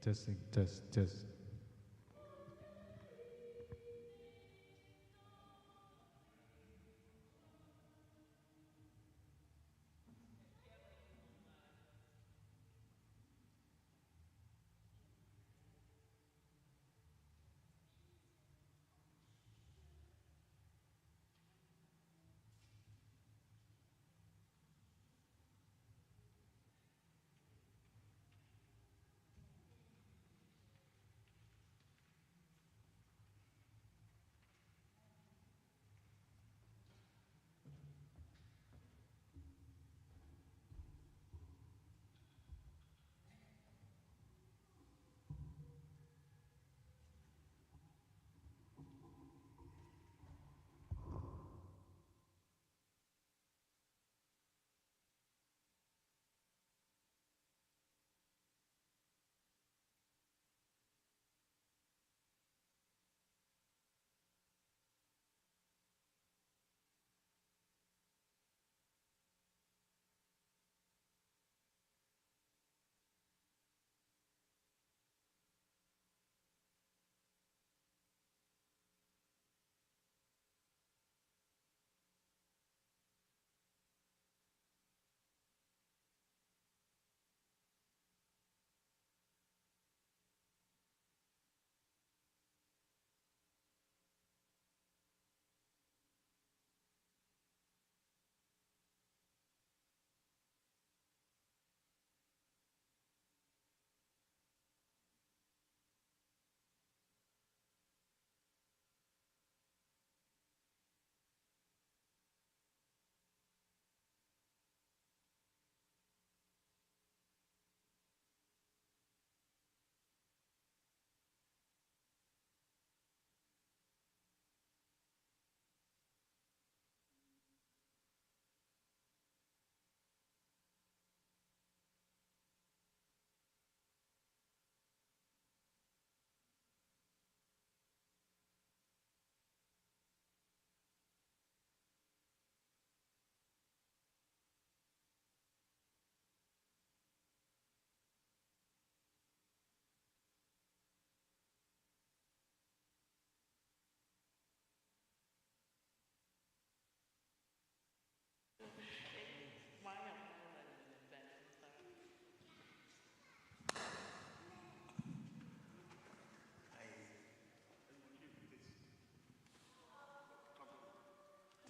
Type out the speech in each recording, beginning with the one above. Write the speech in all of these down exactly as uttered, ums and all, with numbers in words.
Testing, test, test.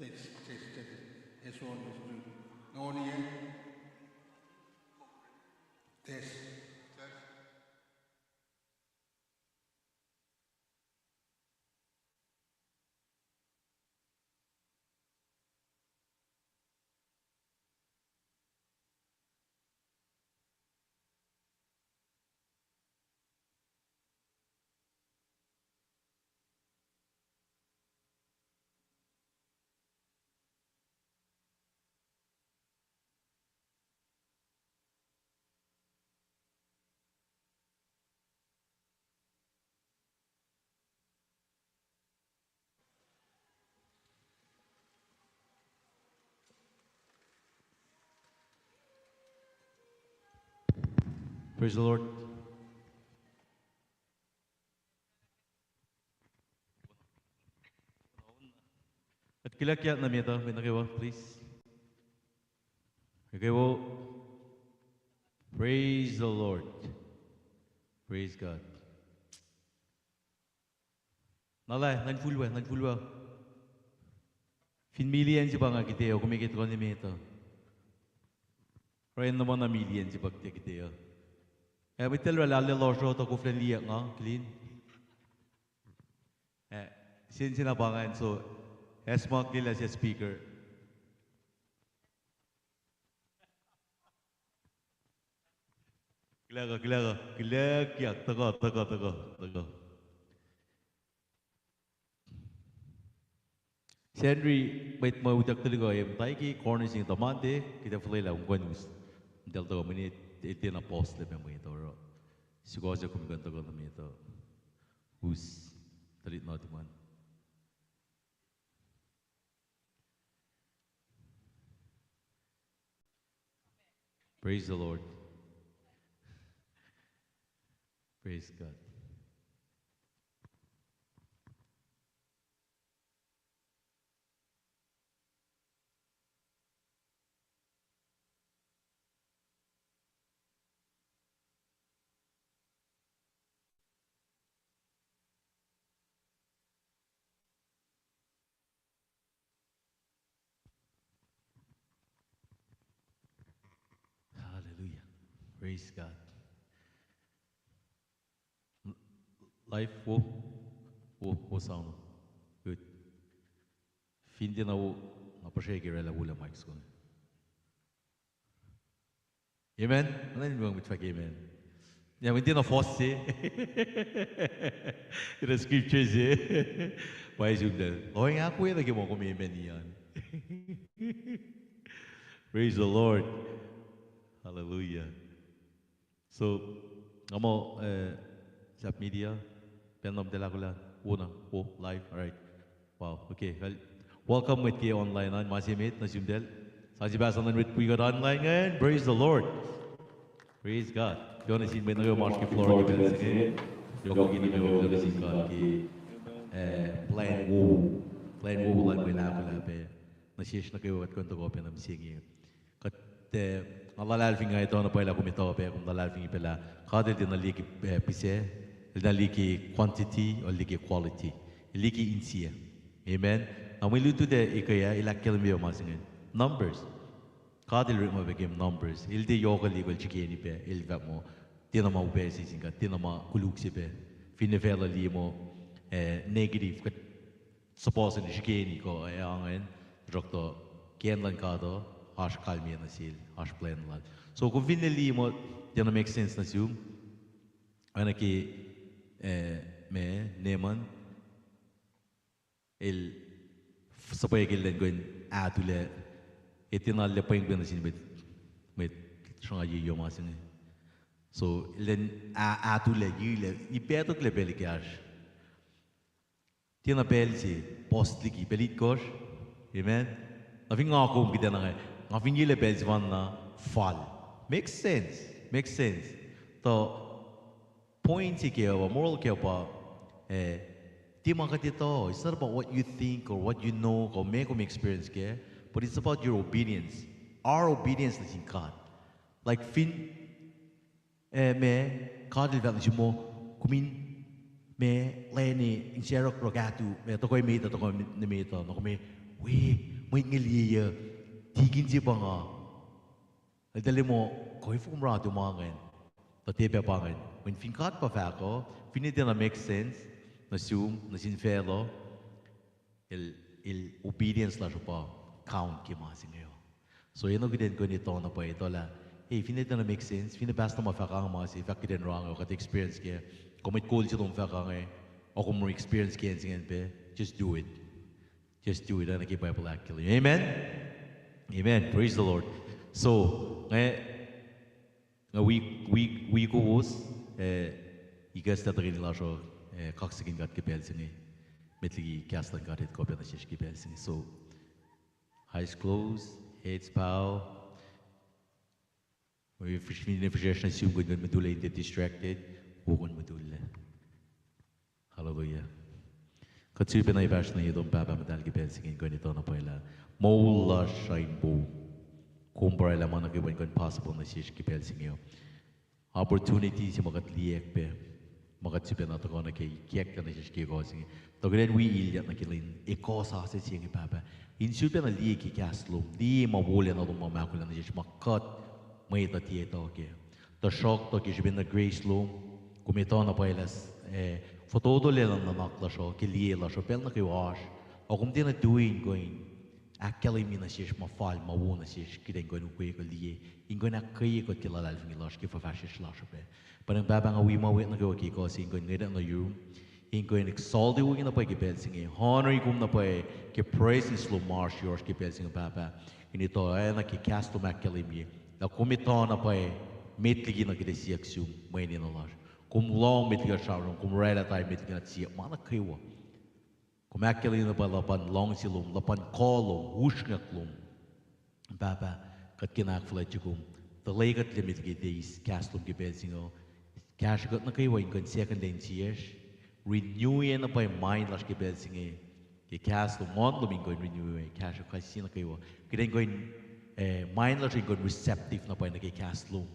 Test, test, test. S one, S two. Nga on, eh? Test. Test. Praise the Lord. Kuht kihlakyak nuh met uh, met nuh kwewa, please. Nuh kwewa. Praise the Lord. Praise God. Na lah, ngan full we, ngan full we. Fin million se pa nga kihte uh, kom ke tuhkuh nuh met uh. Oruh na ma na million se pa kihte kihte uh. Eh, met el oraclah lah lohsr uh, tuh koflah liye nga, clean. Eh, sensen na pa ngan, so, as ma clear as a speaker. Kihlak uh, kihlak uh, kihlakyak, tuhkuh, tuhkuh, tuhkuh, tuhkuh. Sacnri, mwet ma utuck tuhlihk uh, em, tari ke corner se inge tuh Monday, kuht ac fuhlwelah kom kuh in us. Eltahl tuhkuh mwe, el tiacna pulse lah meac mwet uh oruh. Sukohsohk kom kuh in tuhkuh nuh met uh. Us. Tuhlihk nuhtum an. Praise the Lord. Praise God. Hallelujah. Praise God. Live wo, wo, wo sound. Good. Fin tiacna wo, nga puhsreke oraclah wolac mic soko. Amen. Nga nuhnkuh mwet fahk amen. Ya, mwet tiacna force se. Ina scripture se. Pa sum tacl. Lohacng ahkwoye nuh ke ma kom amen ian. Praise the Lord. Hallelujah. So, nga muh, eh, sahp media, pacl na muhtahl ahkolah, wo na, wo, live, all right. Wow, okay. Well, welcome mwet ke online an, ma se met, nuh sum tacl. Sang se pahs anun mwet wi kuht online ingacn, praise the Lord. Praise God. Kuloh nuh sin mwet nuh kwewa ma oasr ke floor ke pacl se inge. Yohk liki nuh kwewa, kuloh nuh sin God ke, eh, plwacn wo. Plwacn wo luhn mwet ahkolah pac. Nuh sesr nuh kwewa kuht kuh in tuhkuh pac nuh mihsenge. Kuht, eh, nga luhlahlfongi nga etuh na pwacye lah kom etuh pac, kom luhlahlfongi pac lah God El tiacna liye ke, eh, pihsac, El na liye ke quantity, El liye ke quality. El liye ke insiyac. Amen. Na mwe lutlut ac ekuh ah, El ahkkahlwemye ma se inge. Numbers. God El orekma pac ke numbers. El tiac yohk liye kuh El srihkeni pac, El fahk muh, tiacna ma upac se sin God, tiacna ma koluk se pac. Finne facluh liye muh, eh, negative, kuht suppose in srihkeni kuh, eh, angacn, tuhsruhktuh ke acn luhn God uh, oasr kalmac nuh sel, oasr plwacn lal. So, kom finne liye muh, tiacna make sense nuh sum, oacna ke, eh, ma, Naaman, el, suhpwackel elan kuh in ahtuhlah, e tiacna lah pwengpweng nuh sin mwet, mwet sruhnga ye ma se inge. So, elan a-, ahtuhlah, yilac, ipetuklac pacl ekahsr. Tiacna pacl se, puhs liki, pacl itkohsr. Amen. Na fin nga kom kuhtwena inge, nga fin yilac pacl sefanna, fal. Makes sense. Makes sense. Tuh point se ke, uh, moral ke pa, eh, tiac ma kuht etuh. It's not about what you think or what you know or meac kom experience kac, but it's about your obedience. Our obedience nuh sin God. Like fin, eh, ma, God El fahk nuh sum muh, kom in, ma, lacna in sarokrak ahtu, ma, tuhkuh met uh, tuhkuh nuh met uh, na kom, we, mwet inge liye, tikin se pa nga. Eltahl muh, kuh fom ra tu ma ingacn. Tuh tiac pac pa ingacn. Mweyen fin God pa fahk uh, finne tiacna make sense nuh sum, nuh sin facluh, el, el obedience lasr uh pa count ke ma se inge uh. So, enenuh kuht in kuh in etuh na pwacye, etuh lah, hey, finne tiacna make sense, finne pastor ma fahk ange ma se, fahk kuht in ra inge, kuht experience kac, kom mwet kol se lom fahk ange, ac kom experience kac in se ingacn pac, just do it. Just do it, oacna ke Bible ahkkahlwemye. Amen? Amen. Praise the Lord. So, nga, nga wi, wi, wi kowos, eh, ikacslah tuhkweni lasr uh, eh, kaksakihn God ke pacl se inge. Met liki kahs luhn God el kuh pac nuh sesr ke pacl se inge. So, eyes closed, heads bow. Finne fihsrwacsr nuh sum kuh in kuh in mutullac, in tiac distracted, wo kuh in mutullac. Hallelujah. Kuht sifilpac na fahsr nuh ye tom Pahpah Muhtahl ke pacl se inge in kuh in etuh na pwacye lah moul lasr srain poum. Kom pa oraclah ma nuh kwewa in kuh in possible nuh sesr ke pacl se inge. Opportunity se ma kuht liye pac, ma kuht sifilpac na tuhkuh nuh ke, ikacklah nuh sesr ke ekuh se inge. Tuh kuht in wi ilyak nuh ke lwen ekuh sasuc se inge Pahpah. In sifilpac na liye ke kahs lom, liye ma wolacna lom ma ahkolah nuh sesr ma kuht mwet uh tiac etuh kac. Tuhsruhktuh ke srihpen na grace lom, kom etuh na pwacye lah, eh, fototo lwelah nuhnak lasr uh, ke liye lasr uh, pacl nuh kwewa oasr. Ac kom tiacna tui in kuh in ahkkahlwemye nuh sesr ma fal ma wo nuh sesr, kuht in kuh in ukwe kuh liye, in kuh in ahkkweye kuht ke luhlahlfongi lasr, ke fuhfahsryucsr lasr uh pac. Pwacnwacng Pahpah nga wi ma wet nuh kwewa ke ekuh se in kuh in ngwetwack nuh yurum, in kuh in exalt-i wona pwacye ke pacl se inge, honor-i kom na pwacye ke presence lom ma oasr yohrohsr ke pacl se inge Pahpah. In etuh oacna ke kahs lom ahkkahlwemye, lah kom etuh na pwacye met liki na kuht ac siyuck sum mwe enenuh lasr. Kom lohng met liki kuht sramsram, kom oraclah tari met liki kuht siyuck ma nuh kwewa. Kom ahkkahlwemye na pwacye luhpan luhngse lom, luhpan kuh lom, usrnguck lom. Pahpah, kuht kena ahkfuhlwactye kom. Tuhlac kuht liye met liki eis kahs lom ke pacl se inge, Kahsruh kuht nuh kwewa in kuh in second lane siyacsr. Renew-ye na pwacye mind lasr ke pacl se inge. Ke kahs lom, nguhn lom in kuh in renew-ye, kahsruh kais sie nuh kwewa. Kuht in kuh in, eh, mind lasr in kuh in receptive na pwacye nuh ke kahs lom.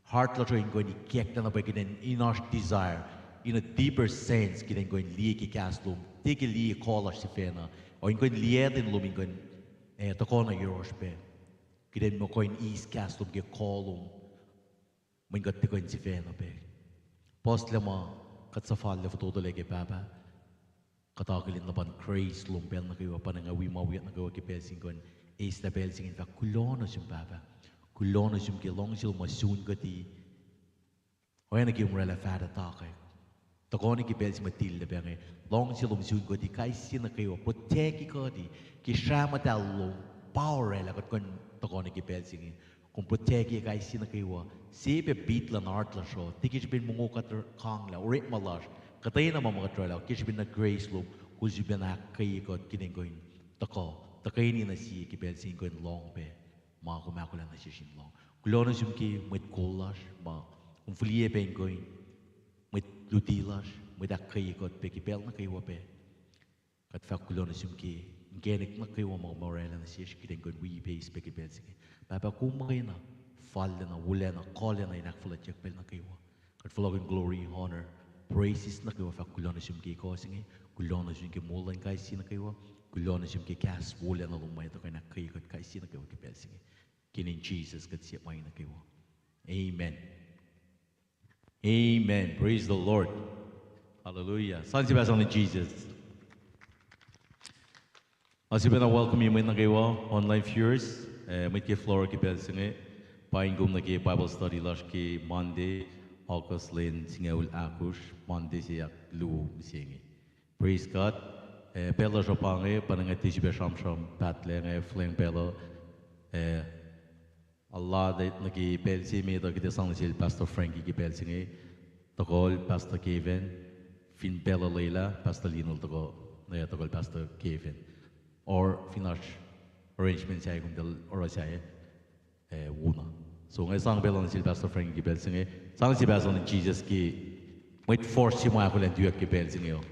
Heart lasr in kuh in ikacklah na pwacye kuht in, in oasr desire. In a deeper sense, kuht in kuh in liye ke kahs lom. Tiac ke liye kuh lasr sifacna. O in kuh in liye etuh lom in kuh in, eh, tuhkuh na yohrohsr pac. Kuht in muh kuh in eis kahs lom ke kuh lom. Mweyen kuht tiac kuh in sifacna pac. Puhslac ma kuht suhfallac fototolac ke Pahpah. Kuht akihlen luhpan grace lom pacl nuh kwewa, pa nga wi ma wiyuck nuh kwewa ke pacl se inge kuh in eislah pacl se inge in fahk kuloh nuh sum Pahpah. Kuloh nuh sum ke luhngse lom ma sun kuht. Oacna ke orwaclah faht ah takwack. Tuhkuh nuh ke pacl se ma tilac pac inge, luhngse lom sun kuht kais sie nuh kwewa, protect kuht ke srah muhtahl lom, pa orwaclah kuht kuh in tuhkuh nuh ke pacl se inge. Kom protect kais sie nuh kwewa, sie pac beat luhn heart lasr uh, tiac ke srihpen mongo kuht kanglah, orekma lasr, kuhtwena ma ma kuht orwaclah, ke srihpen na grace lom, kowos sifacna ahkkweye kuht kuht in kuh in tuhkuh, tuhkweni nuh sie ke pacl se in kuh in lohng pac ma kom ahkolah nuh sesr in lohng. Kuloh nuh sum ke mwet kol lasr ma kom fihliyac pac in kuh in, mwet luti lasr, mwet ahkkweye kuht pac ke pacl nuh kwewa pac. Kuht fahk kuloh nuh sum ke inkacnek nuh kwewa ma kom orwaclah nuh sesr kuht in kuh in wi pac eis pac ke pacl se inge. Pahpah, kom muhkwena, fallacna, wolacna, kuhlacna in ahkfuhlwactyak pacl nuh kwewa. Kuht fohlohkihn glory, honor, praises nuh kwewa, fahk kuloh nuh sum ke ekuh se inge, kuloh nuh sum ke moul luhn kais sie nuh kwewa, kuloh nuh sum ke kahs wolacna lom ma tuhkuh in ahkkweye kuht kais sie nuh kwewa ke pacl se inge. Ke inen Jisus kuht siyuck ma inge nuh kwewa. Amen. Amen. Praise the Lord. Hallelujah. Sang sie pahs nuh sin Jisus. Nga sifacna welcome-i mwet nuh kwewa, online viewers, eh, mwet ke floor ke pacl se inge. Paing kom nuh ke Bible study lasr ke Monday, August lwen singucul ahkosr, Monday se ahkluo mihsenge. Praise God. Eh, pacl lasr uh pa inge, pa nga tiac sifilpac sramsram pahtlac inge, fleng pacl uh, eh, Allah, nuh ke pacl se met uh kuht ac sang nuh sel Pastor Frankie ke pacl se inge, tohkohl Pastor Kevin, fin pacl uh lwelah Pastor Lionel tohkoh, eh, tohkohl Pastor Kevin. Or fin oasr arrangement sahyac kom tuh oruh sahyac, eh, wona. So inge sang pacl uh nuh sel Pastor Frankie ke pacl se inge, sang sie pahs nuh sin Jisus ke mwet fuhsr se ma ahkolah in tuyak ke pacl se inge uh.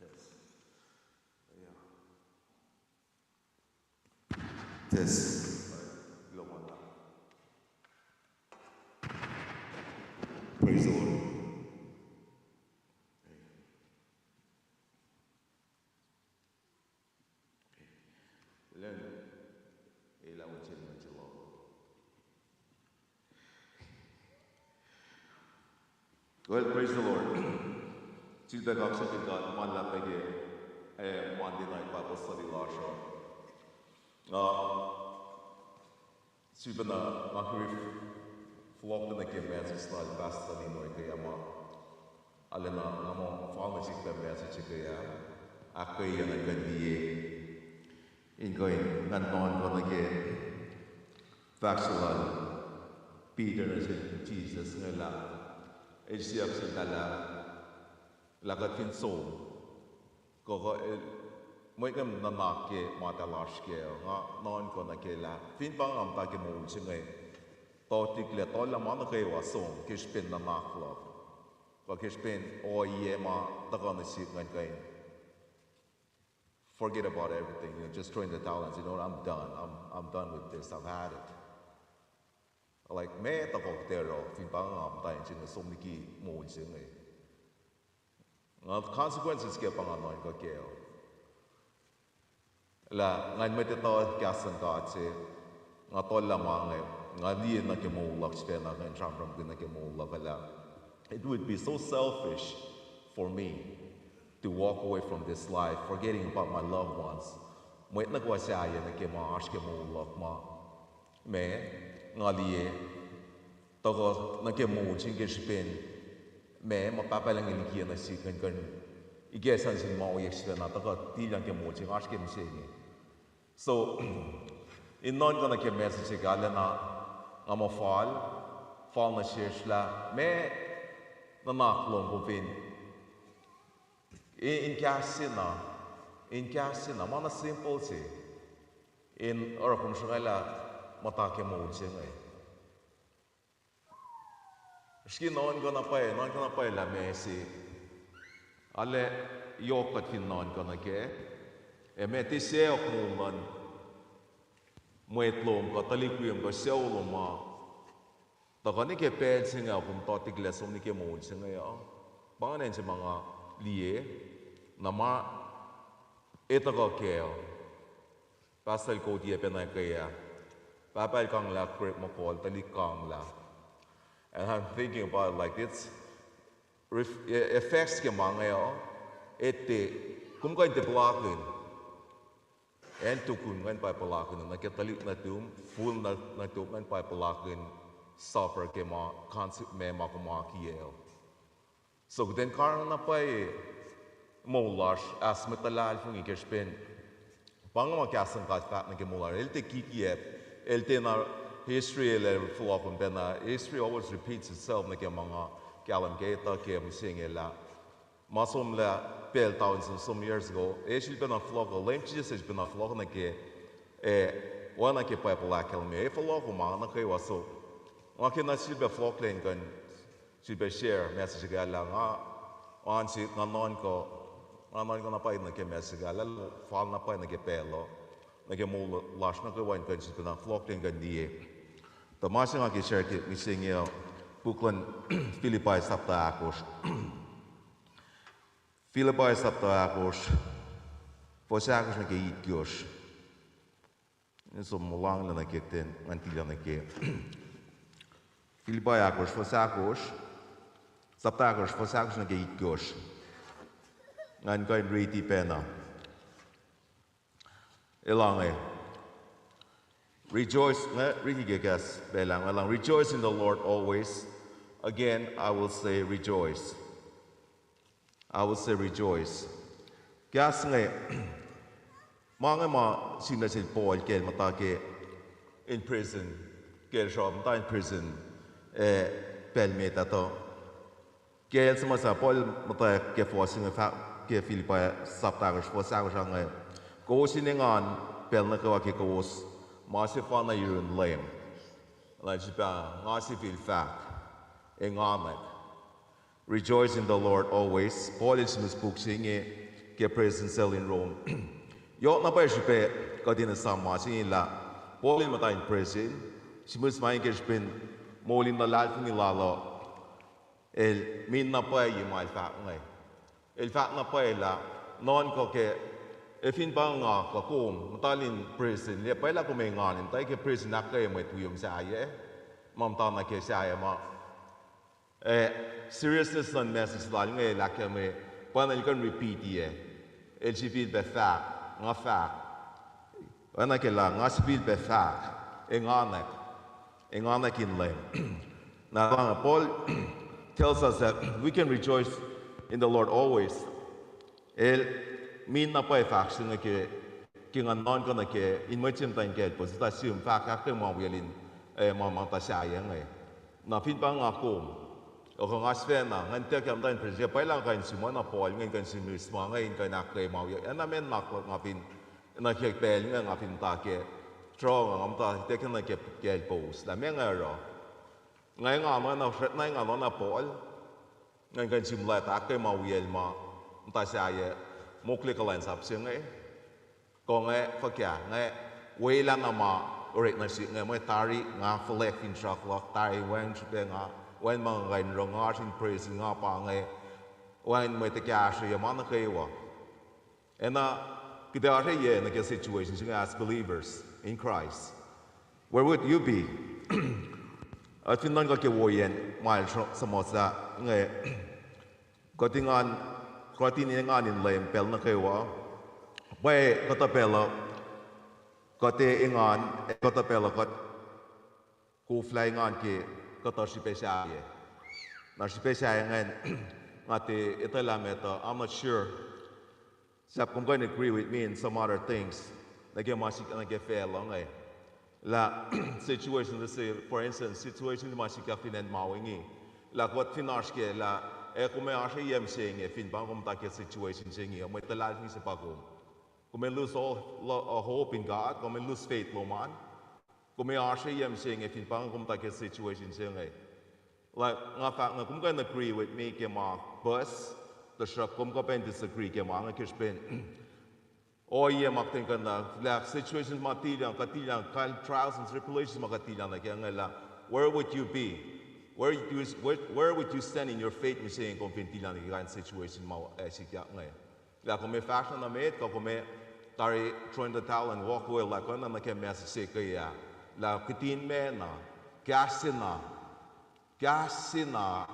Test. Yeah. Test. Praise the Lord. Learn. Elah wacngihn nuh sel. Well, praise the Lord. Sulpac kaksakihn God ma luhlahp pac ke, eh, Monday night Bible study lasr uh. Nga sifacna, nga ke fohlohk nuh ke message lal Pastor Lino ke ma arulacna nga muh fal nuh sihk pac message ke ah, ahkkweye ngan kuh in liye, in kuh in ngan nuhnkuh nuh ke fahk se lal Peter nuh sel Jisus inge lah, el siyuck sel lah, lah kuht fin som, kuh, kuh el, mwet ingacn nuhnak ke ma tuh lasr kac uh, nga nuhnkuh nuh ke lah fin pa nga muhta ke moul se inge, tohtiklac, tuhlac ma nuh kwewa som ke srihpen nuhnak luhk, kuh ke srihpen ohiyac ma tuhkuh nuh sihk ngan kuh in forget about everything, you know, just throw in the towel and say, "No, I'm done. I'm, I'm done with this. I've had it." Like, meac tuhkuh kuht oruh fin pa nga muhta in se inge, som liki moul se inge. Nga consequences ke pa nga nuhnkuh kac uh, lah ngan mwet etuh kahs luhn God se, nga tuhlac ma inge, nga liye nuh ke moul luhk sifacna, ngan sramsramkihn nuh ke moul luhk lah it would be so selfish for me to walk away from this life, forgetting about my loved ones. Mwet nuh kwewa sahyac nuh ke ma oasr ke moul luhk ma, meac, nga liye, tuhkuh nuh ke moul se inge ke srihpen, meac, ma Pahpah Lucng El likiyac nuh sihk ngan kuh in ikacslah nuh sin ma ohiyac sifacna tuhkuh tilyang ke moul se inge, oasr ke mihsenge. So, in nuhnkuh nuh ke message se inge arulacna nga muh fal, fal nuh sesr lah meac nuhnak lom kom fin in, in kahs se na, in kahs se na ma na simple se in oruh kom sruhngwaclah muhta ke moul se inge. Srihke nuhnkuh na pwacye, nuhnkuh na pwacye lah meac se, arlac yohk kuht fin nuhnkuh nuh kac, ac meac tiac sacohk moul luhn mwet lom kuh tuhlihk wiyom kuh sucu lom ma tuhkuh nuh ke pacl se inge, kom tohtiklac som nuh ke moul se inge uh. Pa ingacn se ma nga liye, na ma etuh kuh kac uh. Pastor el koti pacna ke ah, pahpah el kanglah, Greg McCall, tuhlihk kanglah. And I'm thinking about it like this. Ref-, e-, effects ke ma inge uh, etuh, kom kuh in tiac puhlakihn. Acn tukun ngan pa puhlakihn nuh ke tuhlihk nuhtum, full nuh-, nuhtum ngan pa puhlakihn suffer ke ma, consequence ma kom akiyac uh. So kuht in karihngihn na pwacye moul lasr as mwet luhlahlfongi ke srihpen pa inge ma kahs luhn God fahk nuh ke moul lasr. El tiac kikiacp, el tiacna, history el ac fohlohkohn pacna, history always repeats itself nuh ke ma nga kahlwem ke etuh ke mihsenge lah ma somlah pacl tausin some years ago, e sifilpacna fohlohk, Leum Jisus el sifilpacna fohlohk nuh ke, e, oacna ke Bible ahkkahlwemye, e fohlohk ma nuh kwewa so. Nga ke na sifilpac fohlohk lwen kuh in sifilpac share message ke lah nga, nga sik, nga nuhnkuh, nga nuhnkuh na pwacye nuh ke message ke lah, fal na pwacye nuh ke pacl uh, nuh ke moul lasr nuh kwewa in kuh in sifilpacna fohlohk lwen kuh in liye. Tuh ma se nga ke share ke mihsenge uh, puk luhn Philippi sapta ahkosr. Philippi sapta ahkosr, fuhs ahkosr nuh ke itkohsr. In som muhlahnglah nuh ke ten, ngan tilac nuh ke Philippi ahkosr, fuhs ahkosr, sapta ahkosr, fuhs ahkosr nuh ke itkohsr. Ngan kuh in riti pacna. Elange. Rejoice, nga riti ke kahs pacl ah, elang, rejoice in the Lord always. Again, I will say rejoice. I will say rejoice. Kahs inge, ma inge ma sihm nuh sel Paul ke el muhta ke in prison, ke el sruh muhta in prison, eh, pacl met ah tuh. Ke el suhmuhslah Paul muhtwacwacack ke fuhs inge fah-, ke Philippi sapta ahkosr, fuhs ahkosr ah inge, kowos in engan pacl nuh kwewa ke kowos ma sefanna yurin Leum. Na el sifilpac, nga sifil fahk, enganwack. Rejoice in the Lord always. Paul el sihmihs puk se inge ke prison cell in Rome. Yohk na pwacye srihpac kuht in esam ma se inge lah Paul el muhta in prison, sihmihs ma inge ke srihpen moul in luhlahlfongi lal uh, el min na pwacye ma el fahk inge. El fahk na pwacye lah, nuhnkuh ke, e, fin pa nga kuh kom muhta in prison, liye pwacye lah kom engan in muhta ke prison ahkkweye mwet wiyom sahyac, ma muhta nuh ke sahyac ma, eh, seriousness luhn message lal inge el ahkkahlwemye, pa na el kuh in repeat-i, el sifilpac fahk, nga fahk. Oacna ke lah nga sifilpac fahk, enganwack, enganwack in Leum. Na, Paul tells us that we can rejoice in the Lord always. El min na pwacye fahk se inge ke, ke nga nuhnkuh nuh ke in mwet se muhta in kacl pos, tuh sihm fahk ahkkweye ma wiyacl in, eh, ma, ma muhta sahyac inge. Na fin pa nga kom, kuh nga sifacna, ngan tiac ke muhta in prison, pwacye lah nga kuh in sihmwac na Paul inge in kuh in sihmihs ma inge in kuh in ahkkweye ma wiyacl. Acn na meac na nga fin, nuh ke pacl inge nga fin muhta ke, strong, nga muhta tiac ke nuh ke kacl pos. Lah meac nga oruh. Nga engan oacna, srackna engan oacna Paul. Ngan kuh in sihmlac ahkkweye ma wiyacl ma muhta sahyac, mokle kuhlwacnsap se inge. Kuh nga fuhkah, nga welah na ma orek nuh sihk inge, mwe tari nga fuhlwact finsrak luhk, tari wacngihn srihpac nga, wacngihn ma nga kuh in oruh, nga oasr in prison, nga pa inge, wacngihn mwet kahsruh ye ma nuh kwewa. Acna, kuht ac oasr ye nuh ke situation se inge as believers in Christ, where would you be? Kuht fin nuhnkuh ke woiyacn ma el suhmuhslah inge, kuht engan, kuht in engan in Leum pacl nuh kwewa. Pwacye kuhtuh pacl uh, kuht ac engan, ac kuhtuh pacl uh kuht koflah engan ke kuhtuh srihpac sahyac. Na srihpac sahyac ingacn, nga tiac etuh lah meac tuh, I'm not sure. Sahp kom kuh in agree with me in some other things. Nuh ke ma sikyak nuh ke facluh inge. Lah situation, let's say, for instance, situation ma sikyak fin acn ma inge. Lah kuht fin oasr ke lah, ac kom ac oasr ye mihsenge fin pa kom muhta ke situation se inge, mwet luhlahlfongi se pa kom. Kom in lose all lo-, uh, hope in God, kom in lose faith lom an. Kom ac oasr ye mihsenge fin pa inge kom tuh ke situation se inge. Like, nga fahk inge, kom kuh in agree with me ke ma puhs, tuhsruhk kom kuh pac in disagree ke ma inge ke srihpen ohiyac ma kuht in kuh in, uh, lah situation ma tilyang, kuht tilyang, kal trials and tribulations ma kuht tilyang nuh ke inge lah, where would you be? Where would you, where, where would you stand in your faith mihsenge kom fin tilyang nuh ke kain situation ma ac sikyak inge? Lah kom ac fahsr na nuh met, kuh kom ac tari throw in the towel and walk away lah kuh na nuh ke message se ke ah. Lah kihtin me na, kahs se na, kahs se na,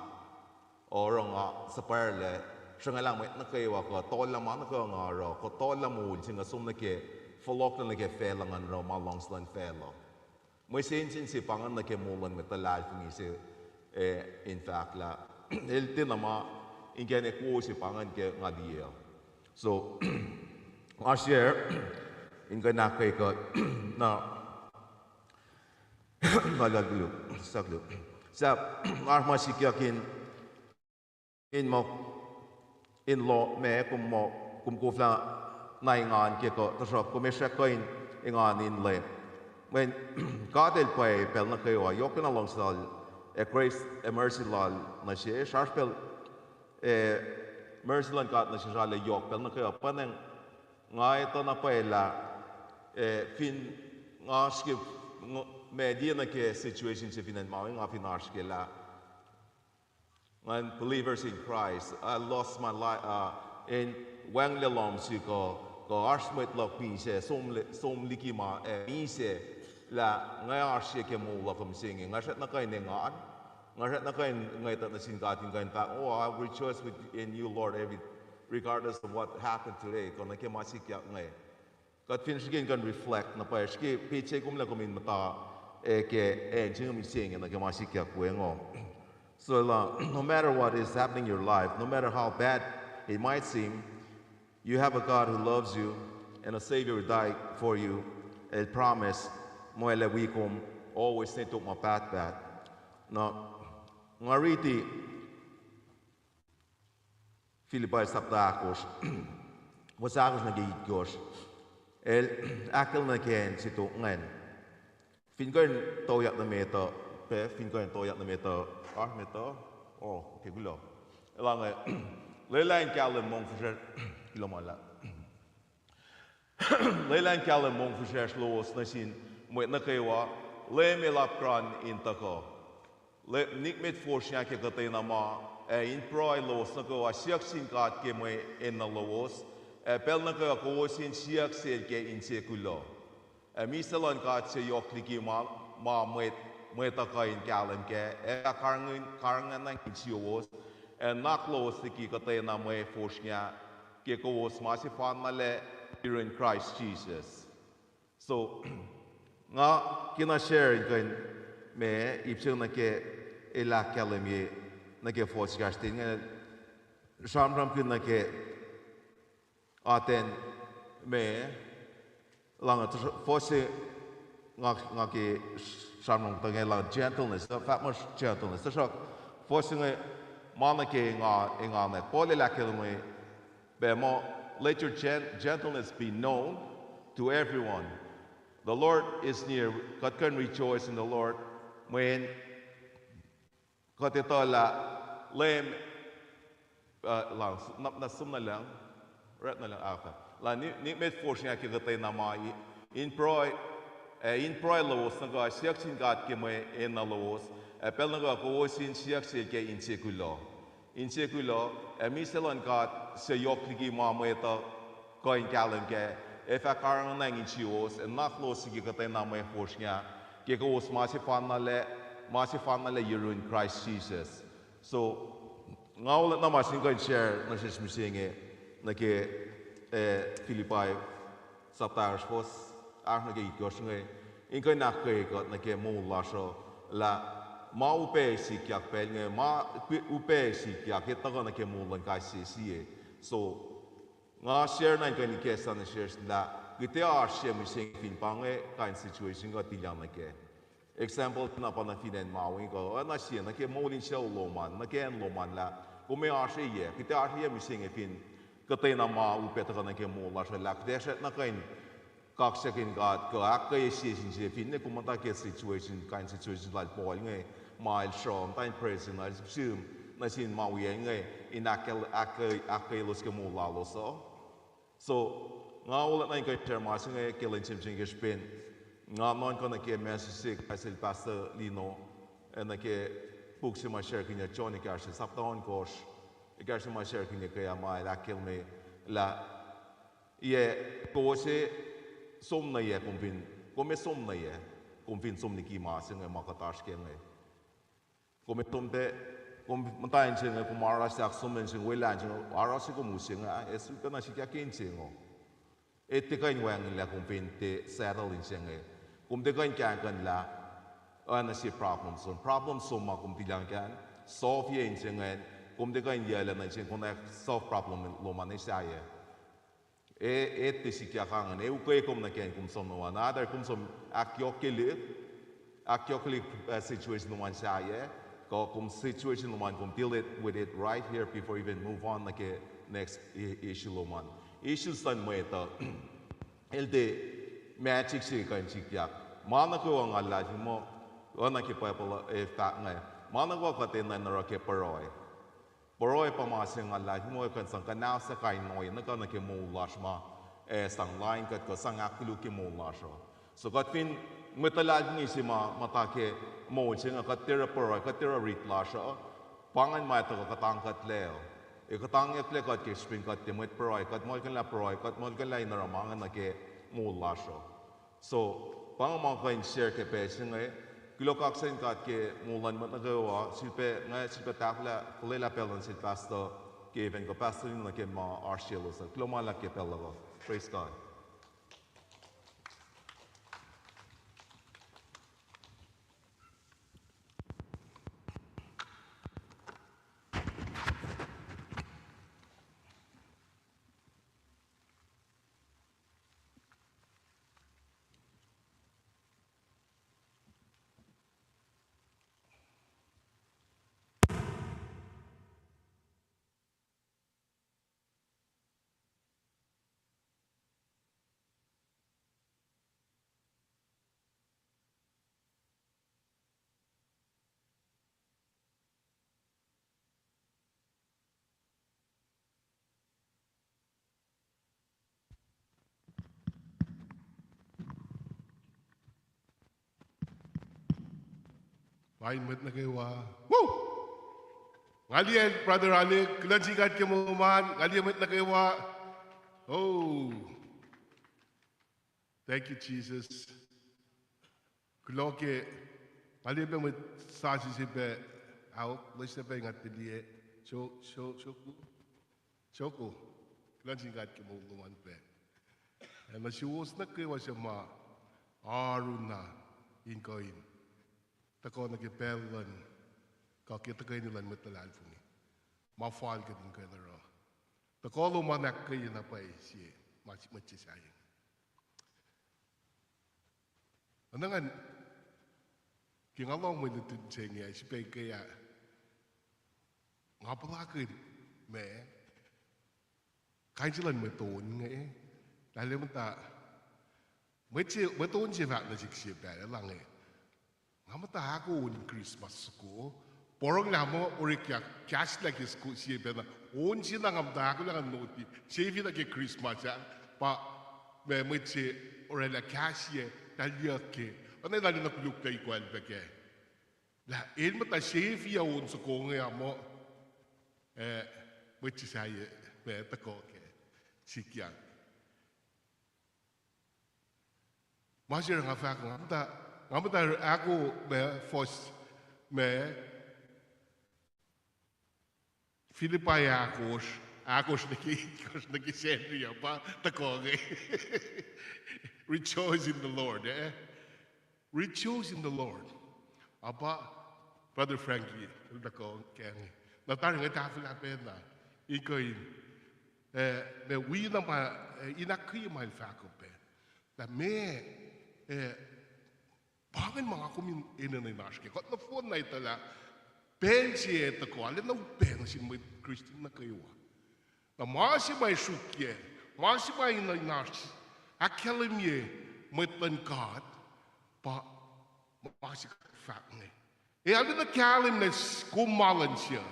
oruh nga suhpwacrlac, sruhngalah mwet nuh kwewa kuh tohllah ma nuh kwewa nga oruh, kuh tohllah moul se inge som nuh ke, fohlohklac nuh ke facluh ngan oruh ma luhngse luhn facluh. Mwe sensen se pa ingacn nuh ke moul luhn mwet luhlahlfongi se, eh, in fahk lah el tiacna ma inkacnek wo se pa ingacn ke nga liye. So, nga share in kuh in ahkkweye kuht na, na lal kulu, sahk lu. Sahp, oasr ma sikyak in in muh, in loh ma kom muh, kom koflah na engan ke kuh, tuhsruhk kom ac srack kuh in engan in Leum. Mweyen God El pwacye pacl nuh kwewa, yohk na luhngse Lal, ac grace ac mercy Lal nuh sesr, oasr pacl, eh, mercy luhn God nuh sesr arlac yohk pacl nuh kwewa, pa na nga etuh na pwacye lah, eh, fin nga oasr ke, ma liye nuh ke situation se fin acn ma nga fin oasr ke lah, ngan believers in Christ, I lost my life, uh, in wacnglah lohm sihk uh, kuh oasr mwet luhk misac, som, som liki ma, eh, misac, lah nga oasr ye ke moul luhk uh mihsenge, nga srack na kuh in engan, nga srack na kuh in ngwetwack nuh sin God in kuh in fahk, oh, I rejoice with, in you, Lord, every, regardless of what happened today, kuh nuh ke ma sikyak inge. Kuht fin srihke in kuh in reflect na pwacye, srihke petsac kom lah kom in muhta, eh, ke acn se inge mihsenge nuh ke ma sikyak we ngo. So, uh, no matter what is happening in your life, no matter how bad it might seem, you have a God who loves you and a Savior who died for you. El promise, muh El ac wi kom always, ne tok ma pahtpaht. Na, nga riti Philippians sapta ahkosr, fuhs ahkosr nuh ke itkosr. El ahkkahlwemye nuh ke acn se tok ingacn. Fin kuh in toyak nuh met uh, pa, fin kuh in toyak nuh met uh, ah, met uh, oh, okay, kuloh. Elan, eh, lwelah in kahlwem mongfihsracsr, kuloh ma luhlahp. Lwelah in kahlwem mongfihsracsr lowos nuh sin mwet nuh kwewa, Leum El apkuhran in tuhkuh. Nikmet fosrngah ke kuhtwena ma, ac in pruhe lowos nuh kwewa siyuck sin God ke mwe enenuh lowos, ac pacl nuh kwewa kowos in siyuck sel ke inse kuloh. Ac misac luhn God suc yohk liki ma, ma mwet, mwet uh kuh in kahlwem kac, ac fah karihngihn, karihngihn insiowos, ac nuhnak lowos liki kuhtwena mwe fosrngah, ke kowos ma sefanna lac yurin Kraist Jisus. So, nga kena share in kuh in ma ip se nuh ke el ahkkahlwemye nuh ke fuhs ekahsr ten inge, sramsramkihn nuh ke atacn ma, lang, fuhs se nga, nga ke sramsram tuh inge lang gentleness, fahk muh gentleness. Tuhsruhk fuhs se inge ma nuh ke engan, engan ah. Paul el ahkkahlwemye pac muh, let your gen-, gentleness be known to everyone. The Lord is near. Kuht kuh in rejoice in the Lord. Mweyen kuht etuh lah Leum, uh, lang, na, na som na lucng, ret na lucng, ah, okay. Lah ni-, nikmet fosrngah ke kuhtwena ma, in pruhe, ac in pruhe lowos nuh kwewa siyuck sin God ke mwe enenuh lowos, ac pacl nuh kwewa kowos in siyuck sel ke inse kuloh. Inse kuloh, ac misac luhn God suc yohk liki ma mwet uh kuh in kahlwem kac, ac fah karihngihn insiowos, ac nuhnak lowos liki kuhtwena mwe fosrngah, ke kowos ma sefanna lac, ma sefanna lac yurin Kraist Jisus. So, nga olet na ma sin kuh in share nuh sesr mihsenge, nuh ke, eh, Philippi sapta ahkosr, fuhs ahkosr nuh ke itkosr inge, in kuh in ahkkweye kuht nuh ke moul lasr uh, lah ma upac sikyak pacl inge, ma upac sikyak, etuh kuh nuh ke moul luhn kais sie sie. So, nga share na in kuh in ikacslah nuh sesr lah kuht ac oasr ye mihsenge fin pa inge kain situation kuht tilyang nuh kac. Example na pa nuh fin acn ma inge kuh, oacna sie nuh ke moul in sucu lom an, nuh ke acn lom an lah kom ac oasr ye, kuht ac oasr ye mihsenge fin kuhtwena ma upac tuhkuh nuh ke moul lasr uh, lah kuht ac srackna kuh in kaksakihn God kuh ahkkweye sie sin sie, finne kom muhta ke situation, kain situation lal Paul inge, ma el sruh, muhta in prison, el sihm nuh sin ma wiyacl inge in ahkkweye, ahkkweye, ahkkweyelos ke moul lalos uh. So, nga olatna in kuh in share ma se inge ke lwen simsim ke srihpen nga nuhnkuh nuh ke message se kais sel Pastor Lino, ac nuh ke puk se ma sharekihn John ekahsr, sapta ohnkohsr, ekahsr se ma sharekihn ke ah ma el ahkkahlwemye lah, yac, kowos ac som nuh yac kom fin, kom ac som nuh yac kom fin som liki ma se inge ma kuht oasr ke inge. Kom ac som pac, kom muhta in se inge, kom oruh sahk som in se inge, welah in se inge, oruh se kom use inge, ac sifilpacna sikyak ke in se inge. Ac tiac kuh in wacngihnlah kom fin tiac settle in se inge. Kom tiac kuh in kahkuhnlah oacna sie problem som. Problem som ma kom tilac kuh in solve-ye in se ingacn, kom tiac kuh in yaclah nuh in se inge, kom ac solve problem lom an ac sahyac. E, e tiac sikyak ingacn, e ukwe kom nuh ke kom som nuh an. Either kom som ahkyohkye, ahkyohkye, uh, situation lom an sahyac, kuh kom situation lom an kom deal it with it right here before you even move on nuh ke next i-, issue lom an. Issue luhn mwet uh, el tiac magic se kuh in sikyak. Ma nuh kwewa nga luhlahlfongi muh, oacna ke Bible uh fahk inge, ma nuh kwewa kuht enenuh in oruh ke pruhe. Pruhe pa ma se nga luhlahlfongi muh kuh in sang kuhnahosyuck kain ohiyac nuh ke, nuh ke moul lasr ma, eh, sang lain kuht kuh sang ahkkoluk ke moul lasr uh. So kuht fin mwet luhlahlfongi se ma muhta ke moul se inge, kuht tiac oruh pruhe, kuht tiac oruh rit lasr uh, pa ingacn ma tuhkuh kuhtangkuhtlac uh. Ac kuhtangyucklac kuht ke srihpen kuht tiac mwet pruhe, kuht muhlkuhnlah pruhe, kuht muhlkuhnlah in oruh ma inge nuh ke moul lasr uh. So, pa inge ma kuh in share ke pacl se inge, kuloh kaksakihn God ke moul luhn mwet nuh kwewa, sifilpac, nga sifilpac tahfwelah, fuhlwelah pacl luhn sel pastor, ke event kuh pastor in nuh ke ma oasr selos uh. Kuloh ma luhlahp ke pacl luhk uh. Praise God. Lain mwet nuh kwewa. Woo! Nga liye Brother Alec, kuloh nuh sin God ke moul lom an, nga liye mwet nuh kwewa. Oh. Thank you, Jesus. Kuloh ke, nga liye pac mwet sasuc se pac, ao, loes se pac nga tiac liye, so, so, soko, soko, kuloh nuh sin God ke moul lom an pac. Ac nuh suwos nuh kwewa suc ma arulacna in kuh in tuhkuh nuh ke pacl luhn, kuh ke tuhkweni luhn mwet luhlahlfongi. Ma fal kuht in kuh in oruh. Tuhkuh lom an ahkkweye na pwacye sie, ma mwet se sahyac. Oacna ngan, ke nga lohng mwe lutlut se inge, srihpac ke ah, nga puhlakihn ma, kain se luhn mwet on inge, lah el muhta, mwet se, mwet on se fahk nuh sihk sie pacl, elange. Nga muhta ahko on Christmas soko. Porongolah muh orekyak kahsrlah ke soko sie pacna. On se na nga muhta ahkolah ngan noti. Sefie nuh ke Christmas ah. Pa, ma mwet se orwaclah kahsrwe, tahliyuck ke. Oacna lal na koluk pac ikoacl pac kac. Lah el muhta sefie on soko inge ah muh, eh, mwet se sahyac, ma tuhkuh kac. Sikyak. Ma se nga fahk, nga muhta, nga muhta ahko ma first, ma Philippians ahkosr, ahkosr nuh ke itkohsr nuh ke Sacnri ah pa tuhkuh inge. Rejoice in the Lord, eh? Rejoice in the Lord. Apa, Brother Frankie, el tuhkuh kac inge. Na tari inge tahfwelah pacna. In kuh in, eh, ma wi na ma, eh, in ahkkweye ma el fahk uh pac. Lah ma, eh, pa ingacn ma nga kom in enenuh in oasr kac. Kuht nohfohn na etuh lah pacl se ac tuhkuh, arulacna upac nuh sin mwet Christian nuh kwewa. Na ma se ma sruokyac, ma se ma in, in oasr ahkkahlwemye mwet luhn God, pa ma se kuht fahk inge. Ac arulacna kahlwem lah s-, kom ma luhn se uh.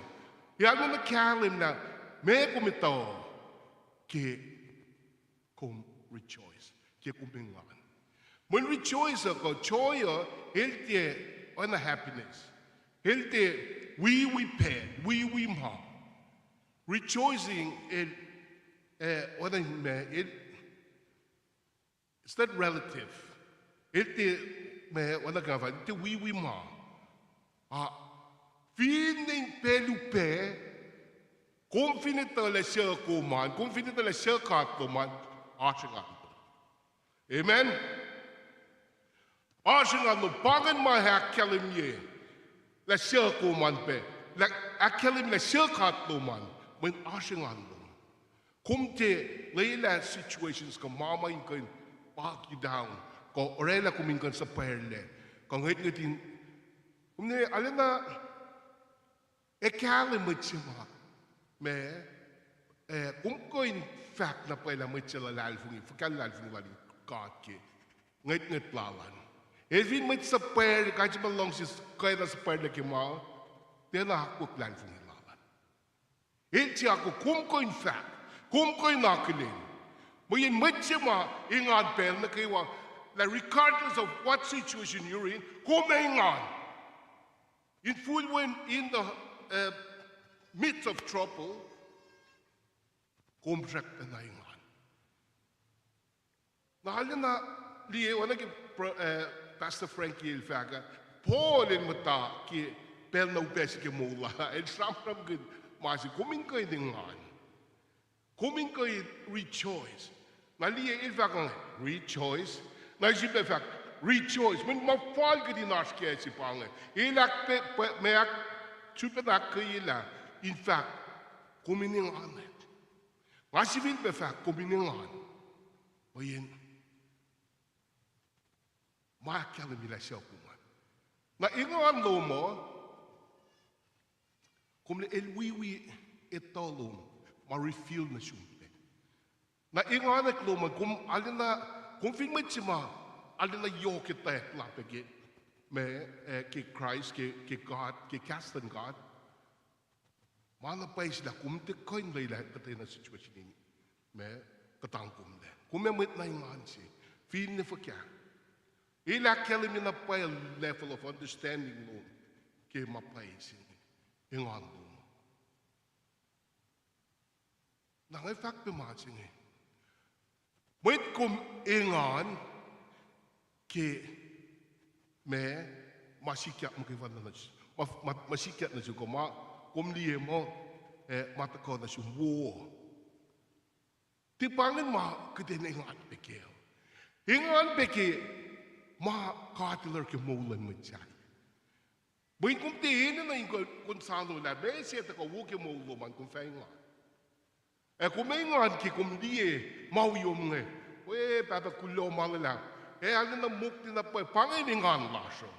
Ac arulacna kahlwem lah meac kom etuh ke kom rejoice, ke kom engan. Mweyen rejoice uh kuh joy uh, el tiac oacna happiness. El tiac wiwi pac, wiwi ma. Rejoicing el, eh, oacna ma, el, it's not relative. El tiac ma, oacna ke nga fahk, el tiac wiwi ma. A, finne in pacl upac, kom fin etuh lah suc kom an, kom fin etuh lah suc God lom an, oasr engan lom. Amen. Oasr engan lom, pa ingacn ma ahkkahlwemye lah suc kom an pac, lah ahkkahlwemye lah suc God lom an, mweyen oasr engan lom. Kom tiac lwelah situations kuh ma ma in kuh in bog you down, kuh orwaclah kom in kuh in suhpwacrlac, kuh ngwetngwet in, kom ne arulacna ac kahlwem mwet se ma, ma, eh, kom kuh in fahk na pwacye lah mwet se luhlahlfongi, fuhkah luhlahlfongi lal God ke ngwetngwet lal an. El fin mwet suhpwacr, kais sie ma luhngse kwacna suhpwacrlac ke ma, tiacna akwuck luhlahlfongi lal an. El tiac akwuck, kom kuh in fahk, kom kuh in akihlen. Mweyen mwet se ma engan pacl nuh kwewa, lah regardless of what situation you're in, kom engan. In full when in the, uh, midst of trouble, kom srackpacna engan. Na arulacna liye oacna ke, eh, Pastor Frankie el fahk ah, Paul el muhta ke pacl na upac se ke moul ah, el sramsramkihn ma se, kom in kuh in engan. Kom in kuh in rejoice. Na liye el fahk inge, rejoice. Na sifilpac fahk, rejoice. Mweyen ma fal kuht in oasr kac se pa inge. El ahkpe-, pwe-, ma ahk-, sifilpac ahkkweye lah, in fahk, kom in engan. Nga sifilpac fahk, kom in engan. Mweyen ma ahkkahlwemye lah suc kom an. Na engan lom uh, kom el wiwi etuh lom, ma reveal nuh sum pac. Na engan lom uh, kom arulacna, kom fin mwet se ma arulacna yohk etwacack lah pac ke, ma, eh, ke Christ, ke, ke God, ke kahs luhn God. Ma na pwacye se lah kom tiac kuh in lwelah kuhtwena situation in, ma, kuhtangkomlac. Kom ac mwet na engan se, finne fuhkah. El ahkkahlwemye na pwacye level of understanding lom ke ma pwacye se inge, engan lom. Na nga fahk pac ma se inge. Mwet kom engan ke ma, ma sikyak muhkwena nuh s-, ma, ma, ma sikyak nuh sum, kuh ma kom liye muh, eh, ma tuhkuh nuh sum wo. Tiac pa ingacn ma kuht in engan pac kac. Engan pac ke ma God El oruh ke moul luhn mwet sahyac. Mweyen kom tiac enenuh in kuh, kom soano lah meac se tuhkuh wo ke moul lom an kom fah engan. Ac kom engan ke kom liye ma wiom inge. We, pahpah kuloh ma luhlahp. Ac arulacna mokle na pwacye, pa ingacn engan lasr uh.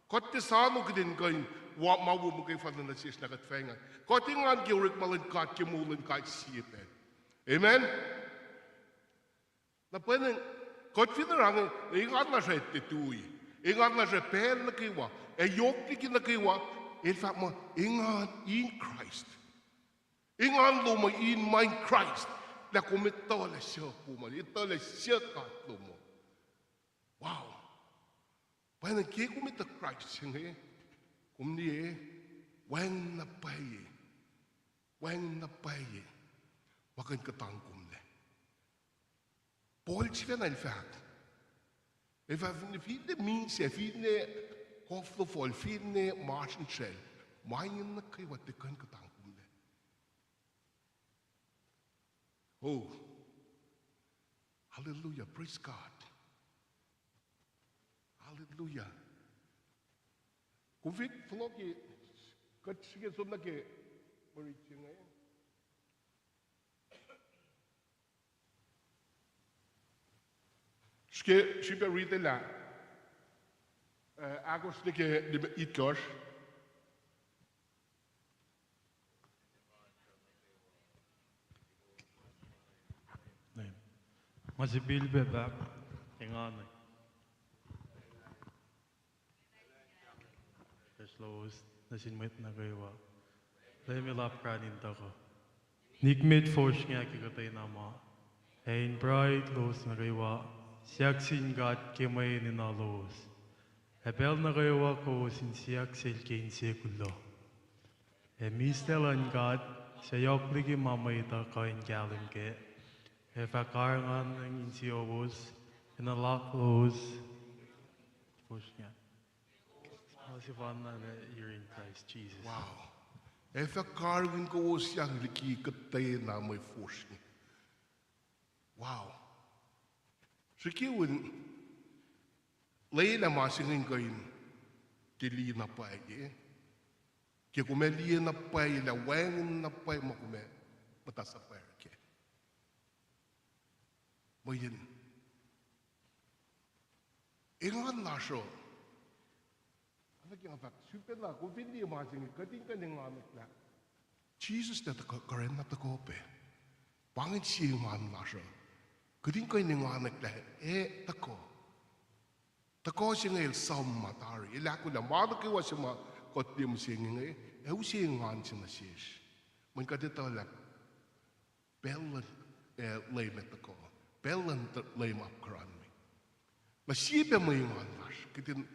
Kuht tiac soano kuht in kuh in wa ma wo muhkwena nuh sesr na kuht fah engan. Kuht engan ke orekma luhn God ke moul luhn kais sie pac. Amen. Na pwacnwacng, kuht fin oruh inge, engan lasr uh tiac tui. Engan lasr uh pacl nuh kwewa, ac yohk liki nuh kwewa, el fahk muh engan in Kraist. Engan lom uh in ma in Kraist, lah kom etuh lah suc kom an, etuh lah suc God lom uh. Wow. Pwacnwacng ke kom etuh Kraist se inge, kom liye, wacngihn na pwacye, wacngihn na pwacye ma kuh in kuhtangkomlac. Paul sifacna el fahk, el fahk, finne, finne misac, finne kof lofol, finne masrinsral, ma inge nuh kwewa tiac kuh in kuhtangkomlac. Oh, hallelujah, praise God. Hallelujah. Kom fin fohlohk ke, kuht srihke som nuh ke mwe rit se inge. Srihke, srihpac riti lah, eh, ahkosr nuh ke lime-, itkohsr. Nga sifilpac pahk engan. Kais lowos nuh sin mwet nuh kwewa. Leum El apkuhran in tuhkuh. Nikmet fosrngah ke kuhtwena ma, ac in pruhe lowos nuh kwewa, siyuck sin God ke mwe enenuh lowos. Ac pacl nuh kwewa kowos in siyuck sel ke inse kuloh. Ac mihslac luhn God, suc yohk liki ma mwet uh kuh in kahlwem kac, ac fah karihngihn insiyowos, ac nuhnak lowos fosrngah. Sefanna nuh yurin Kraist Jisus. Wow. Ac fah karihngihn kowos yang liki kuhtwena mwe fosrngah. Wow. Srihke un, lwelah ma se inge in kuh in ke liye na pwacye. Ke kom ac liye na pwacye lah wacngihn na pwacye ma kom ac muhta suhpwacr kac. Mweyen engan lasr uh, na ke nga fahk sifacna, kom fin liye ma se inge, kuht in kuh in engan lah Jisus el tuhkuh, kuh in tuhkuh pac. Pa ingacn sie engan lasr uh. Kuht in kuh in engan lah e tuhkuh. Tuhkuh se inge el som ma tari, el ahkolah ma nuh kwewa se ma kuht liye mihsenge inge, ac use engan se nuh sesr. Mweyen kuht etuh lah pacl luhn, eh, Leum ac tuhkuh, pacl luhn t-, Leum apkuhranme. Na sie pac mwe engan lasr, kuht in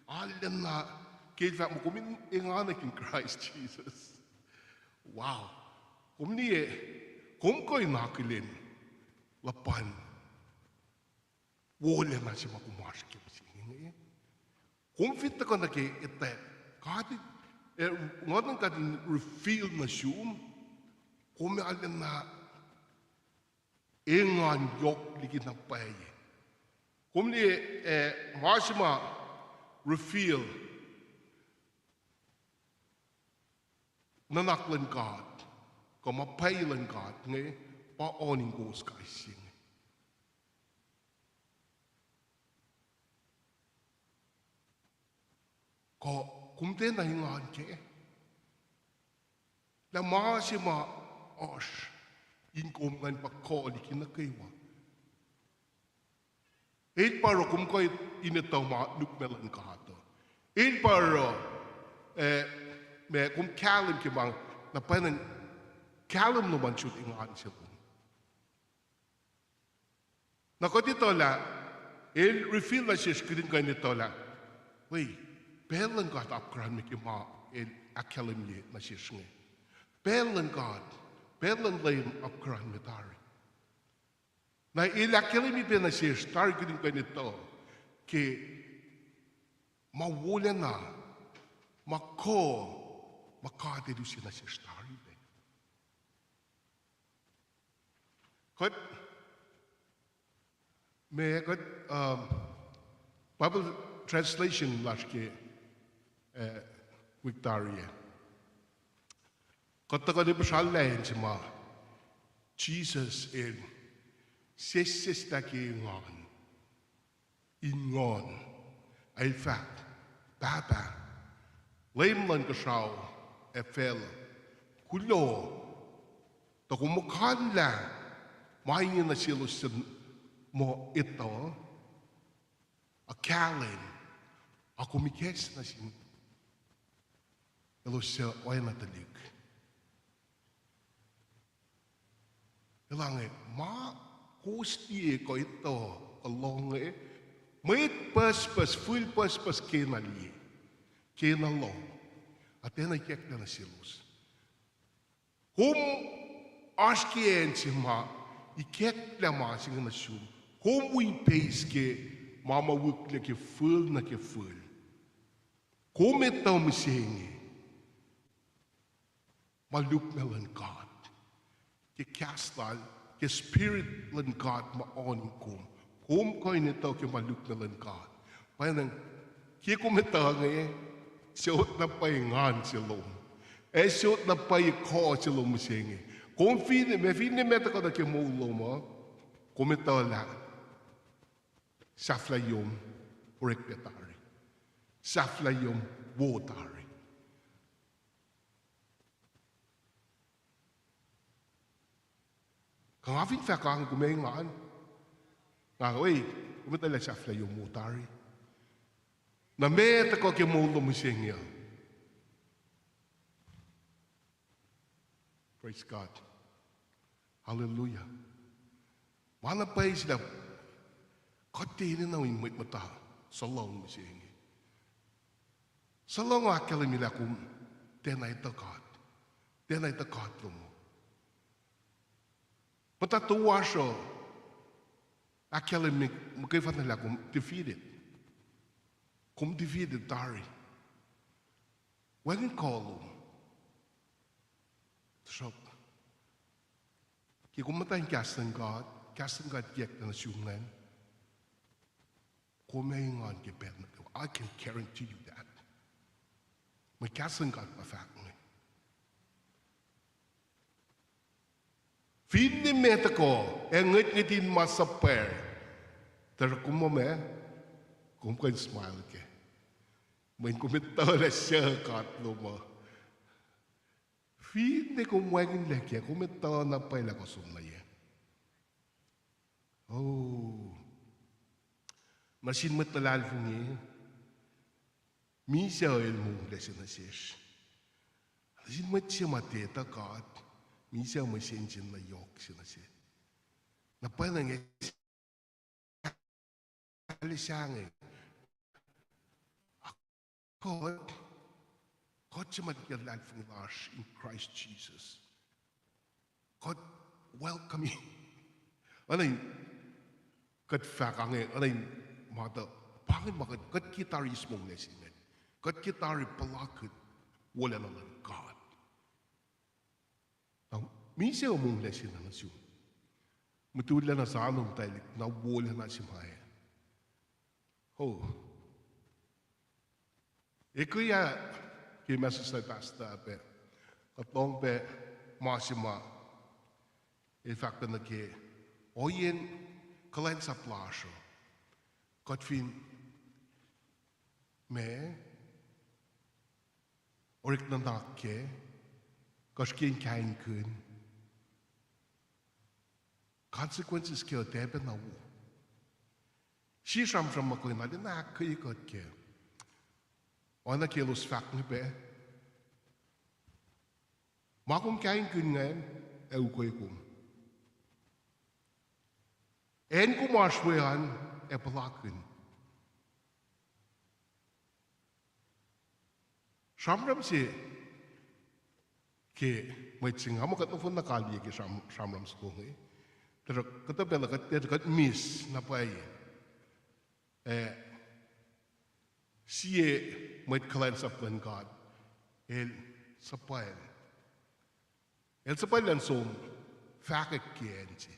arulacna ke el fahk muh kom in engan in Kraist Jisus. Wow. Kom liye, kom kuh in akihlen luhpan wolacna se ma kom oasr ke mihsenge inge. Kom fin tuhkuh nuh ke etuh, God, eh, Nguhn luhn God in reveal nuh sum, kom arulacna engan yohk liki na pwacye. Kom liye, eh, ma se ma reveal nuhnak luhn God, kuh ma pwacye luhn God inge, pa oan in kowos kais sie inge. Kuh kom tiacna engan kac lah ma se ma oasr in kom ingacn pa kuh liki nuh kwewa. El pa oruh kom kuh in etuh ma lukmac luhn God uh. El pa oruh, eh, ma kom kahlwem ke ma, na pwacnwacng kahlwem lom an sot engan se lom. Na kuht etuh lah, el reveal nuh sesr kuht in kuh in etuh lah, we, pacl luhn God apkuhranme ke ma el ahkkahlwemye nuh sesr inge. Pacl luhn God, pacl luhn Leum apkuhranme tari. Na el ahkkahlwemye pac nuh sesr tari kuht in kuh in etuh ke ma wolacna, ma kuh, ma God el use nuh sesr tari pac. Kuht, ma kuht, um, Bible translation lasr ke, eh, wik tari ah, kuht tuhkuh in puhsrallah acn se ma Jisus el sesseslah ke engan in nguhn, ac el fahk, Pahpah, Leum luhn kuhsrao ac facluh, kuloh, tuh kom mukanlah ma inge nuh selos suc muh etuh, ac kahlwem, ac kom ikacs nuh sin elos suc oacna tuhlihk. Elange ma kowos liye kuh etuh kuh lohng inge, mwet pucspucs, fihl pucspucs kena liye, kena lohng, ac tiacna ikacklah nuh selos. Kom oasr ke acn se ma ikacklah ma se inge nuh sum, kom wi ipeis ke ma ma wiklac ke fihl nuh ke fihl. Kom etuh mihsenge ma lukmac luhn God. Ke kahs lal, ke Spirit luhn God ma oan in kom, kom kuh in etuh ke ma lukmac luhn God. Pwacnwacng, ke kom etuh inge, sot na pwacye engan se lom, ac sot na pwacye kuh se lom mihsenge. Kom fin, ma finne ma tuhkuh nuh ke moul lom uh, kom etuh lah sahflahiyom oreklac tari, sahflahiyom wo tari. Kuh nga fin fahk inge, kom engan? Nga, oi, kom etuh lah sahflah yohk moul tari. Na meac tuhkuh ke moul lom mihsenge uh? Praise God. Hallelujah. Ma na pwacye lah kuht tiac enenuh in mwet muhta sulohng mihsenge. Sulohng ahkkahlwemye lah kom tiacna etuh God. Tiacna etuh God lom uh. Muhta toasr uh ahkkahlwemye muhkwena lah kom defeated. Kom defeated tari. Wacngihn kuh lom. Tuhsruhk ke kom muhta in kahs luhn God, kahs luhn God iyuck nuh sum ingacn, kom ac engan ke pacl nuh kwewa. I can guarantee you that. Mwe kahs luhn God pa fahk inge. Finne meac tuhkuh, ac ngwetngwet in ma suhpwacr, tuhsruhk kom muh meac, kom kuh in smile kac. Mweyen kom etuh lah suc God lom uh. Finne kom wacngihnlac kac, kom etuh na pwacye lah kuh som nuh yac. Oh. Nuh sin mwet luhlahlfongi, misac el monglac se nuh sesr. Nuh sin mwet se ma tiac etuh God, misac mwe sensen na yohk se nuh sesr. Na pwacnwacng el sahngweng. Kuht, kuht se ma ke luhlahlfongi lasr in Christ Jesus, kuht welcome. Oacna in kuht fahk inge, oacna in ma tuh, pa ingacn ma kuht, kuht ke tari eis monglac se ingacn. Kuht ke tari puhlakihn wolacna luhn God. Na misac monglac se na nuh sum. Mutullac na sano muhtwaclihk na wolacna se ma ac. Oh. Ekwe ah, ke message lal pastor pac, kuht lohng pac ma se ma el fahk pac nuh ke ohiyacn kuhlwacnsap lasr uh. Kuht fin, meac, orek nuhnak kac, kuh srihke in kaingkihn, consequences kac uh tiac pacna wo. Sie sramsram ma kuh in arulacna ahkkweye kuht kac, oacna ke elos fahk inge pac, ma kom kaingkihn ingacn ac ukwe kom. Acn kom oasr we an ac puhlakihn. Sramsram se ke mwet se inge, nga muh kuht nohfohn na kaliyac ke sram-, sramsram soko inge. Tuhsruhk kuhtuh pacl uh kuht, kuht miss na pwacye. Eh, sie mwet kuhlwacnsap luhn God, el suhpwacl. El suhpwacl elan som fahkwack ke acn se.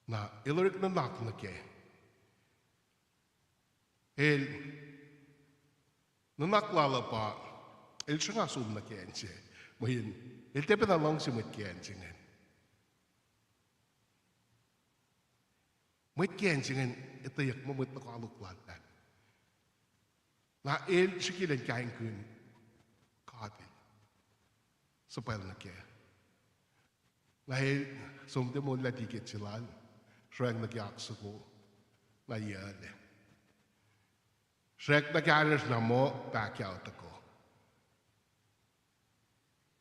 Na el orek nuhnak nuh kac. El nuhnak lal uh pa, el sruhnga som nuh ke acn se. Mweyen el tiac pacna luhngse mwet ke acn se ingacn. Mwet ke acn se ingacn etweyuck muh mwet lokoalok lal ah. Na el srihke elan kaingkihn God el suhpwacl nuh kac. Na el som tiac moul lah tiket se lal, srwack nuh ke oak soko, na yaclac. Srwack nuh ke ahlahsr na muh pahkah uh tuhkuh.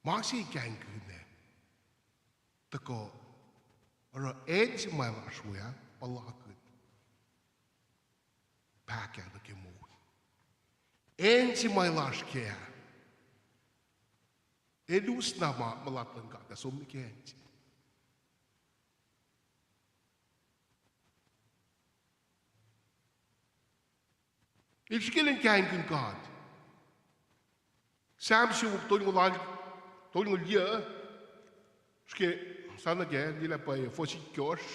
Ma se kaingkihn ah tuhkuh, oruh acn se ma el oasr we ah puhlakihn pahkah nuh ke moul. Acn se ma el oasr kac ah, el us na ma mulat luhn God ah som nuh ke acn se. El srihke elan kaingkihn God. Sam siofok tolngoul, tolngoul yuc, srihke, sa nuh kac, liye lah pwacye, fuhs itkohsr.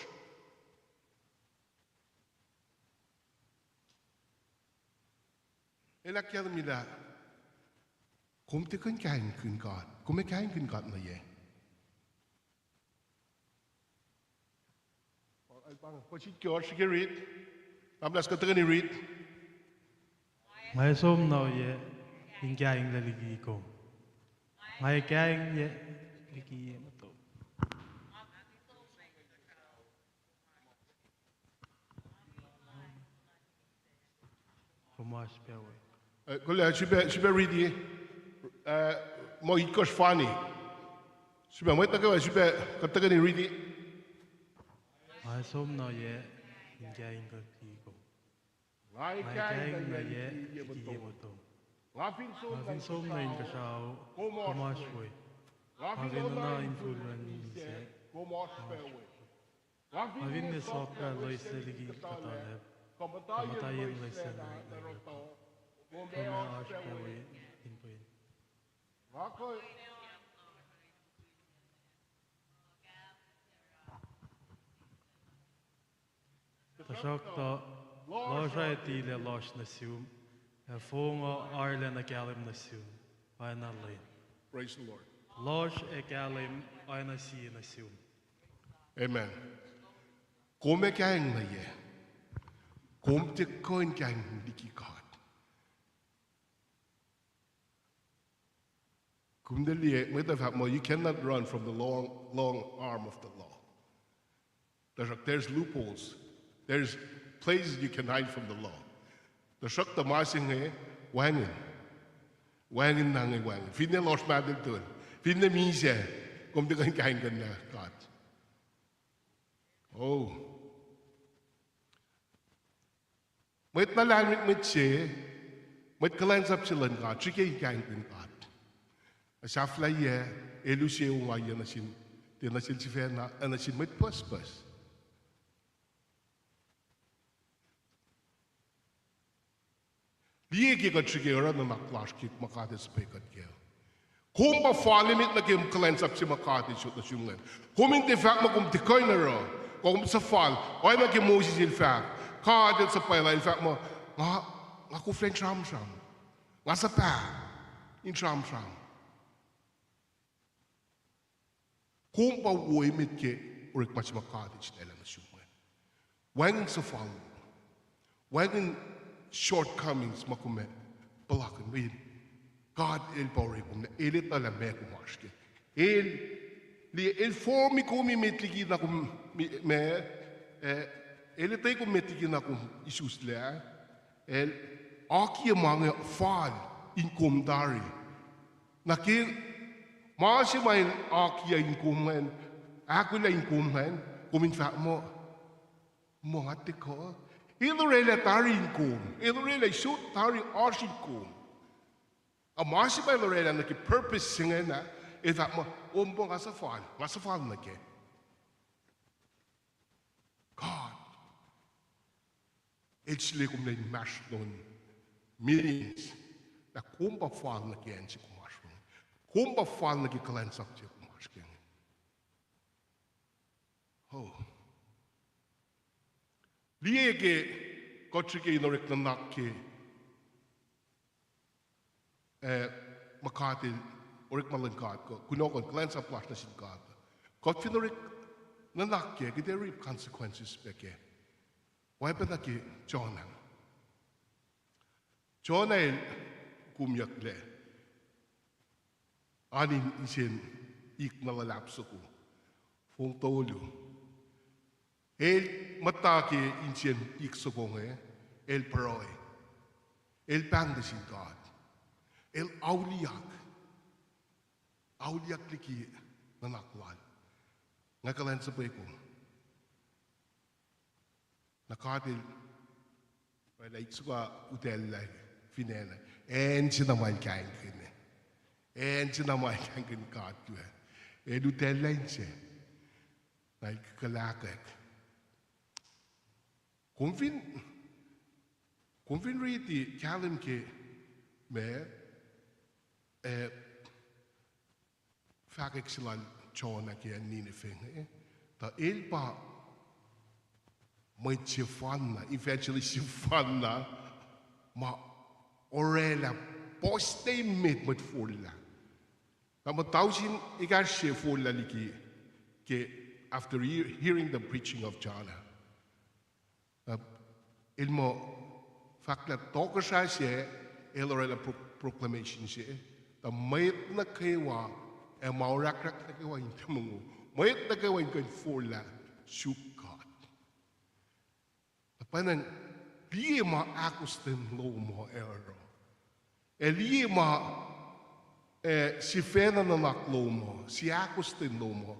El ahkkahlwemye lah, kom tiac kuh in kaingkihn God. Kom ac kaingkihn God nuh yac? Fuhs itkohsr, srihke rit. Namlas kuht tuhkweni rit. Nga ac som na oyac in kainglac liki kom? Nga ac kainglac liki ye nuh tok. kom oasr pac we. Eh, kol ah, srihpac, srihpac riti, eh, muh itkohsr fani. Srihpac mwet nuh kwewa, srihpac kuht tuhkweni riti. Nga som nuh ye in kaingkuhki kom. Nga kaing nuh ye liki ye motom. Nga fin som nuh inkuhsrao, kom oasr we. Nga fin oacna infulwen misac, kom oasr pac we. Nga fin ne soklah loeslac liki kuhtuhlacp, kuh muhta yen loeslac nuh yohrohtoh, kom oasr pac we in pwen. Tuhsruhktuh lohsr ac tilac lohsr nuh sum, ac fong uh arlac nuh kahlwem nuh sum, oacna lwen. Praise the Lord. Lohsr ac kahlwem oacna sie nuh sum. Amen. Kom ac kaing nuh ye. Kom tiac kuh in kaing liki God. Kom tiac liye, mwet uh fahk muh, you cannot run from the long, long arm of the law. Tuhsruhk there's loopholes. There's places you can hide from the law. Tuhsruhktuh ma se inge, wacngihn. Wacngihn na inge wacngihn. Finne lohsr mahtuh, finne misac, kom tiac kuh in kaingkihn God. Oh. Mwet na lahlmwetmwet mwet se, mwet kuhlwacnsap se luhn God, srihke in kaingkihn God. Ac sahflahiyac, el use ongaiyac nuh sin, tiac nuh sel sifacna, ac nuh sin mwet pucspucs. Liye ke kuht srihke oruh nuhnak lasr ke ma God El suhpwe kuht kac. Kom pa fal emet nuh ke kuhlwacnsap se ma God El sot nuh sum ingacn. Kom in tiac fahk muh kom tiac kuh in oruh, kuh kom suhfal, oacna ke Moses el fahk, God El suhpwaclah, El fahk muh, nga, nga koflah in sramsram. Nga suhpah in sramsram. Kom pa wo emet ke orekma se ma God El sulaclah nuh sum ingacn. Wacngihn suhfal, wacngihn shortcomings ma kom ac puhlakihn mweyen God El pa orekma, El etuhlah meac kom oasr kac. El, liye, El form-i kom emet likina kom, ma, eh, El etuh kom met likina kom isuslac. El akiyac ma inge fal in kom tari. Na ke ma se ma El akiyac in kom ingacn, ahkolah in kom ingacn, kom in fahk muh, muh nga tiac kuh. El orwaclah tari in kom, El orwaclah sot tari oasr in kom. A ma se ma El orwaclah nuh ke purpose se ingacn ah, El fahk muh, o, muh nga suhfal, nga suhfal nuh kac. God El sule kom nuh inmahsrlon millions. Na kom pa fal nuh ke acn se kom oasr we. Kom pa fal nuh ke kuhlwacnsap se kom oasr kac inge. Oh. Liye ke kuht srihke in orek nuhnak ke, eh, ma God El, orekma luhn God, kuh kunohkohn kuhlwacnsap lasr nuh sin God. Kuht fin orek nuhnak kac, kuht ac reap consequences pac kac. Oacpacna ke Jonah. Jonah el komyucklac an in, insen ik na luhlahp soko. Fong tolu. El muhta ke insen ik soko inge, el pruhe. El pahng nuh sin God. El auliyak. Auliyak liki nuhnak lal. Nga kuhlwacnsapuh kom. Na God El orwaclah ik soko utacllah fin acn, acn se na ma el kahingkihn. Acn se na ma el kahingkihn God we. El utacllah inse. Na el kuhkahkwack. Kom fin, kom fin riti kahlwem ke ma, eh, fahkwack se lal Jonah ke acn Nineveh inge, tuh el pa mwet sefanna, evangelist sefanna, ma orwaclah puhs emet mwet forlah. Na muh tausin ekahsr se forlah liki ke after he-, hearing the preaching of Jonah. Na el muh fahk lah tohkohsrah se el orwaclah pro-, proclamation se, tuh mwet nuh kwewa, ac ma orahkrahk nuh kwewa in tiac mongo. Mwet nuh kwewa in kuh in forlah suk God. Na pwacnwacng Liye ma ahkostwen lom uh ac oruh. Ac liye ma, eh, sifacna nuhnak lom uh, sie ahkostwen lom uh.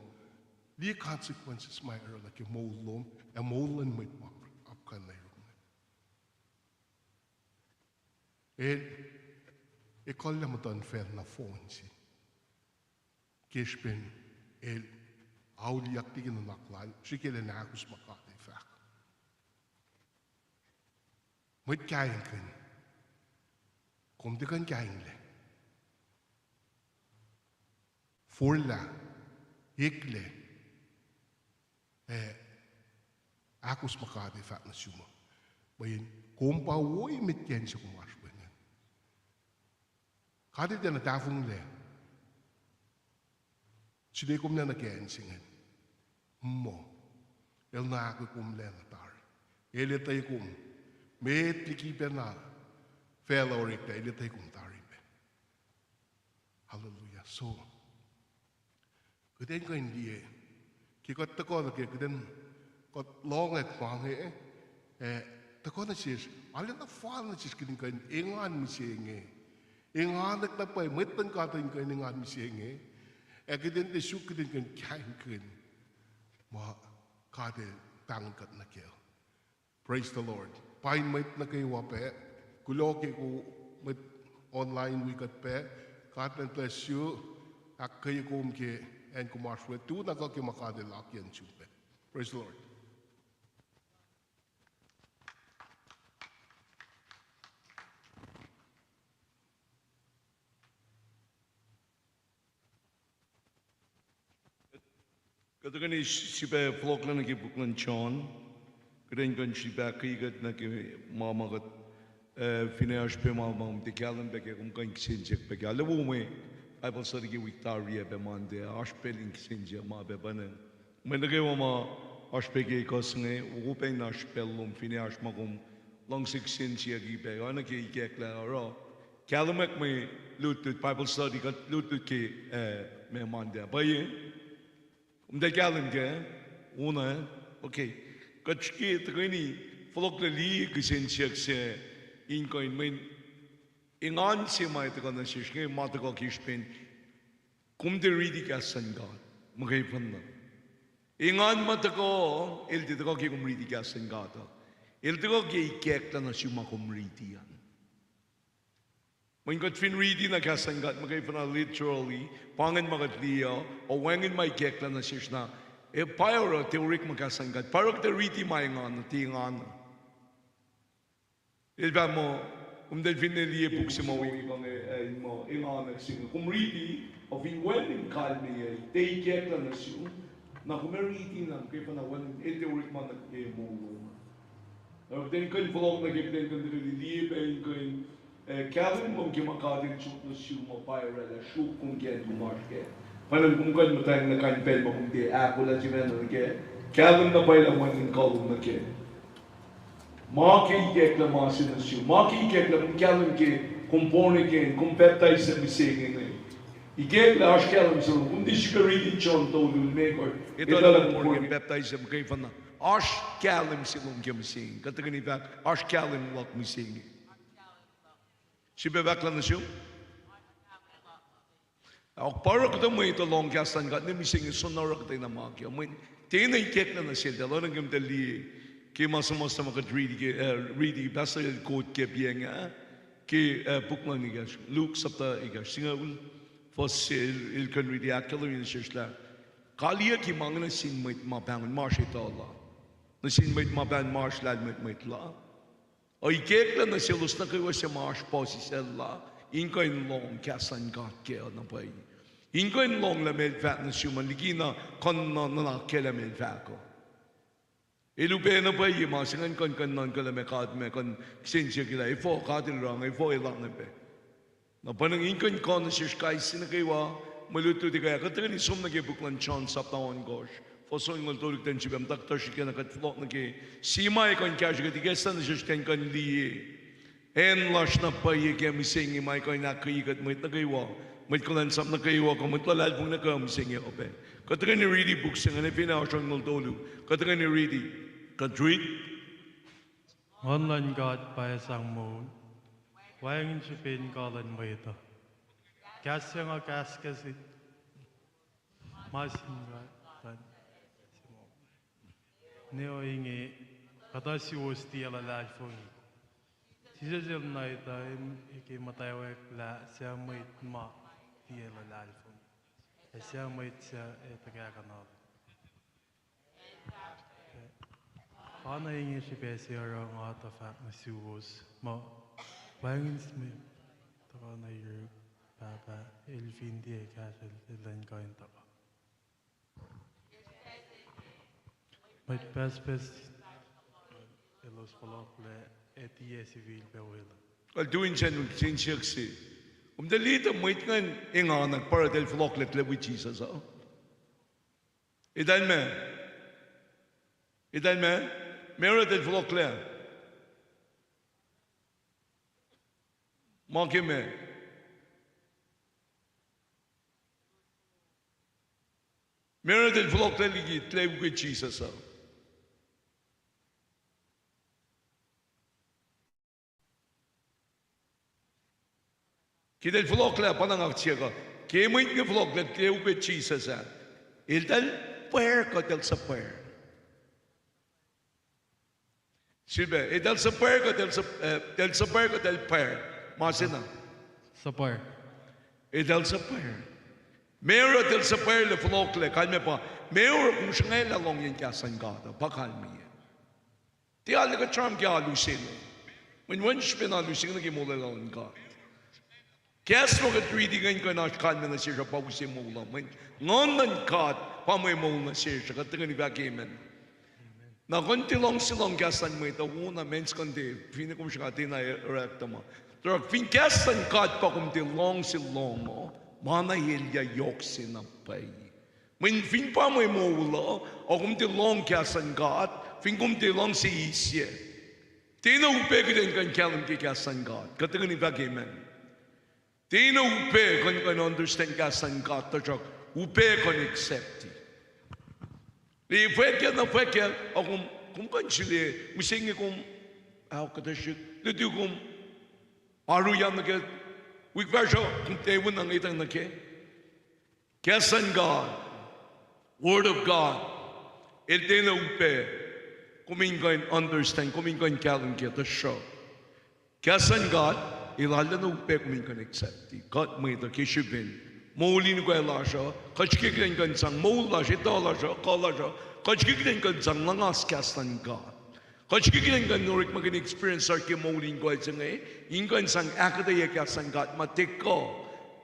Liye consequences ma oruh nuh ke moul lom ac moul luhn mwet ma apkuhran nuh yurum. El, ekuhllah muhtuhnfacl nohfohn se. Ke srihpen el auliyak liki nuhnak lal, srihke elan ahkos ma God el fahk. Mwet kaingkihn, kom tiac kuh in kainglac. Forlah, eklac, ac ahkos ma God el fahk nuh sum uh. Mweyen kom pa wo emet ke acn se kom oasr we ingacn. God el tiacna tahfonglac. Sule kom lac nuh ke acn se ingacn. Muh, el na ahkolah kom lac nuh tari. El etuh kom. Met liki pacna facluh oreklac, el etuh kom tari pac. Hallelujah. So, kuht in kuh in liye, ke kuht tuhkuh nuh ke, kuht in, kuht lohng ma inge, eh, tuhkuh nuh sesr, arulacna fal nuh sesr kuht in kuh in engan mihsenge. Engan na pwacye, mwet luhn God in kuh in engan mihsenge. Ac kuht in tiac suk kuht in kuh in kaingkihn ma God el pahngon kuht nuh kac. Praise the Lord. Paing mwet nuh kwewa pac. Kuloh ke kom mwet online wi kuht pac. God bless you. Ahkkweye kom ke acn kom oasr we. Tu na kuh ke ma God el akiyac nuh sum pac. Praise the Lord. Kuht tuhkweni srihpac fohlohklac nuh ke puk luhn John. Kuht in kuh in srihpac ahkkweye kuht nuh ke ma ma kuht, eh, finne oasr pac ma ma kom tiac kahlwem pac ke kom kuh in kihsen siyuck pac ke. Arlac wo mwe Bible study ke wik tari ah pac Monday, oasr pacl in kihsen siyuck ma pac pa inge. Mwet nuh kwewa ma oasr pac ke ekuh se inge, wo pac in oasr pacl lom finne oasr ma kom luhngse kihsen siyuck pac, oacna ke ikacklah oruh kahlwemwack mwe lutlut, Bible study kuht lutlut ke, eh, ma Monday ah. Pwacye? Kom tiac kahlwem kac? Wona? Okay. Kuht srihke tuhkweni fohlohklac liye kihsen siyuck se in kuh in mweyen engan se ma tuhkuh nuh sesr inge ma tuhkuh ke srihpen kom tiac riti kahs luhn God muhkwena. Engan ma tuhkuh, el tiac tuhkuh ke kom riti kahs luhn God uh. El tuhkuh ke ikacklah nuh sum ma kom riti an. Mweyen kuht fin riti na kahs luhn God muhkwena literally, pa ingacn ma kuht liye uh, wacngihn ma ikacklah nuh sesr na, eh, pa oruh tiac orekma kahs luhn God. Pa oruh kuht ac riti ma engan, tiac engan. El fahk muh, kom tiac finne liye puk se ma wi pa inge, eh, muh engan se inge. Kom riti, ac fin wacngihn kalmeyac, tiac ikacklah nuh sum, na kom ac riti na muhkwena wacngihn, el tiac orekma nuh ke moul lom. Oruh kuht in kuh in fohlohk nuh ke kuht in kuh in tuhkweni liye pac in kuh in, eh, kahlwem lom ke ma God el sot nuh sum uh pa oraclah sruok kom ke acn kom oasr kac. Pwacnwacng kom kuh in muhtwacng na kain pacl ma kom tiac ahkolah sifacna nuh kac. Kahlwem na pwacye lah wacngihn kuh lom nuh kac. Ma ke ikacklah ma se nuh sum. Ma ke ikacklah kom kahlwem ke kom born again, kom pacptais mihsenge inge. Ikacklah oasr kahlwem se lom. Kom tiac srihke riti John tolu limekohsr. Etuh lah kom born again, pacptais muhkwena. Oasr kahlwem se lom ke mihsenge. Kuht tuhkweni fahk, oasr kahlwem luhk mihsenge. Srihpac fahk lah nuh sum. Ac pa oruh kuhtuh mwet uh lohng kahs luhn God nuh mihsenge, soenna oruh kuhtwena ma ke. Mweyen tiacna ikacklah nuh seltahl, oacna ke kom tiac liye ke ma suhmuhslah ma kuht riti ke, eh, riti ke Pastor el quote ke piacng ah, ke, eh, puk luhn ekahsr, Luke sapta ekahsr singucul, fuhs se el, el kuh in riti ahkkahlwemye nuh sesr lah kaliyucki ma inge nuh sin mwet ma pahngon ma oasr etuh la, nuh sin mwet ma pahngon ma oasr lahlmwetmwet la. Ac ikacklah nuh selos nuh kwewa suc ma oasr puhsisacl la, in kuh in lohng kahs luhn God kac na pwacye. In kuh in lohng lah meac el fahk nuh sum an, likina kuh in nuhnak kac lah meac el fahk uh. El upac na pwacye ma se ingacn kuh in kuh in nuhnkuh lah meac God, meac kuh in kihsen siyuck lah efuh God el oruh inge, efuh elan pac. Na pa inge in kuh in kuh nuh sesr kais sie nuh kwewa, mwe lutlut ekuh ah, kuht tuhkweni som nuh ke puk luhn John sapta ohnkohsr, fuhs onngoul tolu, kuht in srihpac muhta kuhtuh srihkena kuht fohlohk nuh ke sie ma kuh in kahsrwe kuht, ikacslah nuh sesr kuh in kuh in liye acn lasr na pwacye ke mihsenge ma kuh in ahkkweye kuht mwet nuh kwewa, mwet kuhlwacnsap nuh kwewa, kuh mwet luhlahlfongi nuh kwewa mihsenge uh pac. Kuht tuhkweni riti puk se ingacn, Ephesians ohnkohsr onngoul tolu. Kuht tuhkweni riti. Kuht riti. Nguhn luhn God pa sang moul, wacngihn srihpen kuh luhn mwet uh. Kahs se nga kahskahs ma sin God, ne ohinge, kuhtuh suwos tiac luhlahlfongi. Jisus el nuh etuh ke muhtwacwacack lah suc mwet ma tiac luhlahlfongi, ac suc mwet suc ac tuhkahkuhnuhl. Pa na inge srihpac se oruh nga tuh fahk nuh suwos muh, wacngihn mwet tuhkuh nuh yuruk Pahpah el fin tiac kahsrwel, el elan kuh in tuhkuh. Mwet pucspucs elos fohlohklac ac tiac sifilpac weluhl. Kal tuin sacn un kihtin siyuck se. Kom tuh liye tuh mwet ingacn engan pa oruh eltahl fohlohklac wi Jisus uh? Eltahl ma, eltahl ma, ma oruh eltahl fohlohklac? Ma ke ma, ma oruh eltahl fohlohklac liki tilac ukwe Jisus uh? Ke eltahl fohlohklac, pa na nga siyuck uh, ke mwet inge fohlohklac tilac ukwe Jisus ah, eltahl pwacr kuh eltahl suhpwacr? Sifilpac, eltahl suhpwacr kuh eltahl suhp-, eh, eltahl suhpwacr kuh eltahl pwacr? Ma se na. Suhpwacr. Eltahl suhpwacr. Ma oruh eltahl suhpwacr lah fohlohklac, kalmac pa, ma oruh kom sruhngwaclah lohngyacn kahs luhn God uh, pa kalmac. Tiac arlac kuht sramsram ke alu se inge. Mweyen srihpen alu se inge nuh ke molwelah luhn God. Kahs ma kuht riti inge in kuh in oasr kalmac nuh sesr uh pa use moul uh. Mweyen Nguhn luhn God pa mwe moul nuh sesr uh. Kuht tuhkweni fahk amen. Na kuh in tiac luhngse lohng kahs luhn mwet uh, wona mens kuh in tiac, finne kom sruhnga tiacna orek tuh ma. Tuhsruhk fin kahs luhn God pa kom tiac luhngse lohng uh, ma na elyah yohk se na pwacye. Mweyen fin pa mwe moul uh, a kom tiac lohng kahs luhn God, fin kom tiac luhngse eisyac, tiacna upac kuht in kuh in kahlwem ke kahs luhn God. Kuht tuhkweni fahk amen. Tiacna upac kuht in kuh in understand kahs luhn God, tuhsruhk upac kuht in accept. Lifwackyuck na fwackyuck, a kom, kom kuh in sule, mihsenge kom, ao kuhtuh srihk, lutu kom, arulacna nuh ke, wik fahsruh, kom tiac wina ngetang nuh ke kahs luhn God, Word of God, el tiacna upac kom in kuh in understand, kom in kuh in kahlwem ke, tuhsruhk kahs luhn God el arulacna upac kom in kuh in accept. Kuht mwet uh ke srihpen moul in ukwe lasr uh, kuht srihke kuht in kuh in sang moul lasr, etuh lasr uh, kuh lasr uh, kuht srihke kuht in kuh in sang luhngas kahs luhn God. Kuht srihke kuht in kuh in orekmakihn experience lasr ke moul in ukwe se inge, in kuh in sang ahkuhtweyac kahs luhn God ma tiac kuh.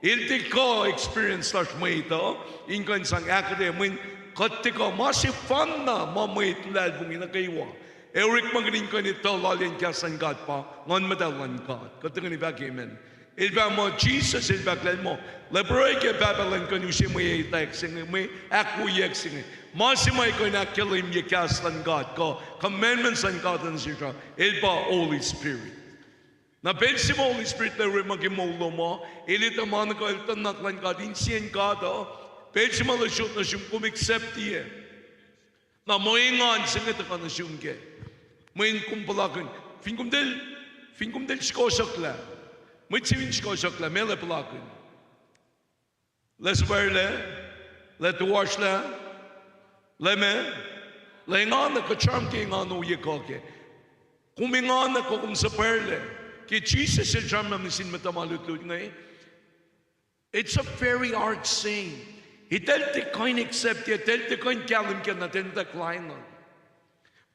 El tiac kuh experience lasr mwet uh, in kuh in sang ahkuhtweyac mweyen kuht tiac kuh. Ma sefanna ma mwet luhlahlfongi nuh kwewa ac orekmakihn in kuh in etuh loal in kahs luhn God pa Nguhn Muhtahl luhn God. Kuht tuhkweni fahk amen. El fahk muh Jisus el fahk lal muh, lah pruhe ke Pahpah lun kuh in use mwe etwacack se inge, mwe ahkwoyack se inge. Ma se ma kuh in ahkkahlwemye kahs luhn God kuh commandments luhn God nuh sesr uh, el pa Holy Spirit. Na pacl se ma Holy Spirit el orekmakihn moul lom uh, el etuh ma nuh kwewa, el tuh nuhnak luhn God, insiyacn God uh, pacl se ma el sot nuh sum kom accept-i. Na mwe engan se inge tuhkuh nuh sum kac. Mweyen kom puhlakihn, fin kom tiac, fin kom tiac srihkohsohklah, mwet se fin srihkohsohklah, meac el ac puhlakihn? Lah suhpwacrlac? Lah toasrlah? Lah meac? Lah engan, kuht sramsram ke engan ohiyac kuh kac. Kom engan kuh kom suhpwacrlac? Ke Jisus el sramsram nuh sin muhtuhn ma lutlut inge, it's a very hard saying. Eltahl tiac kuh in accept-i, eltahl tiac kuh in kahlwem kac, na tiac muhtwacwacack lainuhl.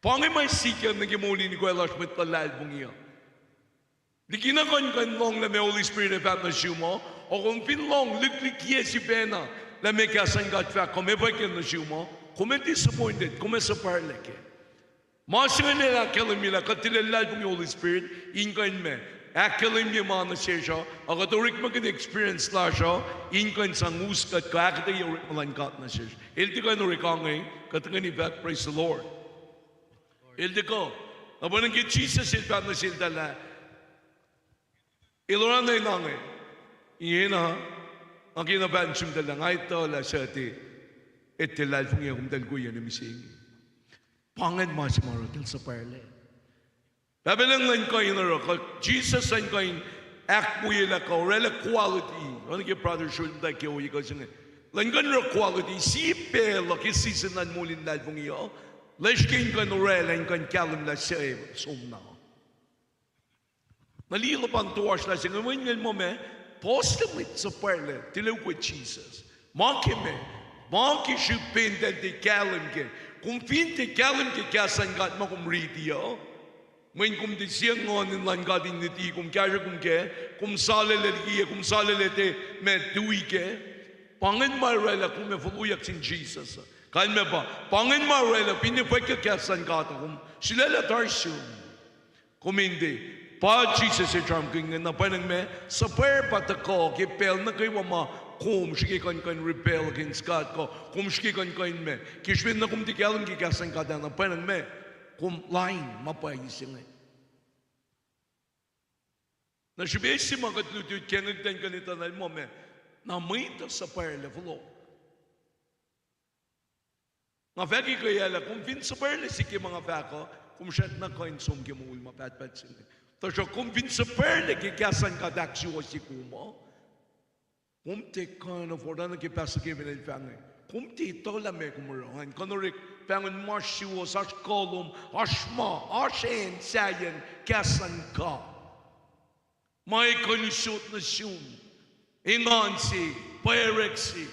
Pa inge ma sikyak nuh ke moul in ukwe lasr mwet luhlahlfongi uh. Likina kuh in kuh in lohng lah meac Holy Spirit ac fahk nuh sum uh, a kom fin lohng lihklihkiyac sifacna lah meac kahs luhn God fahk, kom ac fahk nuh sum uh, kom ac disappointed, kom ac suhpwacrlac kac. Ma se inge el ahkkahlwemye lah kuht tilac luhlahlfongi Holy Spirit in kuh in meac, ahkkahlwemye ma nuh sesr uh, a kuht orekmakihn experience lasr uh in kuh in sang us kuht kuh ahkuhtweyac orekma luhn God nuh sesr. El tiac kuh in orekange, kuht tuhkweni fahk praise the Lord. El tiac kuh. Na pwacnwacng ke Jisus el fahk nuh seltahl lah, el oruh na inge, ingena, nga kena fahk nuh sumtahl lah nga etuh lah suc tiac, tiac luhlahlfongi, komtahl kweyac nuh mihsenge. Pa ingacn ma se ma oruh eltahl suhpwacrlac. Pahpah Lucng elan kuh in oruh, kuh Jisus elan kuh in ahkwoyelah kuh orwaclah quality. Oacna ke brother Shulta ke ohiyac kuh se inge, elan kuh in oruh quality. Sie pacl uh ke season luhn moul in luhlahlfongi uh, lah srihke in kuh in orwaclah in kuh in kahlwemlah suc som na. Na liye luhpan toasr lah se inge, mweyen el muh ma, puhslac mwet suhpwacrlac tiac ukwe Jisus. Ma ke ma, ma ke srihpen eltahl tiac kahlwem kac. Kom fin tiac kahlwem ke kahs luhn God ma kom riti uh, mweyen kom tiac sie nguhn in luhn God in luti, kom kahsruh kom kac, kom salaclac liye, kom salaclac tiac ma tui kac, pa ingacn ma orwaclah kom ac foloyak sin Jisus. Kalmac pa, pa ingacn ma orwaclah finne fwackyuck kahs luhn God uh, kom sulaclah tari sum. Kom in tiac, pa Jisus el sramsramkihn inge, na pwacnwacng ma, suhpwacr pa tuhkuh ke pacl nuh kwewa ma kom srihke kuh in, kuh in rebel against God kuh kom srihke kuh in, kuh in ma, ke srihpen na kom tiac kahlwem ke kahs luhn God ah, na pwacnwacng ma, kom lain ma pwacye se inge. Na srihpac se ma kuht lutlut ke inge kuht in kuh in etuh na el muh ma, na mwet uh suhpwacrlac fohlohk. Nga fahk ke kweyac lah kom fin suhpwacrlac sihk ke ma nga fahk uh, kom srackna kuh in som ke moul ma pahtpaht se inge. Tuhsruhk kom fin suhpwacrlac ke kahs luhn God ahksuwohsye kom uh, kom tiac kuh in afford, oacna ke Pastor Kevin el fahk inge, kom tiac etuh lah meac kom oruh an, kuh in orek pahngon ma suwohs, oasr kuh lom, oasr ma, oasr acn sahyacn kahs luhn God ma ac kuh in usot nuh sum engan se, pwacrack se.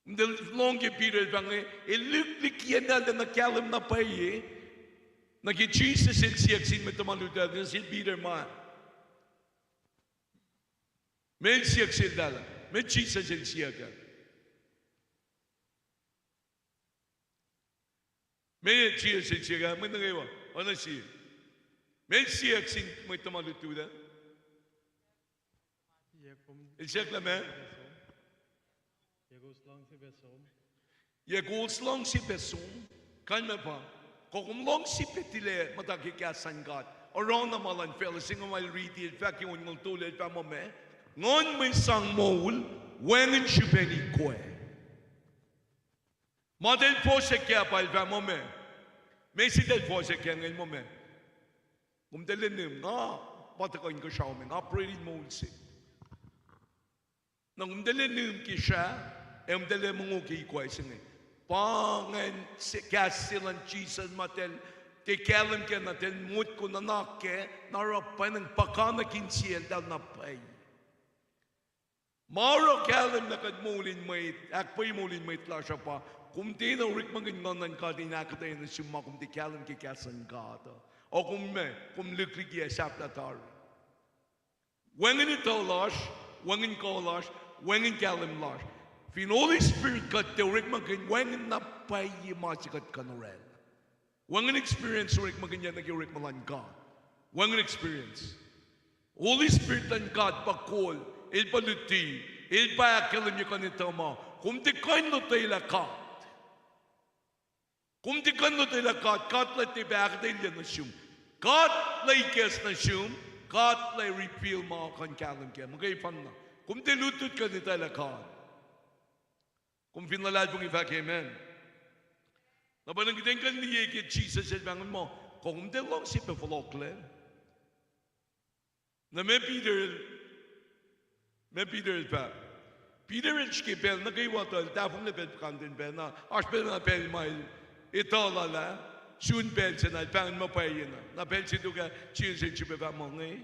Kom tiac lohng ke Peter el fahk inge, el lihk liki enenuh kahlwem na pwacye, nuh ke Jisus el siyuck sin mwet tuhma lutlut ah, nuh sel Peter ma, meac el siyuck seltahl ah, meac Jisus el siyuck ah? Meac Jisus el siyuck ah, mwet nuh kwewa, oacna sie. Meac el siyuck sin mwet tuhma lutlut ah? El siyuck lah meac? Yac kowos luhngse pac som? Kalmac pa, kuh kom luhngse pac tilac muhta ke kahs luhn God, oruh na ma luhn facluh se inge ma el riti, el fahk ke onngucul tolu, el fahk muh ma, nguhn mwe sang moul wacngihn srihpen ikwac. Ma eltahl fohsack kac pa el fahk muh ma, meac se eltahl fohsack kac inge el muh ma, kom tiac lenim, nga pa tuhkuh inkuhsrao me, nga pruhe in moul se. Na kom tiac lenim ke srah, ac kom tiac lemongo ke ikwac se inge. Pa ingacn kahs se luhn Jisus ma eltahl tiac kahlwem kac, na eltahl motko nuhnak kac, na oruh pwacnwacng puhkantwen seltahl na pwacye. Ma oruh kahlwem lah kuht moul in mwet, ahkpwacye moul in mwet lasr uh pa, kom tiacna orekmakihn Nguhn luhn God in ahkuhtweyac nuh sum ma kom tiac kahlwem ke kahs luhn God uh. Ac kom ma, kom lihk liki ac sahflah tari. Wacngihn etuh lasr, wacngihn kuh lasr, wacngihn kahlwem lasr. Fin Holy Spirit kuht tiac orekmakihn, wacngihn na pwacye ma se kuht kuh in orwaclah. Wacngihn experience orekmakihnyuck nuh ke orekma luhn God. Wacngihn experience. Holy Spirit luhn God pa kol, el pa luti, el pa ahkkahlwemye kuh in etuh ma kom tiac kuh in lotwelah God. Kom tiac kuh in lotwelah God, God El tiac pac ahkuhtweyac nuh sum. God El ikacs nuh sum, God El reveal ma kuh in kahlwem kac. Muhkwena, kom tiac lutlut kuh in etwaclah God. Kom fin luhlahlfongi fahk amen. Na pa kuht in kuh in liye ke Jisus el pahngon muh, kuh kom tiac luhngse pac fohlohklac? Na meac Peter, meac Peter el fahk? Peter el srihke pacl nuh kwewa tuh el tahfonglac pacl puhkantwen pacl, na oasr pacl na pacl ma el etuh lal ah, sun pacl se na el pahngon muh pwacye na. Na pacl se tok ah, Jisus el sifilpac fahk muh inge,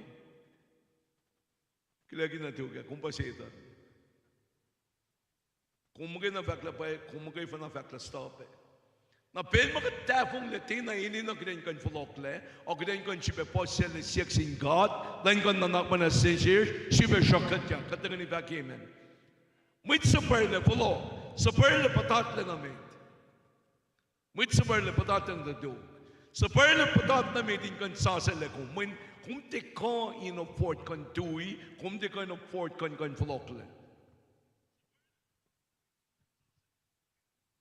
kuloh ke na tok ah, kom pa Setuhn. Kom muhkwena fahk lah pwacye, kom muhkwena fahk lah stop ah. Na pacl ma kuht tahfonglac, tiacna enenuh kuht in kuh in fohlohklac, ac kuht in kuh in sifilpac puhsisacl nuh siyuck sin God, lah in kuh in nuhnak muhnahs nuh sesr, sifilpac sruhkkuhtyak, kuht tuhkweni fahk amen. Mwet suhpwacrlac fohlohk, suhpwacrlac puhtatlac nuh met. Mwet suhpwacrlac puhtatlac nuh tok. Suhpwacrlac puhtat nuh met in kuh in sasuclac kom, mweyen kom tiac kuh in afford kuh in tui, kom tiac kuh in afford kuh in kuh in fohlohklac.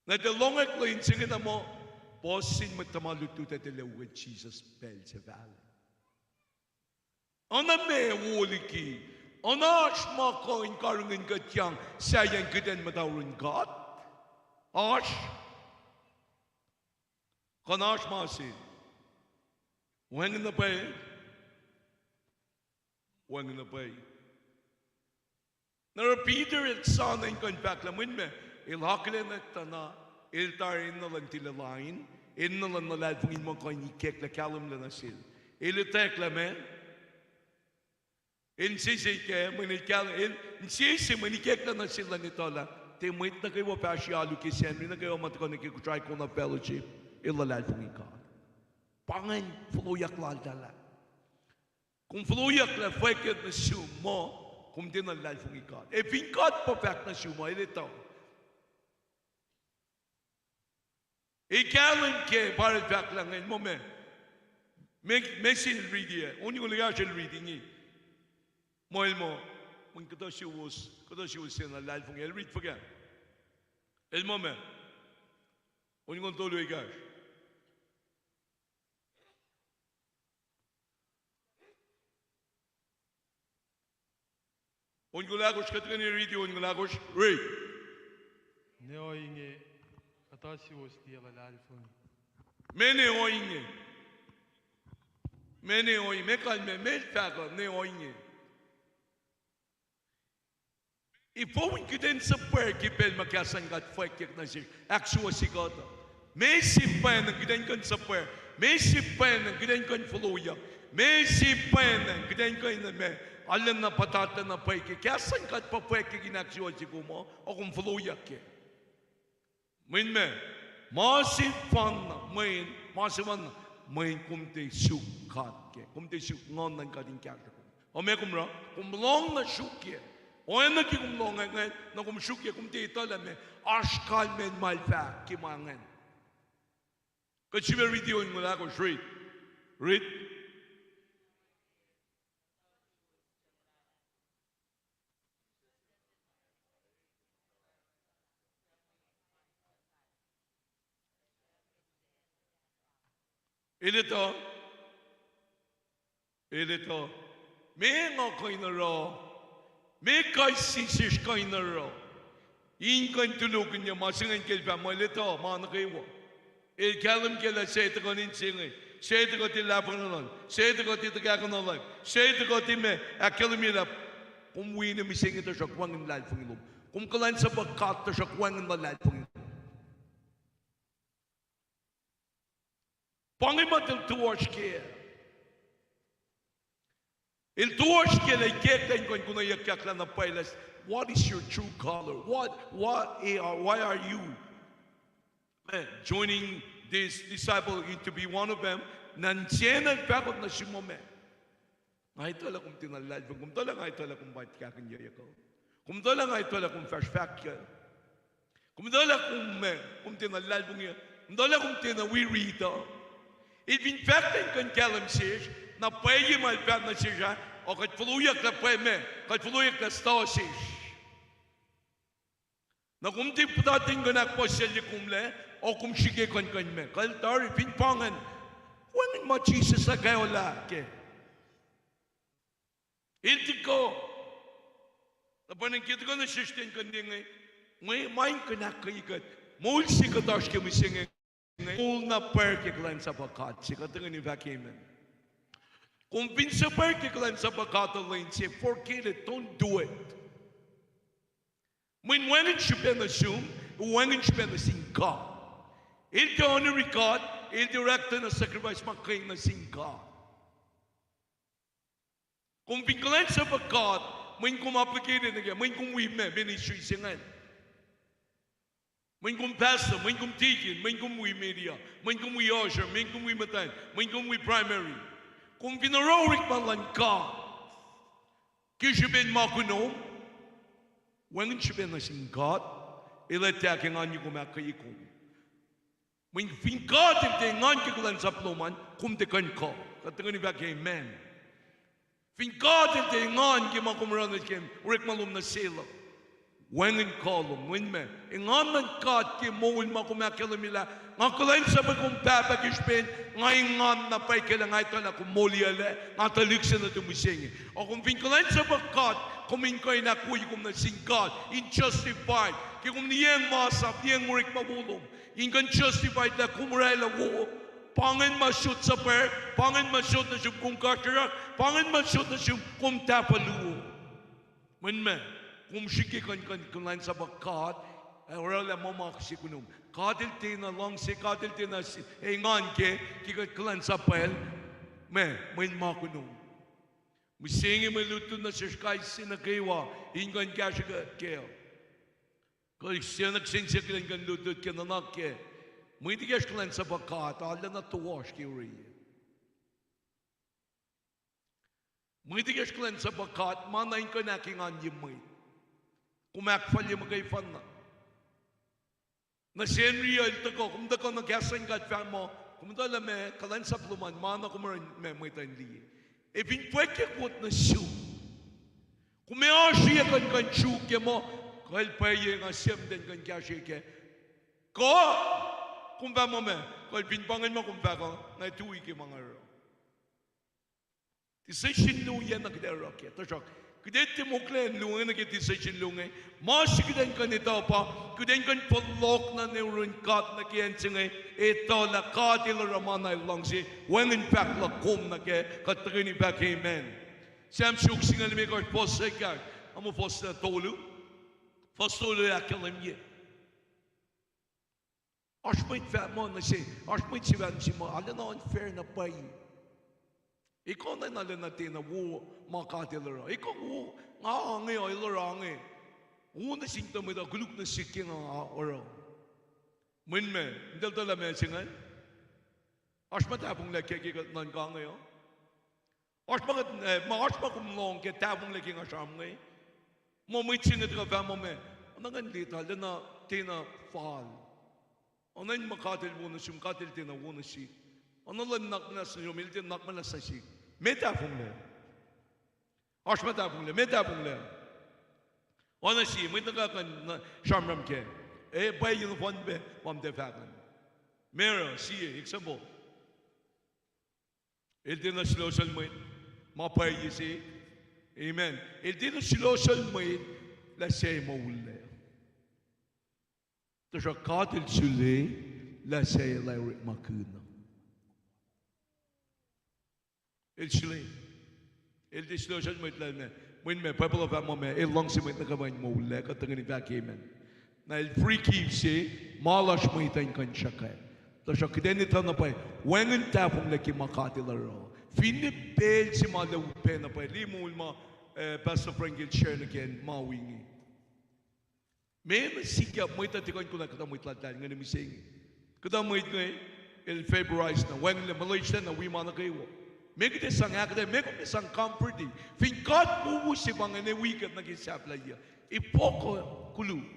Na tuh lohngak lwen se inge na muh, puhs sin mwet tuhma lutlut ah tilac ukwe Jisus pacl se fahla. Oacna ma wo liki, oacna oasr ma kuh in karihngihn kuhtyang sahyacn kuht in muhta yurin God? Oasr? Kuh na oasr ma se? Wacngihn na pwacye. Wacngihn na pwacye. Na oruh Peter el sa na in kuh in fahk lah mwet me, el akihlen etuh na, el tari enenuh luhn tilac lain, enenuh luhn luhlahlfongi in muh kuh in ikacklah kahlwem lac nuh sel. El etwacack lah meac? El insese kac, mweyen el kahlwem, el insese mweyen ikacklah nuh sel luhn etuh lah tiac mwet nuh kwewa fahsrye alu ke Sacnri nuh kwewa ma tuhkuh nuh ke Kosrae Kona Fellowship, el luhlahlfongi God. Pa ingacn foloyak laltahl ah. Kom foloyak lah fwackyuck nuh sum muh kom tiacna luhlahlfongi God. Ac fin God pa fahk nuh sum muh el etuh, el kahlwem ke pa el fahk lah ingacn muh meac, meac, meac se el riti ah, on yuh kol ekahsr el riti inge. Muh el muh, mweyen kuhtuh suwos, kuhtuh suwos se na luhlahlfongi, el riti fuhkah? El muh meac? On yuh kol tolu ekahsr. On kol ahkosr, kuht tuhkweni riti on kol ahkosr, riti. Ne ohinge, kuhtuh suwos tiac luhlahlfongi. Meac ne ohinge? Meac ne ohinge? Meac kalmac, meac el fahk uh, ne ohinge? Efuh in kuht in suhpwacr ke pacl ma kahs luhn God fwackyuck nuh sesr, ahksuwohsye kuht uh? Meac se pwacnwacng kuht in kuh in suhpwacr? Meac se pwacnwacng kuht in kuh in foloyak? Meac se pwacnwacng kuht in kuh in meac, arulacna puhtatlac na pwacye ke kahs luhn God pa fwackyuck in ahksuwohsye kom uh, a kom foloyak kac? Mweyen meac, ma sefanna, mweyen ma sefanna, mweyen kom tiac suk God kac, kom tiac suk Nguhn luhn God in kahsruh kom. O meac kom oruh? Kom lohng na srukyac. Oacna ke kom lohng ingacn, na kom srukyac, kom tiac etuh lah meac, oasr kalmacn ma el fahk ke ma ingacn. Kuht sifilpac riti on kol ahkosr, riti. Riti. El etuh. El etuh. Meac nga kuh in oruh? Meac kais sie sesr kuh in oruh in kuh in tulokihnyac ma se ingacn? Ke el fahk muh el etuh ma nuh kwewa. El kahlwem kac lah suc tuhkuh nuh inse inge, suc tuhkuh tiac lahfwekuhnuhlwacng, suc tuhkuh tiac tuhkahkuhnuhlwacng, suc tuhkuh tiac meac, ahkkahlwemye lah kom wi na mihsenge tuhsruhk wacngihn luhlahlfongi lom. Kom kuhlwacnsapuh God tuhsruhk wacngihn luhlahlfongi lom. Pa inge ma el toasr kac. El toasr kac lah ikacklah in kuh in konweyuck ahklah na pwacye lah, what is your true color? What, what are, why are you, eh, joining this disciple in to be one of them? Na insiyacn el fahk nuh sum muh meac, nga etuh lah kom tiacna luhlahlfongi. Kom etuh lah nga etuh lah kom pa kahkihnyeyuck uh. Kom etuh lah nga etuh lah kom fahsr fahkyuck. Kom etuh lah kom meac, kom tiacna luhlahlfongi. Kom etuh lah kom tiacna wi riti uh. El fin fahk in kuh in kahlwem sesr, na pwacye ma el fahk nuh sesr ah, a kuht foloyak lah pwacye meac, kuht foloyak lah stuh sesr. Na kom tiac puhtatlac in kuh in ahkpuhsisaclye kom lac, a kom srihke kuh in kuh in meac, kuh el tari fin pa ingacn, wacngihn ma Jisus El ahkkahlwemye kac. El tuhkuh. Na pa ingacn ke tuhkuh nuh sesr ten kuh in liye inge, mwe ma in kuh in ahkkweye kuht, moul se kuht oasr ke mihsenge, moul na pwacr ke kuhlwacnsapuh God se. Kuht tuhkweni fahk amen. Kom fin suhpwacr ke kuhlwacnsapuh God uh lwen se, forget it, don't do it. Mweyen wacngihn srihpac nuh sum, wacngihn srihpac nuh sin God. El tiac honour-i God, el tiac orekta na sacrifice ma kuh nuh sin God. Kom fin kuhlwacnsapuh God, mweyen kom obligated nuh kac, mweyen kom wi meac, ministry se ingacn. Mweyen kom pastor, mweyen kom deacon, mweyen kom wi media, mweyen kom wi usher, mweyen kom wi muhtwacn, mweyen kom wi primary. Kom fin oruh orekma luhn God ke srihpen ma kunom, wacngihn srihpac nuh sin God, El ac tiac engan ye kom, ahkkweye kom. Mweyen fin God El tiac engan ke kuhlwacnsap lom an, kom tiac kuh in kuh. Kuht tuhkweni fahk amen. Fin God El tiac engan ke ma kom oruh nuh ke orekma lom nuh Sel uh, wacngihn kuh lom. Mweyen meac, engan luhn God ke moul ma kom ahkkahlwemye lah nga kuhlwacnsapuh kom Pahpah ke srihpen nga engan na pwacye kac lah nga etuh lah kom moliyuclac, nga tuhlihk se nuhtum mihsenge. A kom fin kuhlwacnsapuh God, kom in kuh in ahkwoye kom nuh sin God in justified. Ke kom liyacacng masap, liyacacng orekma wo lom, in kuh in justified lah kom orwaclah wo, Pa ingacn ma sot suhpwacr, pa ingacn ma sot nuh sum kom kasruhsruhk, pa ingacn ma sot nuh sum kom tahfuh luo. Mweyen meac, kom srihke kuh in kuh in kuhlwacnsapuh God, ac oraclah ma ma se kunom. God El tiacna luhngse, God El tiacna s-, engan kac, ke kuht kuhlwacnsapwacl, meac, mweyen ma kunom. Mihsenge mwe lutlut nuh sesr kais sie nuh kwewa, in kuh in kahsrwe kuht kac. Kuh sie nuh kihsen siyuck kuht in kuh in lutlut ke nuhnak kac. Mwet ekahsr kuhlwacnsapuh God, arulacna toasr ke orekma. Mwet ekahsr kuhlwacnsapuh God, ma na in kuh in ahkenganye mwet. Kom ahkfalye muhkwena. Nuh Sacnri el tuhkuh, kom tuhkuh nuh kahs luhn God fahk muh, kom etuh lah meac, kuhlwacnsap lom an, ma na kom oruh in meac, mwet uh in liye. Ac fin fwackyuck wot nuh sum, kom ac oasr iyuck in kuh in sruok ke muh, kuh el pwacye, nga siyuck muhtwacn kuh in kahsrwe kac. Kuh, kom fahk muh meac, kuh el fin pa ingacn ma kom fahk uh, nga tui ke ma nga oruh. Decision luo yac na kuht ac oruh kac. Tuhsruhk kuht ac tiac mokle in luo inge nuh ke decision luo inge. Ma se kuht in kuh in etuh pa, kuht in kuh in fohlohk nuh yurin God nuh ke acn se inge, etuh lah God El oruh ma na El luhngse, wacngihn fahk luhk kom nuh kac, kuht tuhkweni fahk amen. Sam siofok singucul limekohsr, fuhs ekahsr, a muh fuhs tolu, fuhs tolu ahkkahlwemye. Oasr mwet fahk muh nuh se, oasr mwet se fahk nuh sum muh, arulacna unfair na pwacye. Ekuh na arulacna tiacna wo ma God El oruh. Ekuh wo, nga inge, El oruh inge. Wo nuh sin tuh mwet uh koluk nuh sihk ke nga oruh. Mweyen meac, eltahl etuh lah meac se ingacn? Oasr ma tahfonglac kac ke kuht nuhnkuh inge uh? Oasr ma kuht, eh, ma oasr ma kom lohng ke tahfonglac ke nga sramsram inge? Muh mwet se inge tuhkuh fahk muh meac, oacna ingacn leta, lacna tiacna fal. Oacna in ma God El wo nuh sum, God El tiacna wo nuh sihk. Oacna lwen nuhnak muhnahs nuh sum, El tiac nuhnak muhnahs nuh sihk. Meac tahfonglac? Oasr ma tahfonglac, meac tahfonglac? Oacna sie, mwet nuh kwewa kuh in sramsram kac. Eh, pwacye nohfohn pac ma kom tiac fahk an. Meac oruh, sie example. El tiacna sulosul mwet, ma pwacye se. Amen. El tiacna sulosul mwet lah se moul lac. Tuhsruhk God El sule lah se lah orekmakihn uh. El sule. El tiac sulosul mwet lah meac. Mweyen meac, Bible uh fahk muh meac, El luhngse mwet nuh kwewa in moul lac, kuht tuhkweni fahk amen. Na El free gift se, ma lasr mwet uh in kuh in sruhkwack. Tuhsruhk kuht in etuh na pwacye, wacngihn tahfonglac ke ma God El oruh. Finne pacl se ma la upac na pwacye, liye moul ma, eh, Pastor Frank el share nuh ke acn ma wi inge. Meac na sikyak mwet uh tiac kuh in konwacack kuhtuh mwet laltahl inge nuh mihsenge. Kuhtuh mwet inge, el vaporize na, wacngihnlac, molwelah na, wi ma nuh kwewa. Meac kuht ac sang ahkuhtweyac, meac kuht ac sang comforti. Fin God wowo se pa ingacn wi kuht nuh ke sahflahiyac, efuh kuh koluk?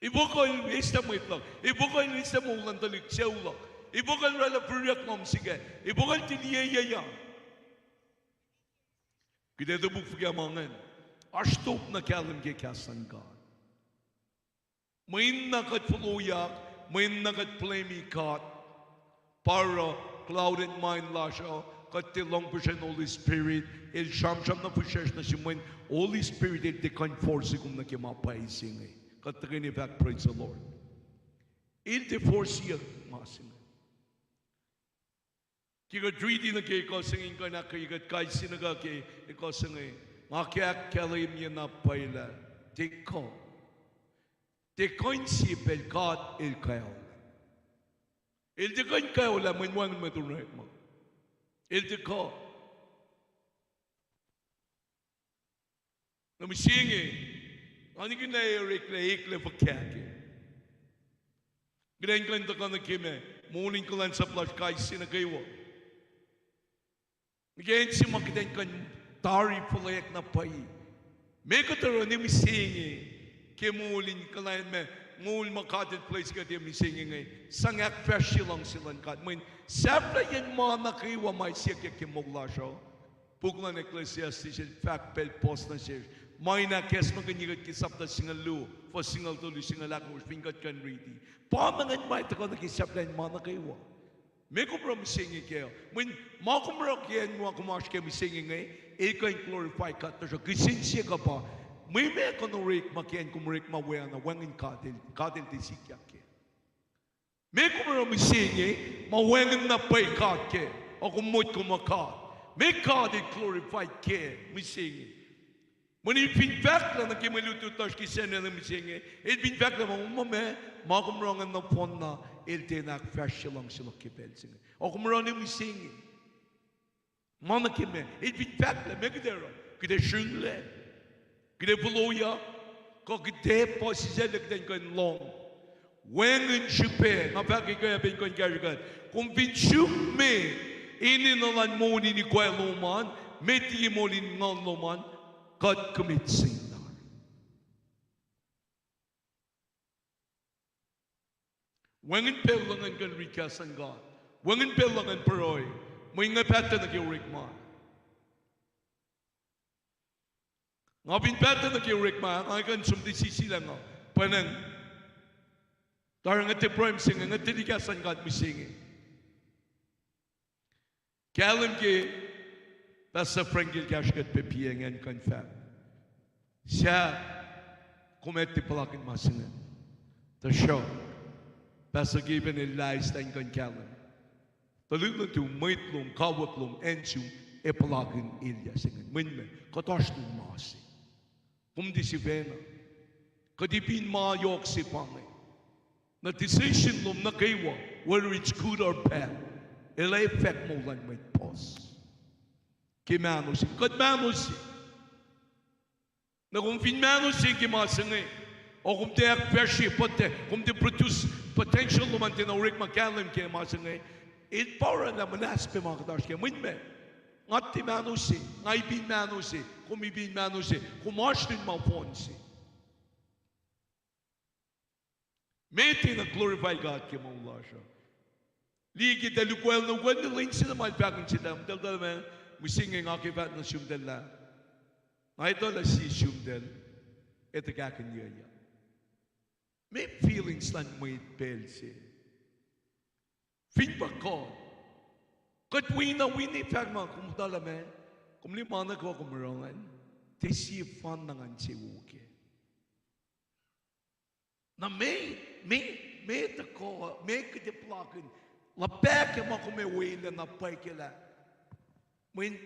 Efuh kuh El eis mwet luhk? Efuh kuh El eis moul luhn tuhlihk sucu luhk? Efuh kuh El oraclah firyuck lom sikac? Efuh kuh El tiac liyeyuc? Kuht ac topuk fuhkah ma ingacn? Oasr top na kahlwem ke kahs luhn God. Mweyen na kuht foloyak, mweyen na kuht blame God, pa oruh clouded mind lasr uh, kuht tiac lohng puhsren Holy Spirit, El sramsram na fihsracsr nuh sum mweyen Holy Spirit El tiac kuh in force kom nuh ke ma pwacye se inge. Kuht tuhkweni fahk praise the Lord. El tiac forceyuck ma se inge. Ke kuht riti nuh ke ekuh se inge, in kuh in ahkkweye kuht kais sie nuh ke ekuh se inge, nga ke ahkkahlwemye na pwacye lah tiac kuh, tiac kuh in sie pacl God El kaolah. El tiac kuh in kaolah mweyen wacngihn mwet orekma. El tiac kuh. Na mihsenge, nga nihkihn lah oreklac eklac fuhkah kac. Kuht in kuh in tuhkuh nuh ke meac, moul in kuhlwacnsap lasr kais sie nuh kwewa. Nuh ke acn se ma kuht in kuh in tari fuhlweack na pwacye. Meac kuht oruh nuh mihsenge ke moul in kuhlwacnsap, moul ma God El bless kuht ke mihsenge inge, sang ahkfahsrye luhngse luhn God. Mweyen sahflahiyacn ma nuh kwewa ma siyuckyak ke moul lasr uh, puk luhn Ecclesiastes el fahk pacl puhs nuh sesr, ma in ahkacsmakihnye kuht ke sapta singucul luo, fuhs singucul tolu, singucul ahkosr, fin kuht kuh in riti. Pa na ingacn ma tuhkuh nuh ke sahflahiyacn ma nuh kwewa. Meac kom oruh mihsenge kac uh? Mweyen ma kom oruh ke acn ma kom oasr ke mihsenge inge, el kuh in glorify God, tuhsruhk kihsen siyuck uh pa, mwe meac kuh in orekma ke acn kom orekma we an, wacngihn God El, God El tiac sikyak kac. Meac kom oruh mihsenge, ma wacngihn na pwacye God kac, ac kom motko muh God? Meac God el glorify kac mihsenge? Mweyen el fin fahklah nuh ke mwe lutlut lasr ke Sacnri mihsenge, el fin fahklah ma, ma, ma, ma kom oruh ingacn nohfohnna, el tiacna ahkfahsrye luhngse luhk ke pacl se inge, ac kom oruh ne mihsenge. Ma nuh ke meac? El fin fahklah, meac kuht ac oruh? Kuht ac sruhnglac? Kuht ac foloyak? Kuh kuht ac puhsisacl, kuht ac kuh in lohng? Wacngihn srihpac, nga fahk ke kuh pac in kuh in kahsrwe kuht. Kom fin suk me enenuh luhn moul in ikoac lom an, met liki moul in nguhn lom an, kuht commit sin na. Wacngihn pacl luhk ngan kuh in riti kahs luhn God. Wacngihn pacl luhk ngan pruhe. Mweyen nga pahtlac nuh ke orekma. Nga fin pahtlac nuh ke orekma, nga kuh in som tuh sisilah nga pwacnwacng. Tari nga tiac pruhe mihsenge, nga tiac riti kahs luhn God mihsenge. Kahlwem ke Pastor Frank el kahsrwe kuht pac piac ingacn, kuh in fahk, sahp kom ac tiac puhlakihn ma se ingacn. Tuhsruhk Pastor Gaben el laislah in kuh in kahlwem, tuhlihk nuhtum, mwet lom, kawuck lom, acn sum, ac puhlakihn elyah se ingacn. Mweyen meac? Kuht oasr lun ma se. Kom tiac sifacna. Kuht fin ma yohk se pa inge, na decision lom nuh kwewa, whether it's good or bad, el ac affect moul luhn mwet puhs. Ke mahno se, kuht mahno se. Na kom fin mahno se ke ma se inge, ac kom tiac ahkfahsrye, pot-, kom tiac produce potential lom an tiacna orekma kahlwem ke ma se inge, el pa oraclah muhnahs pac ma kuht oasr kac. Mweyen meac? Nga tiac mahno se, nga fin mahno se, kom fin mahno se, kom oasr lun ma fohn se. Meac tiacna glorify God ke moul lasr uh? Liye ke tuhlihk ukwacl na ukwacl, lwen se na ma el fahk in sitac, tahl, tahl ma, mihsenge nga ke fahk nuh sumtahl lah, nga etuh lah sie sumtahl ac tuhkahkihnyucyak. Meac feelings luhn mwet pacl se? Fin pa kuh, kuht wi na wi ne fahk ma, kom etuh lah ma, kom liye ma nuh kwewa kom oruh ingacn, tiac sie fanna ngan se wo kac. Na meac, meac, meac tuhkuh, meac kuht ac puhlakihn? Luhpahkah ma kom ac welah na pwacye lah, mweyen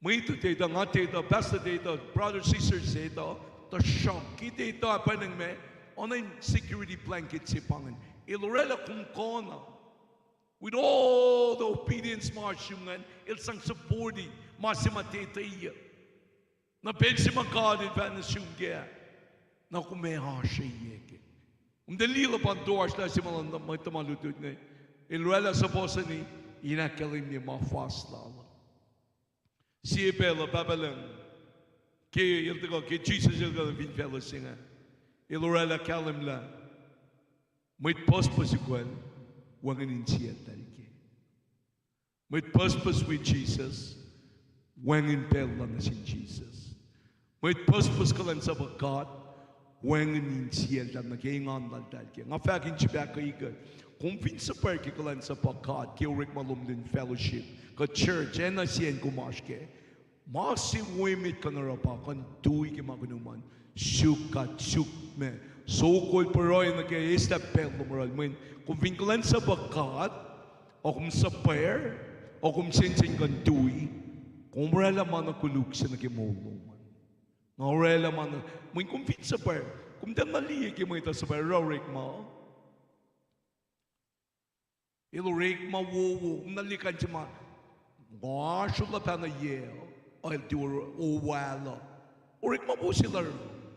mwet uh tiac etuh, nga tiac etuh, pastor tiac etuh, brother, sister tiac etuh, tuhsruhk ke tiac etuh, pwacnwacng ma, oacna in security blanket se pa ingacn. El oraclah kom kuh na, with all the obedience ma oasr sum ingacn, el sang support-i ma se ma tiac etweyuc. Na pacl se ma God el fahk nuh sum kac, na kom ac oasr eye kac. Kom tiac liye lah pa in toasr lah se ma luhn mwet tuhma lutlut inge, el oraclah suhpuhseni in ahkkahlwemye ma fas lal uh. Sie pacl uh Pahpah Lucng, ke el tuhkuh, ke Jisus el kuh fin facluh se inge, el oraclah kahlwem lah mwet pucspucs ukwacl wacngihn insiyacltahl kac. Mwet pucspucs wi Jisus wacngihn pacl lal nuh sin Jisus. Mwet pucspucs kuhlwacnsapuh God wacngihn insiyacltahl nuh ke engan laltahl kac. Nga fahk in srihpac kuhikuhl, kom fin suhpwacr ke kuhlwacnsapuh God ke orekma lom lun fellowship kuh church, acn na sie acn kom oasr kac, ma se wo emet kuh in oruh pa kuh in tui ke ma kunom an, suk God, suk ma, sokol pruhe nuh ke, eslah pacl lom oruh. Mweyen kom fin kuhlwacnsapuh God, ac kom suhpwacr, ac kom sensen kuh in tui, kom oraclah ma na koluk se nuh ke moul lom an. Nga oraclah ma na, mweyen kom fin suhpwacr, kom tiacna liye ke mwet uh suhpwacr oruh orekma. El orekma wowo, kom na liye kain se ma, nga sruhlah pacna yac, el tiac oruh, o wal uh. Orekma wo se lal,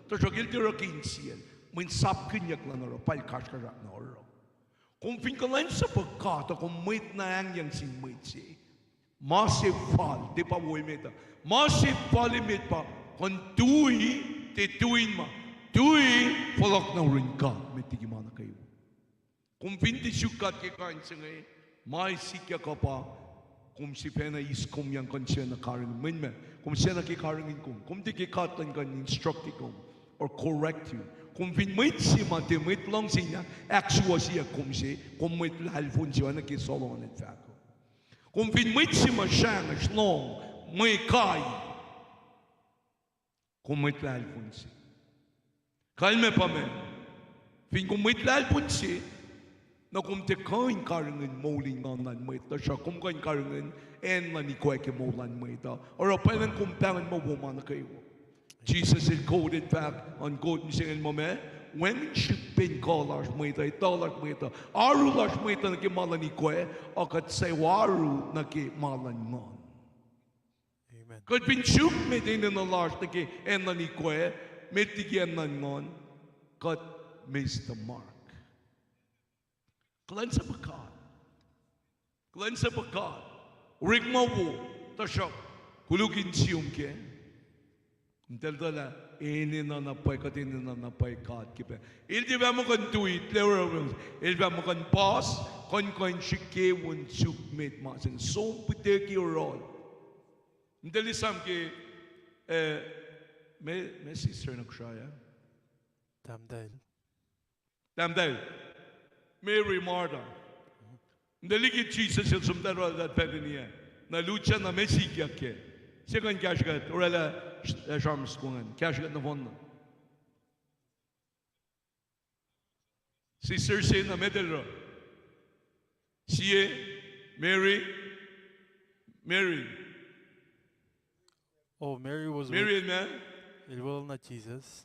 tuhsruhk el tiac oruh ke insiyacl, mweyen sapkihnyuck luhn oruh, pa el kasrkuhsrak na oruh. Kom fin kuhlwacnsapuh God ac kom mwet na ahngyang sin mwet se, ma se fal tiac pa wo emet uh. Ma se fal emet pa kuh in tui, tiac tui in ma, tui, fohlohk na yurin God met liki ma nuh kwewa. Kom fin tiac suk God ke kain se inge, ma sikyak uh pa kom sifacna eis kom yang kuh in sifacna karihngihn. Mweyen ma, kom sifacna ke karihngihn kom, kom tiac ke God luhn kuh in instruct-i kom or correct you. Kom fin mwet se ma tiac mwet luhngse in ahksuwohsyeyuck kom se, kom mwet lahlfon se, oacna ke Solomon el fahk uh. Kom fin mwet se ma srahngesr, lohng, mwe kai, kom mwet lahlfon se. Kalmac pa ma, fin kom mwet lahlfon se, Na kom tiac kuh in karihngihn moul in nguhn luhn mwet, tuhsruhk kom kuh in karihngihn acn luhn ikoac ke moul luhn mwet uh. Oruh pwacnwacng kom pahngon muh wo ma nuh kwewa. Jisus el quote-ed fahk, on quote mihsenge el muh ma, wacngihn srihpen kuh lasr mwet uh, etuh lasr mwet uh, oaru lasr mwet uh nuh ke ma luhn ikoac, a kuht suc oaru nuh ke ma luhn nguhn. Kuht fin suk met enenuh lasr nuh ke acn luhn ikoac, met liki acn luhn nguhn, kuht miss the mark. Kuhlwacnsapuh God. Kuhlwacnsapuh God. Orekma wo, tuhsruhk koluk in siom kac. Kom tuh etuh lah enenuh na pwacye, kuht enenuh na pwacye God ke pacl. El tiac fah muh kuh in tui, el fah muh kuh in puhs, kuh in, kuh in srihke wo in suk met ma se inge, som pihtucki yohrohl. Kom tuh esam ke, eh, ma, ma sister nuh Kosrae ah? Tahmtahel. Tahmtahel. Mary, Martha. Kom tuh liki Jisus el som tuh orwaclah Bethany ah, na el utyak na ma sikyak kac. Sie kuh in kahsruh kuht orwaclah, eh, sramsram se ingacn, kahsruh kuht nohfohnna. Sister se na met el oruh? Sie, Mary, Mary. Oh, Mary was Mary with, el ma? El weluhl na Jisus.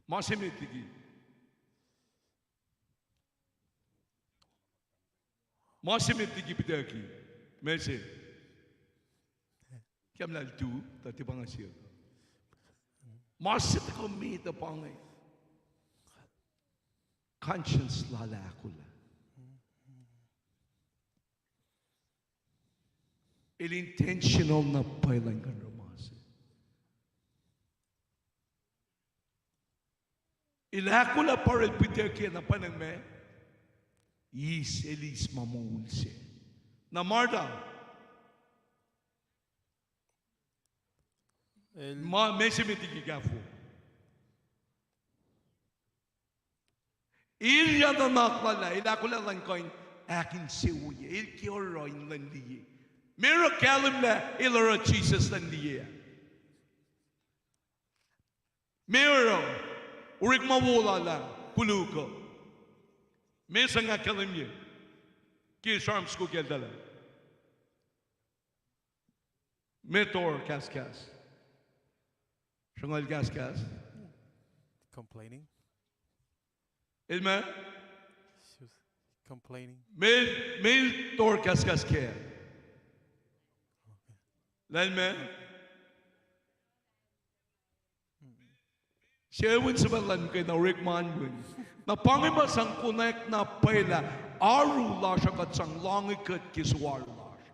Ma se met liki. Ma se met liki pihtucki. Ma se. Ke ma lah el tu, tuh tiac pa nga siyuck. Ma se tuhkuh met uh pa inge. Conscience lal ahkolah. El intentional na pwacye in kuh in oruh ma se. El ahkolah pa el pihtucki na pwacnwacng ma, eis, el eis ma moul se. Na Martha, el ma, ma se met liki kahfo. El ac nuhnak lal ah, el ahkolah elan kuh in ahkinsewowoye, el ke oruh in lwen liye. Ma oruh kahlwem lah el oruh Jisus lwen liye ah? Ma oruh, orekma wo lal ah koluk uh? Ma sang ahkkahlwemye ke sramsram soko kacltahl ah? Ma tohrkahskahs? Sruhnguhl kahskahs? Complaining. El ma? She was complaining. Ma el, ma el tohrkahskahs kac? Lah el ma? Sie win suhpwacl luhn ke na orekma an win. Na pa inge ma sang konwacack na pwacye lah oaru lasr uh kuht sang loange kuht ke suc oaru lasr.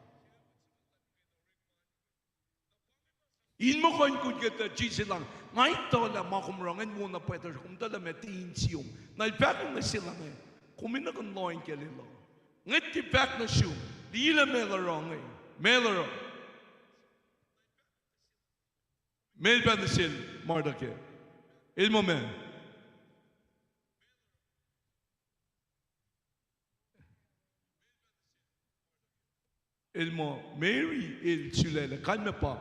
In muh kuh in kut kuht uh, Jisus elan, nga etuh lah ma kom oruh ingacn wo na pwacye, tuhsruhk kom etuh lah ma tiac insiyom. Na el fahk nuh sel inge, kom enenuh kuh in lohng kacl el uh. Ngwet ke fahk nuh sum, liye lah ma el oruh inge, ma el oruh. Ma el fahk nuh sel Martha kac? El muh ma? El muh Mary el sulaclah, kalmac pa,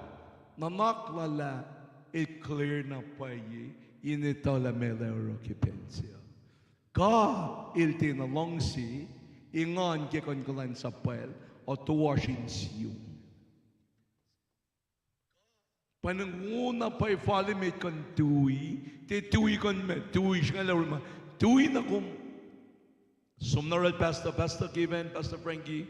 nuhnak lal ah el clear na pwacye, in etuh lah ma el ac oruh ke pacl se uh. God el tiacna luhngse engan ke kuh in kuhlwacnsapwacl, a toasr insiyom. Pwacnwacng wo na pwacye fal met kuh in tui, tiac tui kuh in ma, tui srihngacl orekma, tui na kom. Som na orwacl pastor, Pastor Kevin, Pastor Frankie,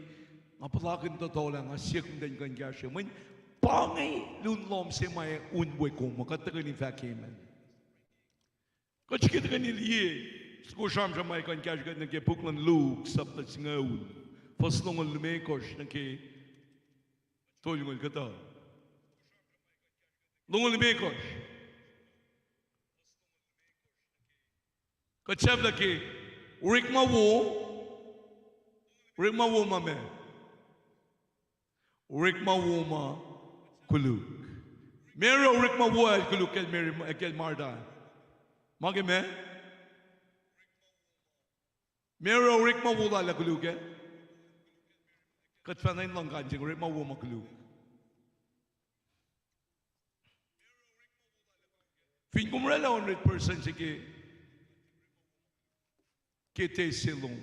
nga puhlakihn tohtohlah, nga siyuck muhtwacn kuh in kahsruh. Mweyen pa inge lun lohm se ma un we kom uh, kuht tuhkweni fahk amen. Kuht srihke tuhkweni liye soko sramsram ma kuh in kahsruh kuht nuh ke puk luhn Luke, sapta singucul, fuhs longoul limekohsr nuh ke tolngoul kuhtuh. Longoul limekohsr. Kuht sahflah ke orekma wo, orekma wo ma ma? Orekma wo ma koluk. Ma oruh orekma wo el koluk kacl Mary, kacl Martha? Ma ke ma? Ma oruh orekma wo lal ah koluk ah? Kuht fahna in luhngkan se orekma wo ma koluk. Fin kom orwaclah hundred percent se ke ke test se lom.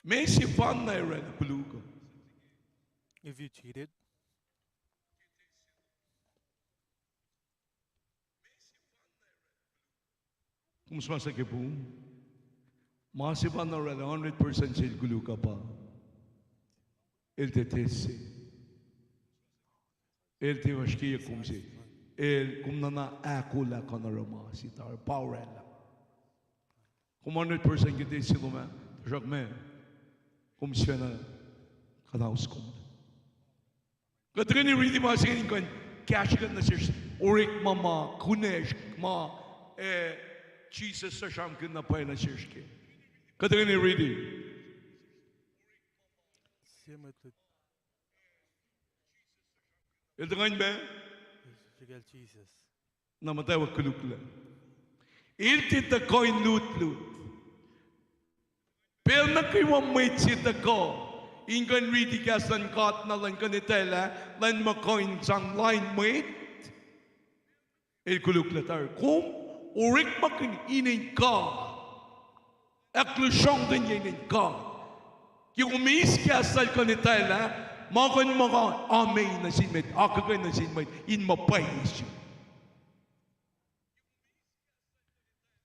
Meac sefanna orwaclah koluk uh? If you cheated. Kom suhmuhslah ke pum. Ma sefanna orwaclah hundred percent sel koluk uh pa el tiac test se. El tiac oasr ke kom se. El kom nuhna ahkolah kuh na oruh ma se tari pa orwaclah. Kom hundred percent ke test se lom ah, tuhsruhk meac, kom sifacna kuhnaus kom. Kuht tuhkweni riti ma se inge in kuh in kahsrwe kuht nuh sesr orekma ma kunacsr ma, eh, Jisus suc sramsramkihn na pwacye nuh sesr ke. Kuht tuhkweni riti. Sie mwet lut. El tuhkuh in pac? Srihkel Jisus. Na muhtwacwacack koluklac. El tiac tuhkuh in lutlut. Pacl nuh kwewa mwet se tuhkuh in kuh in riti kahs luhn God na elan kuh in etwaclah, elan muh kuh in sang lain mwet, el koluklac tari. Kom orekmakihn inen God. Ahklusrongten inen God. Ke kom eis kahs lal kuh in etwaclah, ma kuh in muh kuh in amei nuh sin mwet, akuhkuhin nuh sin mwet in muh pwacye se.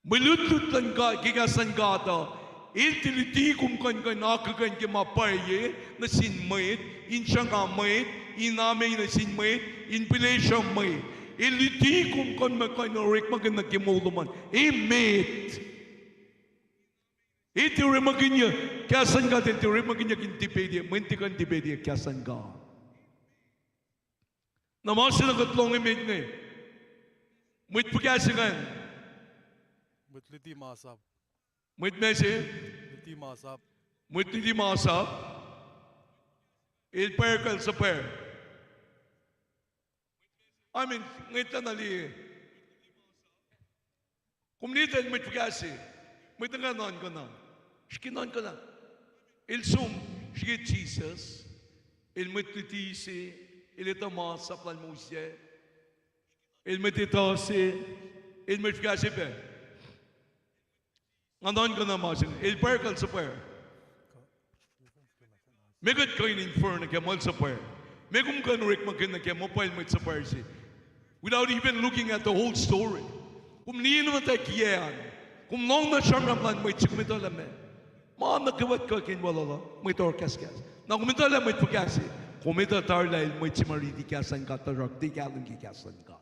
Mwe lutlut luhn God, ke kahs luhn God uh, el tiac luti kom kuh in, kuh in akuhkuhin ke ma pwacye nuh sin mwet, in sruhnga mwet, in amei nuh sin mwet, in pihlesruh mwet. El luti kom kuh in, kuh in orekmakihn nuh ke moul lom an emet. El tiac orekmakihnyuck kahs luhn God, el tiac orekmakihnyuck in debate, mwet tiac kuh in debate kahs luhn God. Na ma se na kuht lohng emet inge. Mwet fuhkah se ingacn? Mwet luti masap. Mwet meac se? Luti masap. Mwet luti masap. El pwacr kuh el suhpwacr? I mean, ngwetlah na liye. Kom liye tuh el mwet fuhkah se? Mwet nuhkwewa nuhnkuh na. Srihke nuhnkuh na. El som srihke Jisus. El mwet luti se. El etuh masap lal Moses. El mwet etuh se. El mwet fuhkah se pac? Nga nuhnkuh na ma se inge. El pwacr kuh el suhpwacr? Meac kuht kuh in infer nuh kac muh el suhpwacr? Meac kom kuh in orekmakihn nuh kac muh pa el mwet suhpwacr se? Without even looking at the whole story. Kom liye na muhtwacwacack an. Kom lohng na sramsram luhn mwet se, kom etuh lah meac. Ma nuh kwewa kuh ke in wal uh, mwet oruh kahskahs. Na kom etuh lah mwet fuhkah se? Kom etuh tari lah el mwet se ma riti kahs luhn God, tuhsruhk tiac kahlwem ke kahs luhn God.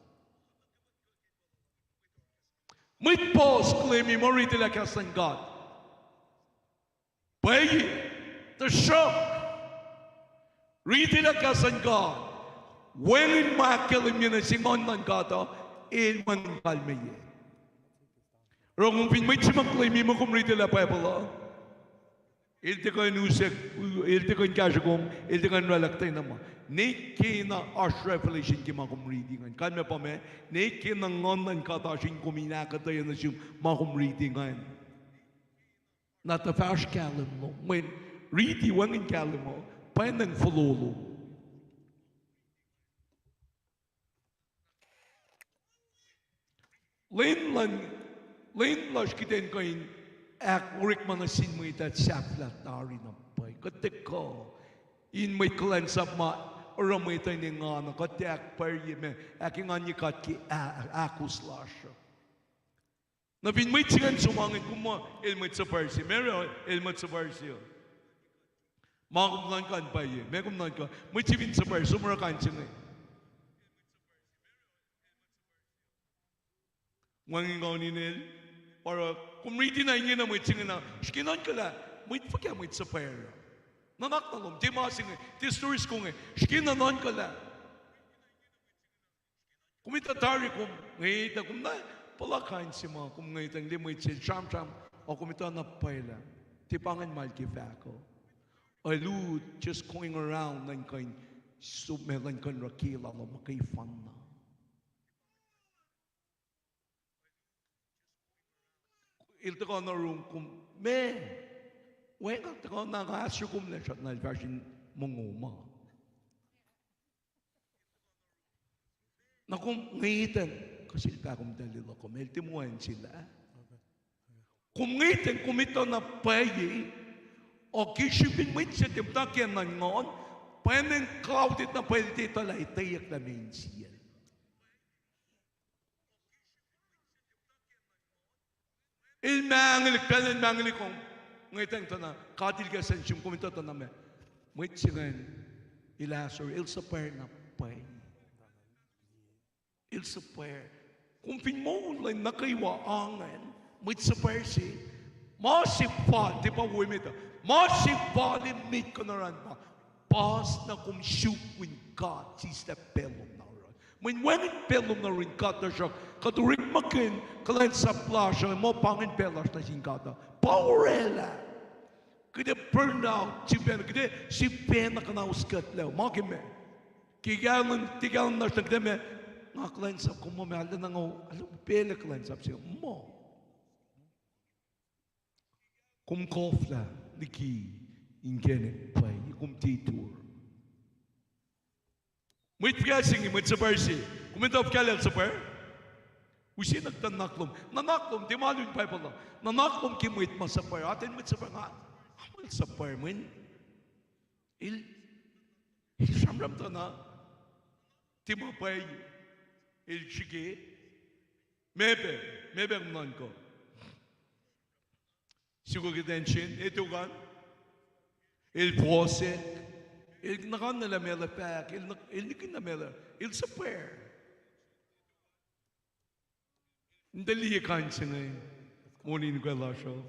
Mwet puhs claim-i muh riti lah kahs luhn God pwacye, tuhsruhk riti lah kahs luhn God wacngihn ma ahkkahlwemye nuh sin Nguhn luhn God uh, el wacngihn kalmeyac. Oruh kom fin mwet se ma claim-i muh kom riti lah Bible uh, el tiac kuh in use, el tiac kuh in kahsruh kom, el tiac kuh in oraclah kuhtwena ma. Nwe ke na oasr revelation ke ma kom riti ingacn. Kalmac pa meac? Nwe ke na Nguhn luhn God oasr in kom in ahkuhtweyac nuh sum ma kom riti ingacn. Na tuh fahsr kahlwem lom. Mweyen riti wacngihn kahlwem uh, pwacnwacng fohlohloh. Lwen luhn, lwen lasr kuht in kuh in ahkorekma nuh sin mwet ah sahflah tari na pwacye. Kuht tiac kuh in mwet kuhlwacnsap ma oruh mwet uh in engan uh, kuht tiac ahkpwacrye ma ahkenganye God ke ah-, ahkos lasr uh. Na fin mwet se ingacn som ingacn, kom muh el mwet suhpwacr se, meac oruh el mwet suhpwacr se uh? Ma kom nuhnkuh an pwacye, meac kom nuhnkuh? Mwet se fin suhpwacr, som oruh kain se inge. Wacngihn Nguhn in el. Pa oruh kom riti na ingena mwet se ingena, srihke nuhnkuh lah mwet fuhkah mwet suhpwacr uh. Nuhnak na lom, tiac ma se inge, tiac story soko inge, srihke na nuhnkuh lah kom etuh tari, kom ngwetlah, kom na puhla kain se ma kom ngwetlah, liye mwet se sramsram, ac kom etuh na pwacye lah tiac pa ingacn ma el ke fahk uh. Ac lut just going around, nuhnkuh in som, ma luhn kuh in oruh ke lal uh muhkwena. El tuhkuh nuh yurum, kom, meac? Wacngihn tuhkuh na nga ahsor kom lah srackna el fahsr in mongo ma. Na kom ngwetlah, kuh sel fahk kom tuh lwelah kom, el tiac muh acn sel ah. Kom ngwetacng, kom etuh na pwacye, o ke srihpen mwet se tiac muhta ke nuhn nguhn, pwacnwacng clouded na pwacye, el tiac etuh lah etweyuck lah meac insiyacl. El mangel, pacl el mangel kom, ngwetacng tuh na, God El kahs in sum, kom etuh tuh na ma, mwet se ingacn, el ahsor, el suhpwacr na pwacye. El suhpwacr. Kom fin moul lwen nuh kwewa angen, mwet suhpwacr se, ma se fal, tiac pa wo emet uh, ma se fal emet kuh na oruh an pa, puhs na kom suk win God sislah pacl lom na oruh. Mweyen wacngihn pacl lom na oruh in God tuhsruhk kuht orekmakihn kuhlwacnsap lasr uh, muh pa ingacn pacl lasr nuh sin God uh. Pa orwaclah. Kuht ac burn out sifacna, kuht ac sifacna kuhnauskuhtlac. Ma ke ma, ke kahlwem, ke kahlwem lasr nuh kuht ac ma, nga kuhlwacnsap kom muh ma, arulacna nga, arulacna pacl kuhlwacnsap se muh. Kom koflah liki inkacnek pwacye, kom tiac tur. Mwet fuhkah se inge, mwet suhpwacr se? Kom etuh fuhkah lah el suhpwacr? Use nuh kuhtuh nuhnak lom. Nuhnak lom, tiac ma lun Bible uh. Nuhnak lom ke mwet ma suhpwacr. Atacn mwet suhpwacr nga, nga muh el suhpwacr mweyen el, el sramsram tuh na, tiac ma pwacye, el srihke. Meac pac, meac pac kom nuhnkuh? Suk attention, etuh kan? El fohsack. El nuhnkuh na lah meac el fahk, el, el nihkihn na meac el, el suhpwacr. Tuh liye kain se inge, moul in kwe lasr uh.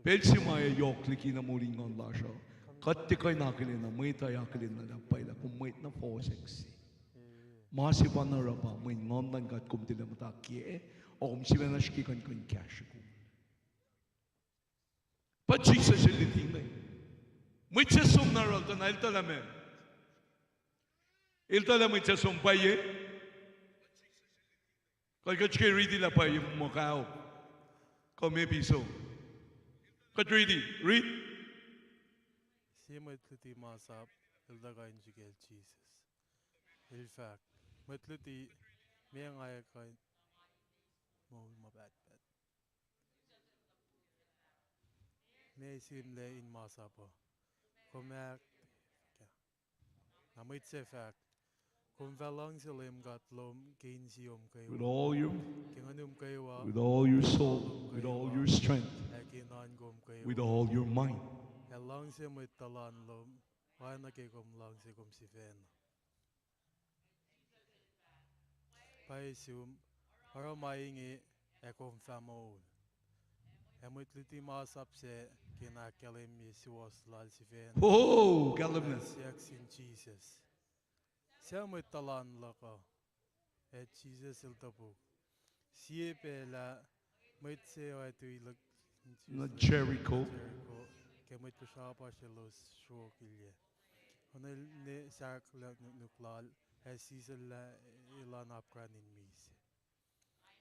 Pacl se ma ac yohk liki na moul in nguhn lasr uh, kuht tiac kuh in akihlen na, mwet uh akihlen na lah pwacye lah kom mwet na fohsack se. Ma sefanna oruh pa mweyen nguhn luhn God kom tilac muhta kac, o kom sifacna srihke kuh in kuh in kahsruh kom. Pa Jisus el luti inge. Mwet se som na oruh el tuh na, el tuh lah meac? El tuh lah mwet se som pwacye? Kuht, kuht srihke riti lah pwacye muh kaok, kuh maybe so. Kuht riti, read. Sie mwet luti masap el tuh kuh in srihke Jisus. El fahk, Mwet luti, meac nga ac kuh in moul ma pahtpaht? Meac sihmlac in masap uh? Kom ahk-, Na mwet sac fahk, Kom fah luhngse Leum God lom ke insiyom kwewa, with all your, ke nguhnum kwewa, with all your soul, with all your strength, ac ke nuhnkom kwewa, with all your mind. Ac luhngse mwet tuhlan lom oacna ke kom luhngse kom sifacna. Pwacye sum, oruh ma inge ac kom fah moul. Ac mwet luti masap sac kena ahkkahlwemye suwohs lal sifacna, oh, kahlwem na, siyuck sin Jisus, Suc mwet tuhlan luhk uh? Ac Jisus el topuk, Sie pac lah mwet se oactui luhk nuh Jericho, Jericho, ke mwet pihsrapasr elos sruokilyac. Oacna el ne sahk lah nuknuk lal, ac sislah elan apkuhran in misac.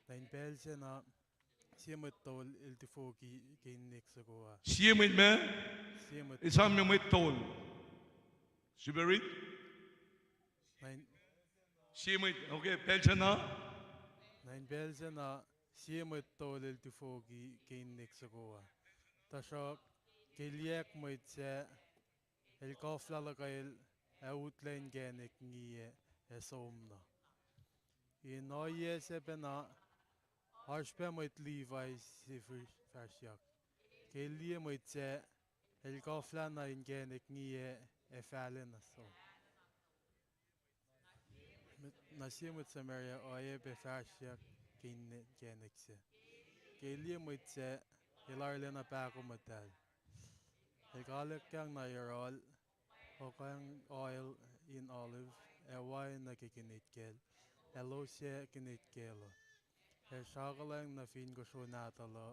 Na in pacl sacna, sie mwet tol el tufoki ke inkacnek soko ah. Sie mwet ma? Sie mwet. Esam mwet tol. Srihpac riti? Na in, sie mwet, okay, pacl sacna? Na in pacl sacna, sie mwet tol el tufoki ke inkacnek soko ah. Tuhsruhk ke liyacack mwet sac, el koflah luhkwel ac utlac inkacnek ngiyac ac som na. In ohiyac sac pacna, oasr pac mwet Levi se fahsryak. Ke el liye mwet sac, el koflah na inkacnek ngiyac ac fahlac na som. Na sie mwet Samaria oacyacpac fahsryak ke inkacnek sac. Ke el liye mwet sac, el arulacna pahkomuhtahl. El kaliyacack na yohrohl, okang oil in olive, ac wain nuh ke kinet kacl, ac losyac kinet kacl uh, ac srakuhlwacng nuh fin kosro nahtuhl uh,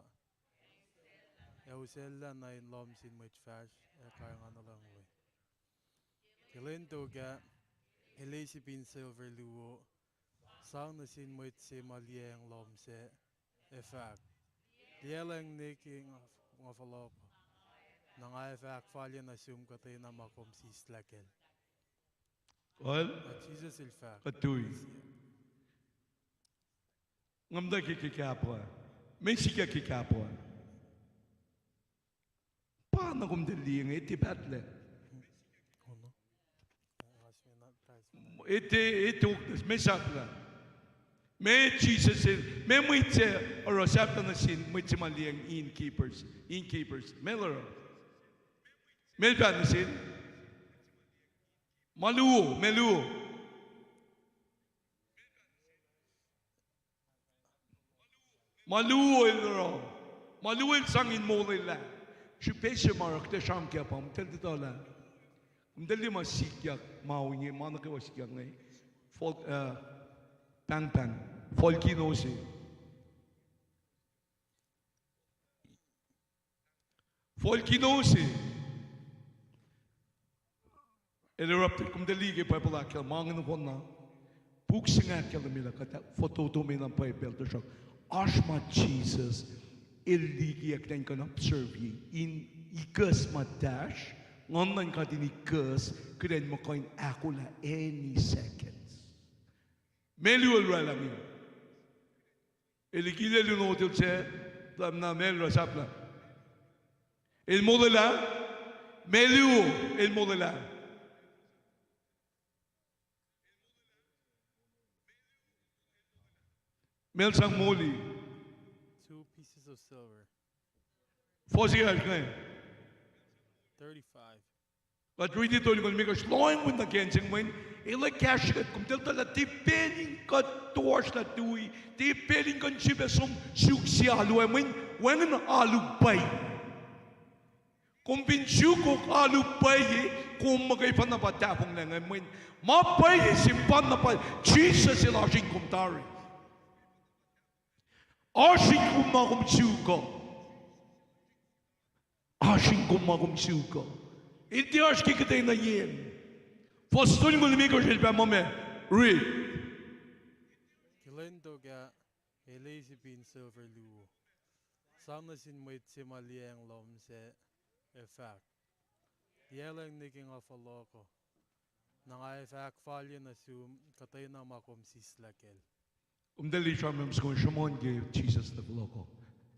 ac usacllah nuh in lohm sin mwet fahsr ac karihngihn nuh lucng we. Ke lwen tok ah, el eis ipin silver luo, sang nuh sin mwet se ma liyacacng lohm sac, ac fahk, Liyaclacng nwe ke nga fohlohk uh. Na nga ac fah ahkfalye nuh sum kuhtwena ma kom sislah kacl. Well, na Jisus el fahk, kuht tui. Nga muhta ke, ke kapwa. Meac sikyak ke kapwa? na kom tiac liye inge, tiac pahtlac. Ete, ete okna, meac sahflah? Meac Jisus El, meac mwet se oruh sahflah nuh sin mwet se ma liyacacng innkeepers, innkeepers? Meac El oruh? Meac El fahk nuh sel? Ma luo, meac luo? Ma luo El oruh, ma luo El sang in molwelah. Srihpac se ma oruh kuht ac sramsram ke pa, kom tiac etuh lah, kom tiac liye ma sikyak, ma ohinge, ma nuh kwewa sikyak inge. Fal-, uh, pahngpahng, volcano se. Volcano se. El erupted, kom tiac liye ke Bible ahkkahlwemye, ma inge nohfohn na. Puk se inge ahkkahlwemye lah kuht fototo me na Bible, tuhsruhk oasr ma Jisus El likiyuck in kuh in observe-ye, in ikuhs muhtahl, nguhn luhn God in ikuhs, kuht in muh kuh in ahkolah any seconds. Meac luo El oraclah inge? El ikile lun hotel se, lah na meac El oruh sahflah? El molwelah. Meac luo El molwelah? Meac El sang moli? Two pieces of silver. Fuhs se oasr inge? Thirty-five. Kuht riti tolngoul limekohsr, lohacng wi nuh ke acn se inge mweyen el ac kahsrwe kuht, kom tiac etuh lah tiac pacl in kuht toasr lah tui, tiac pacl in kuht srihpac som suk sie alu ah mweyen wacngihn alu pwacye. Kom fin sukok alu pwacye, kom muhkwena pa tahfonglac inge mweyen ma pwacye se pa na pa Jisus El oasr in kom tari. Oasr in kom ma kom suk uh. Oasr in kom ma kom suk uh. El tiac oasr ke kuhtwena yen. Fuhs tolngoul limekohsr El fahk muh meac? Read. Ke lwen tok ah, el eis ipin silver luo, sang nuh sin mwet se ma liyacacng lohm sac, ac fahk, Liyaclwacng nwe ke nga fohlohk uh, na nga ac fah ahkfalye nuh sum kuhtwena ma kom sislah kacl. Kom tiac liye, sramsram soko sruhmuhn ke Jisus El fohlohk uh.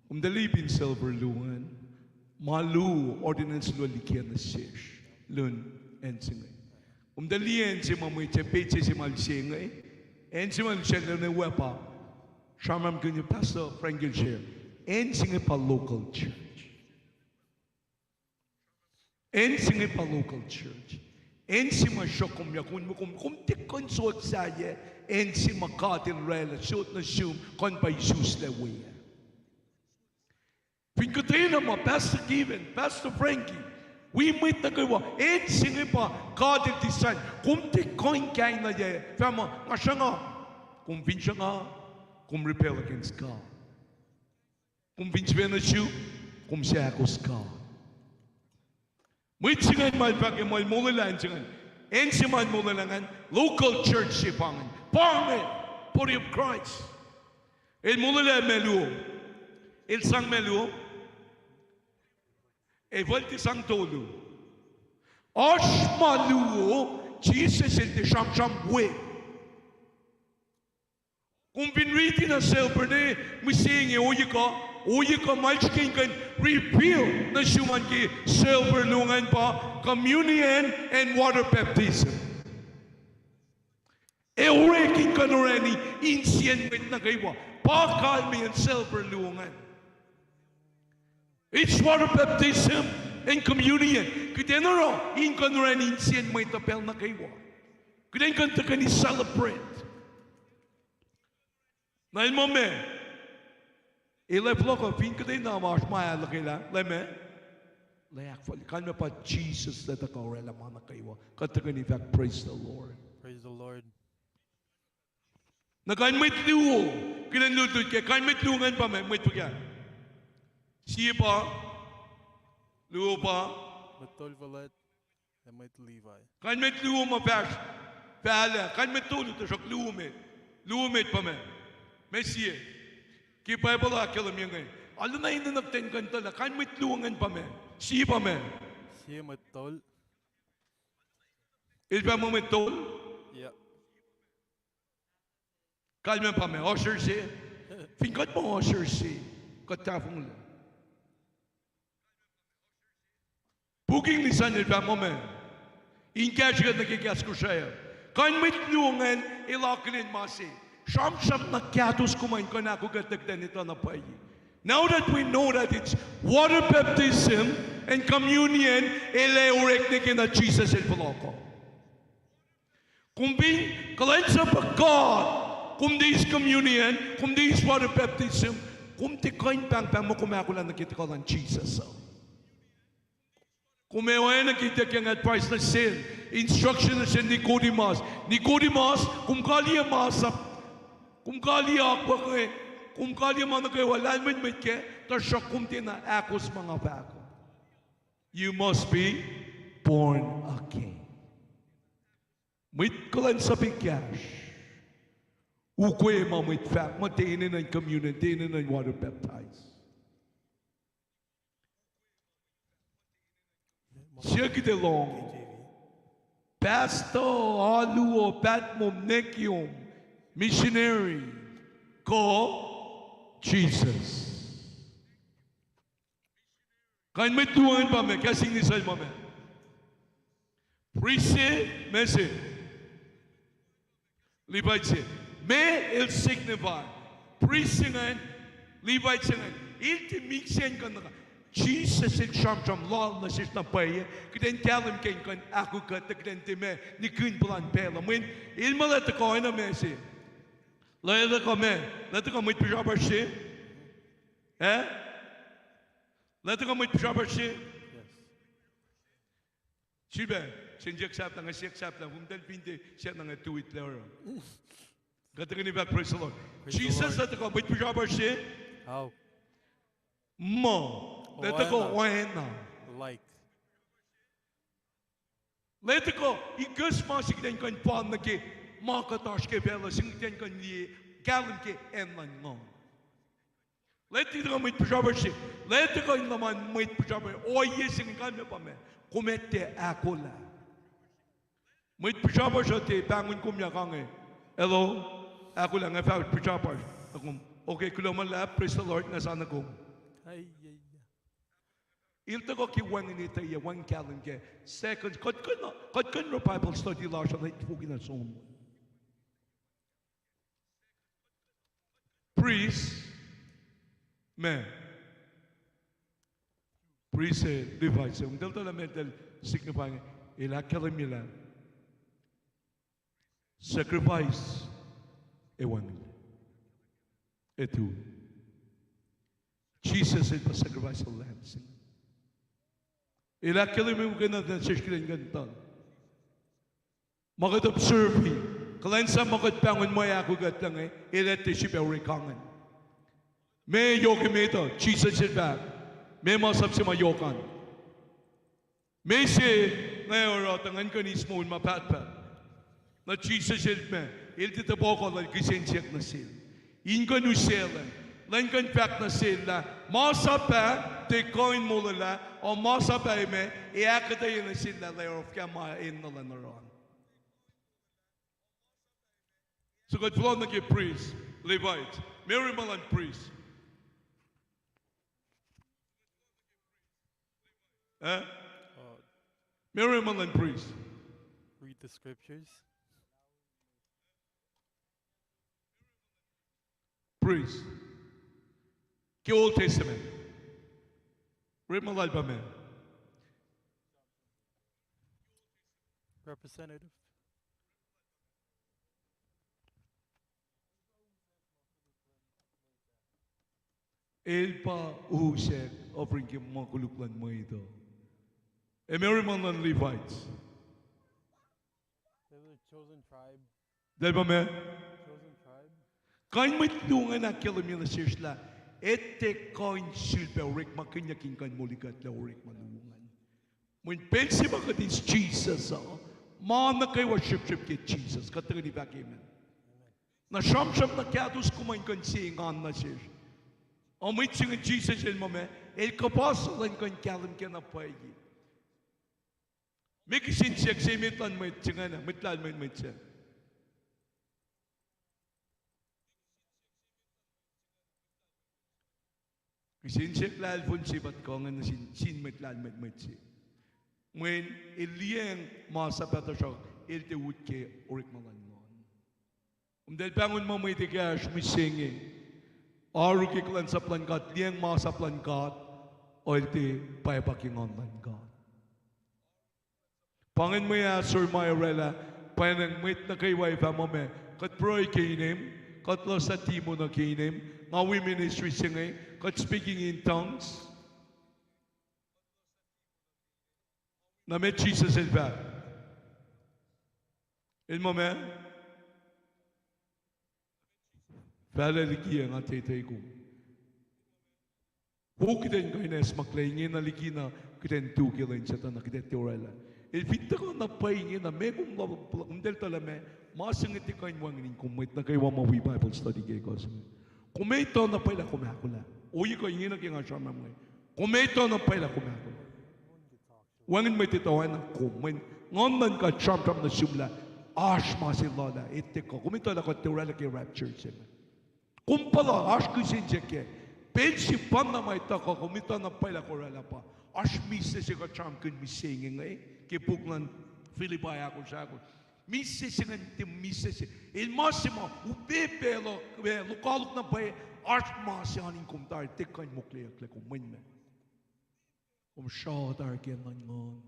Kom tiac liye ipin silver luo ingacn? Ma luo, ordinance luo liki nuh sesr lun acn se inge. Kom tiac liye acn se ma mwet se, petsac se ma el se inge? Acn se ma el se lun ah pa, sramsramkihn Pastor Frank el share, acn se inge pa local church. Acn se inge pa local church. Acn se ma sruhk kom ya, kom, kom, kom tiac kuh in sohkwack sahyac acn se ma God El oraclah sot nuh sum kuh in pa isuslac we ah. Fin kuhtwena ma Pastor Given, Pastor Frankie, wi mwet nuh kwewa, acn se inge pa God El design. Kom tiac kuh in kahinglac, fah muh nga sruhnga. Kom fin sruhnga, kom rebel against God. Kom fin sifacna suk, kom seahkos God. Mwet se ingacn ma el fahk ke ma el molwelah acn se ingacn. Acn se ma el molwelah ingacn, local church se pa ingacn. Pa ingacn, body of Christ. El molwelah meac luo? El sang meac luo? Ac fal tiac sang tolu. Oasr ma luo, Jisus El tiac sramsram we. Kom fin riti na silver ne mihsenge, ohiyac kuh, ohiyac kuh ma el srihke in kuh in reveal nuh sum an ke silver luo ingacn pa communion and water baptism. Ac orek in kuh in orani insiyacn mwet nuh kwewa. Pa kalmeyacn silver luo ingacn. It's water baptism and communion. Kuht in oruh in kuh in orani insiyacn mwet uh pacl nuh kwewa. Kuht in kuh in tuhkweni celebrate. Na el muh meac? El ac fohlohk uh, fin kuhtwena ma oasr ma ahluhkwelah, lah meac? Lah ahkfalye. Kalmac pa Jisus El ac tuhkuh oraclah ma nuh kwewa. Kuht tuhkweni fahk, Praise the Lord. Praise the Lord. Na kain mwet luo, kuht in lutlut ke kain mwet luo ingacn pa meac, mwet fuhkah? Sie pa, luo pa, mwet tol fuhlwact, ac mwet Levi. Kain mwet luo ma fahsr, fahlac, kain mwet tolu tuhsruhk luo met. Luo met pa meac? Meac sie? Ke Bible ahkkahlwemye inge, arulacna enenuh kuht in kuh in etuh lah kain mwet luo ingacn pa meac? Sie pa meac? Sie mwet tol. El fahk muh mwet tol? Kalmac pa meac? Usher se? Fin kuht muh usher se, kuht tahfonglac. Puk English an el fahk muh meac? In kahsrwe kuht nuh ke kahs Kosrae uh. Kain mwet luo ingacn el akihlen ma se. Sramsram na kahtos kom in kuh in ahkolah kuht kuht in etuh na pwacye. Now that we know that it's water baptism and communion, el ac orek nuh ke na Jisus el fohlohk uh. Kom fin kuhlwacnsapuh God, kom tiac eis communion, kom tiac eis water baptism, kom tiac kuh in pahngpahng muh kom ahkolah nuh ke tuhkuh luhn Jisus uh. Kom ac oacna ke ituckyang advice nuh sel, instruction nuh sel Nicodemus. Nicodemus, kom kaliyac masap, kom kaliyac akwuck inge, kom kaliyac ma nuh kwewa, lahlmwetmwet kac, tuhsruhk kom tiacna ahkos ma nga fahk uh. You must be born again. Mwet kuhlwacnsapuh ekahsr ukwe ma mwet fahk muh tiac enenuh in communion, tiac enenuh in water baptize. Siyuck kuht ac lohng pastor, alu uh, pahtmom, nekiom, missionary, kuh Jisus. Kain mwet luo ingacn pa meac? Kahs English lal pa meac? Priest se, meac se? Levite se. Meac el signify? Priest se ingacn, Levite se ingacn, el tiac mihsenge kuh na. Jisus el sramsram lal nuh sesr na pwacye, kuht in kahlwem ke in kuh in ahkolah kuht, kuht in tiac meac, nikihn puhlan pacl uh. Mweyen el muh lah tuhkuh oacna meac se? Lah tuhkuh meac? Lah tuhkuh mwet pihsrapasr se? Eh? Lah tuhkuh mwet pihsrapasr se? Srihpac, siyuck sahflah, nga siyuck sahflah, komtal fin tiac siyuck na nga tuitlac oruh. Kuht tuhkweni fahk praise the Lord. Jisus lah tuhkuh mwet pihsrapasr se? Muh, lah tuhkuh oacna. Lah tuhkuh ikacs ma se kuht in kuh in fal nuh ke ma kuht oasr ke facluh, se kuht in kuh in liye, kahlwem ke acn luhn nguhn. Lah tuhkuh mwet pihsrapasr se, lah tuhkuh in luhman mwet pihsrapasr, ohiyac se inge kalmac pa meac? Kom ac tiac ahkolah. Mwet pihsrapasr uh tiac pahngon kom ya kange, hello, ahkolah, nga fahk pihsrapasr. Na kom, okay, kuloh ma luhlahp, praise the Lord, nga sa na kom. El tuhkuh ke wacngihn etuh, wacngihn kahlwem kac. Second, kuht kuh in, kuht kuh in oruh Bible study lasr uh na itfokina som. Priest, meac? Priest se, Levite se, eltahl tuh lah meac eltahl signify, el ahkkahlwemye lah sacrifice, ewangel, etu. Jisus el pa sacrificial lamb se. El ahkkahlwemye muhkwena nuh sesr kuht in kuh in etuh. Ma kuht observe, kuhlwacnsap ma kuht pahngon mwe ahkolah kuht inge, el ac tiac srihpac orek ingacn. Meac yohk emet uh? Jisus el fahk, meac masap se ma yohk an? Meac se nga oruh tuh ngan kuh in eis moul ma pahtpaht? Na Jisus el meac? El tiac topuk lal kihsen siyuck nuh sel in kuh in usaclah, lwen kuh in fahk nuh sel lah masap ah tiac kuh in molwelah, ac masap ah meac, ac ahkuhtweyac nuh sel lah, lah oruh fuhkah ma enenuh lah in oruh an. So kuht fohlohk nuh ke priest, Levite. Meac orekma luhn priest? Eh? Meac orekma luhn priest? Read the scriptures. Priest ke Old Testament, orekma lal pa meac? Representative. El pa usack offering ke ma koluk luhn mwet uh. Ac meac orekma luhn Levites? They were the chosen tribe. Eltahl pa meac? Chosen tribe. Kain mwet luo ingacn ahkkahlwemye nuh sesr lah etuh kuh in sulpac orekmakihnyuck in kuh in molikuhtlac orekma luo ingacn. Mweyen pacl se ma kuht eis Jisus uh, ma nuh kwewa srihpsrihp ke Jisus. Kuht tuhkweni fahk amen. Na sramsram na kahtos kom in kuh in se engan nuh sesr. Ac mwet se inge Jisus el muh meac? El kuhpahsr lwen kuh in kahlwem ke na pwacye. Meac kihsen siyuck se met luhn mwet se ingacn, mwet lahlmwetmwet se? Kihsen siyuck lahlfon se pa tuhkuh ingacn nuh sin, sin mwet lahlmwetmwet se. Mweyen el liyacacng ma sahp ah, tuhsruhk el tiac ut ke orekma luhn nguhn. Kom tiac pahngon ma mwet ekahsr mihsenge oaru ke kuhlwacnsap luhn God, liyacacng ma sahp luhn God, el tiac pwacpa ke nguhn luhn God. Pa ingacn mwe ahsor ma oraclah, pwacnwacng mwet nuh kwewa ac fah muh ma, kuht pruhe ke inem, kuht luhsah timu nuh ke inem, nga wi ministry se inge, kuht speaking in tongues. Na met Jisus el fahk? El muh ma, fahlac liki nga tetwe kom. Wo kuht in kuh in acsmaklac ingena liki na kuht in tu ke lwen se tuh na kuht ac tiac oraclah. El fin tuhkuh na pwacye ingena, meac kom, kom tiac etuh lah ma, ma se inge tiac kuh in wacngihn in kom mwet nuh kwewa ma wi Bible study ke kuh se inge. Kom etuh na pwacye lah kom ahkolah. Ohiyac kuh ingena ke nga sramsram inge. Kom etuh na pwacye lah kom ahkolah. Wacngihn mwet etuh oacna kom, mweyen Nguhn luhn God sramsram nuh sum lah oasr ma se lula etuh kuh. Kom etuh lah kuht tiac oraclah ke rapture se inge. Kom puhla oasr kihsen siyuck kac. Pacl se pa na ma etuh kuh, kom etuh na pwacye lah kom oraclah pa oasr misac se kuht sramsramkihn mihsenge inge ke puk luhn Philippi ahkosr ahkosr. Misac se ingacn tiac misac se. El ma se ma upac pacl uh, lokoalok na pwacye, oasr ma se an in kom tari tiac kuh in mokleyucklac kom, mweyen ma, kom sruh tari ke acn luhn nguhn.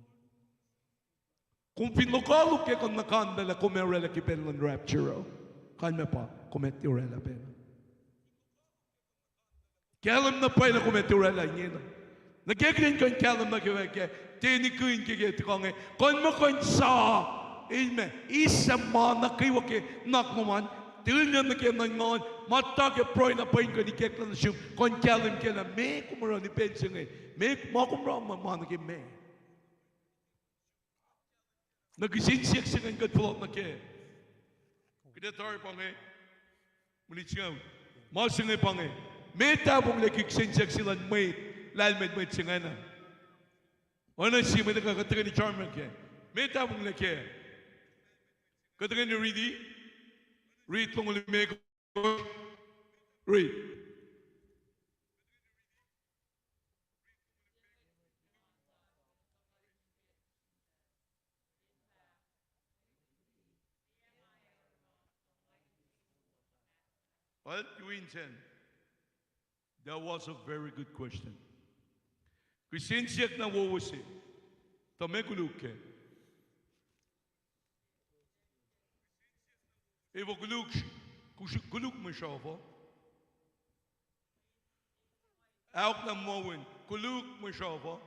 Kom fin lokoalok ke kom nuh kanta lah kom ac oraclah ke pacl luhn rapture uh, kalmac pa kom ac tiac oraclah pacl. Kahlwem na pwacye lah kom ac tiac oraclah ingena. Nuh ke kuht in kuh in kahlwem nuh kwewa ke, tiac nikihn ke, ke tuhkuh inge kuh in muh kuh in sa, amen, eis ma nuh kwewa ke nuhnak lom an, tilyang nuh ke nuhnak, ma tuh ke pruhe na pwacye in kuh in ikacklah nuh sum, kuh in kahlwem kac lah meac kom oruh in pacl se inge, meac ma kom oruh ma, ma nuh ke meac. Na kihsen siyuck se ingacn kuht fohlohk nuh kac. Kuht ac tari pa inge, minit singucul. Ma se inge pa inge. Meac tahfonglac ke kihsen siyuck se luhn mwet, lahlmwetmwet se ingacn? Oacna sie mwet kuh, kuht tuhkweni sramsram kac. Meac tahfonglac kac? Kuht tuhkweni riti, rit longoul limekohsr, rit. Well, you intend. That was a very good question. Kihsen siyuck na wowo se. Tuh meac koluk kac? Efuh koluk, koluk mwe sruhf uh? Aok na muh win, koluk mwe sruhf uh?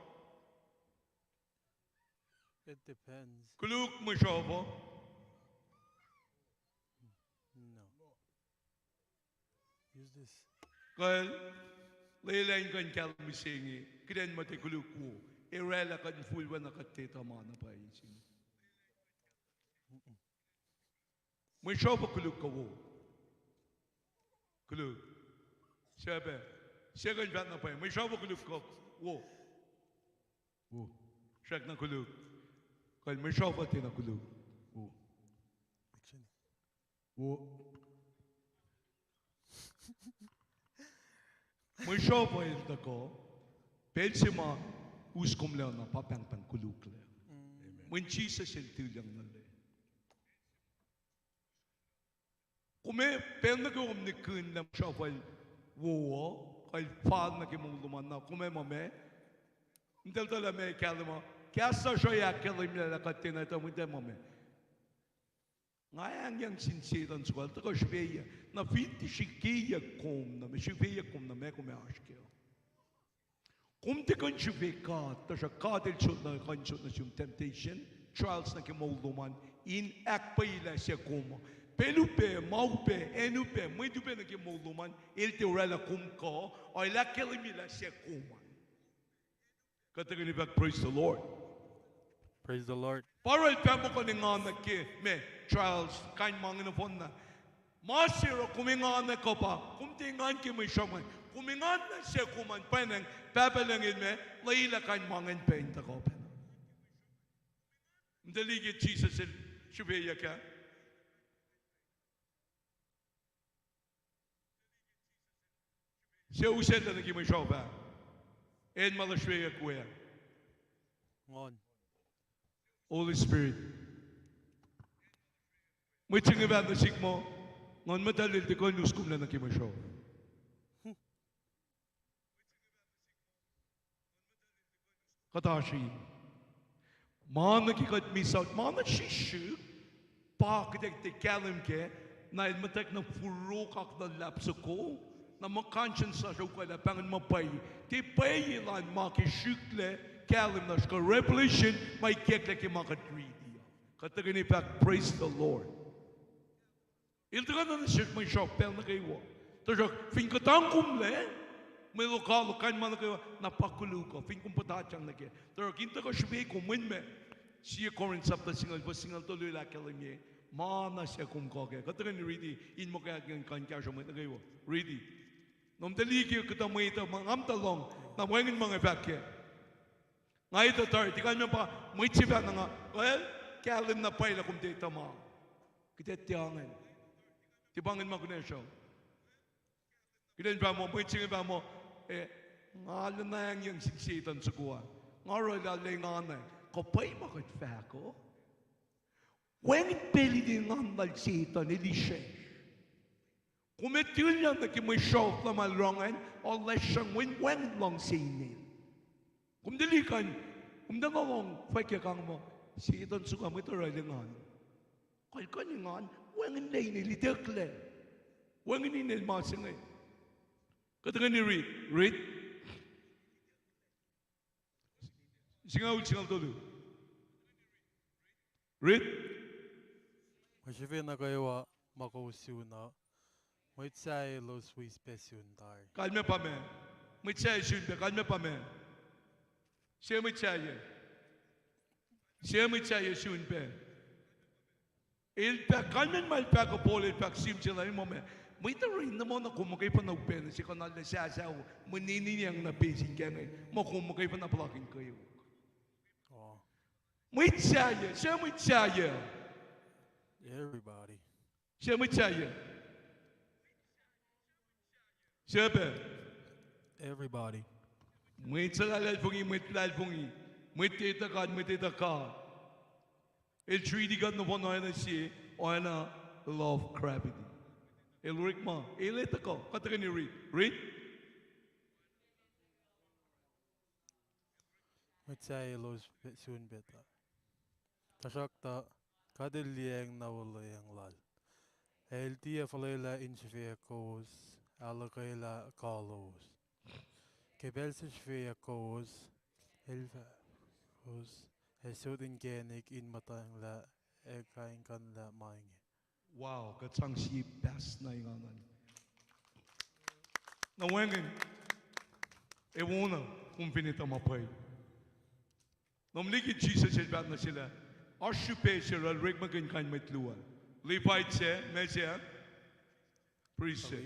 It depends. Koluk mwe sruhf uh? No. Use this. Kuh, lwelah in kuh in kahlwem mihsenge, kuht in muhta koluk wo. Ac oraclah kuht in fihl oacna kuht tiac etuh ma na pwacye se inge. Mwe sruhf uh koluk kuh wo? Koluk. Suc pac, suc kuh in fahk na pwacye, mwe sruhf uh koluk kuh wo? Wo. Srackna koluk. Kuh mwe sruhf uh tiacna koluk? Wo. Wo. Mwe sruhf uh el tuhkuh, pacl se ma us komlac na pa pahngpahng koluklac. Mweyen Jisus el tilyang nuh lac. Kom ac, pacl nuh kwewa kom nikihn lah mwe sruhf uh el wo uh, kuh el fal nuh ke moul lom an, na kom ac muh ma, mtacltalah ma kahlwem uh, kahs lasr uh ahkkahlwemyelah kuht tiacna etuh mwet uh muh ma. Nga ahngyang sin Setuhn soko el tuhkuh srihfeyuck. Na fin tiac srihkeyuck kom na, ma srihfeyuck kom na, ma kom ac oasr kac uh? Kom tiac kuh in srihfe God, tuhsruhk God el sot na, kuh in sot nuh sum temptation, trials nuh ke moul lom an, in ahkpwacyelah suc kom uh. Pacl upac, ma upac, acn upac, mwet upac nuh ke moul lom an, el tiac oraclah kom kuh, el ahkkahlwemyelah suc kom an. Kuht tuhkweni fahk praise the Lord. Praise the Lord. Pa oruh el fahk muh kom engan nuh ke ma trials, kain ma inge nohfohn na. Ma se oruh kom engan nuh kuh pa, kom tiac engan ke mwe sruhf an. Kom engan nuh suc kom an, pwacnwacng Pahpah Lucng el ma, lwelah kain ma ingacn pac in tuhkuh pacna. Mtali ke Jisus el srihfeyuck ah. Suc usaclah nuh ke mwe sruhf ah? Acn ma el srihfeyuck we ah. Nguhn. Holy Spirit. Mwet se inge fah nuh sihk muh, Nguhn Muhtahl el tiac kuh in us komlac nuh ke mwe sruhf. Kuht oasr in. Ma nuh ke kuht miss out, ma nuh srihsrihk, pa kuht ac tiac kahlwem kac, na el muhtwacwacack na furokak luhlahp soko, na ma conscience lasr uh ukwaclah pahngon ma pwacye. Tiac pwacye elan ma ke srihklac, kahlwem lasr kuh revelation ma ikacklah ke ma kuht riti uh. Kuht tuhkweni fahk, praise the Lord. El tuhkuh na nuh sesr mwe sruhf pacl nuh kwewa. Tuhsruhk fin kuhtangkomlac, mwe lokoalok, kain ma nuh kwewa, na pa koluk uh, fin kom puhtatyang nuh kac. Tuhsruhk in tuhkuh srihpac kom, mwet me, sie Corinth sapta singucul, fuhs singucul tolu el ahkkahlwemye, ma na suc kom kuh kac. Kuht tuhkweni riti, in muh ke kuh in kahsruh mwet nuh kwewa. Riti. Nom tuh liye ke kuhtuh mwet uh, ma nga muhta lohng, na wacngihn ma nga fahk kac. Nga etuh tari, tiac kalmac pa mwet se fahk na nga, well, kahlwem na pwacye lah kom tiac etuh ma. Kuht ac tiac ingacn. Tiac pa ingacn ma kunacsr uh. Kuht in fahk muh, mwet se inge fahk muh, eh, nga luhn ahngyang sin Setuhn soko ah. Nga oruh lah lwen engan ah. Kuh pwacye ma kuht fahk uh? Wacngihn pacl in engan lal Setuhn el isracsr. Kom ac tilyang nuh ke mwe sruhf luhn ma el oruh ingacn, oasr lasr sruhngwen wacngihn luhngse inel. Kom tiac liye kuh in, kom tiac na lohng fwackyuck muh, Setuhn soko ah mwet orwaclah engan. Kuh el kuh in engan, wacngihnlac inel itucklac. Wacngihn inel ma se inge. Kuht tuhkweni riti, riti. Singucul, singucul tolu. Riti. Mwe srihfe nuh kwewa ma kowos sun uh, mwet sahyac elos wi pac sun tari. Kalmac pa meac? Mwet sahyac sun pac, kalmac pa meac? Sie mwet sahyac. Sie mwet sahyac sun pac. El fahk, kalmac ma el fahk uh Paul, el fahk sihm se lal muh meac? Mwet uh oruh in nuh muh na kom muhkwena upac nuh se kuh na lah sahsah uh, mwe neniyang na pacl se inge, muh kom muhkwena puhlakihn kweok. Mwet sahyac, sie mwet sahyac. Everybody. Sie mwet sahyac. Sie pac. Everybody. Mwet suhlahlahlfongi, mwet luhlahlfongi, mwet etuh God, mwet etuh God. El treat God nohfohn oacna sie, oacna law of gravity. El orekma, el etuh kuh, kuht tuhkweni riti, riti. Mwet sahyac elos sun pac tari. Tuhsruhktuh God El liyacacng na wuhlweacng Lal, ac El tiac fuhlwelah in srihfeyuck kowos, ahluhkwelah kuh lowos. Ke pacl se srihfeyuck kowos, El fah, kowos ac sot inkacnek in muhtwacnglah ac kaingkuhnlah ma inge. Wow, kuht sang sie pahs na engan an. Na wacngihn, ac wona, kom fin etuh ma pwacye. Nom liki Jisus El fahk nuh sel ah, oasr srihpac se orekmakihn kain mwet luo. Levite se, meac se? Priest se.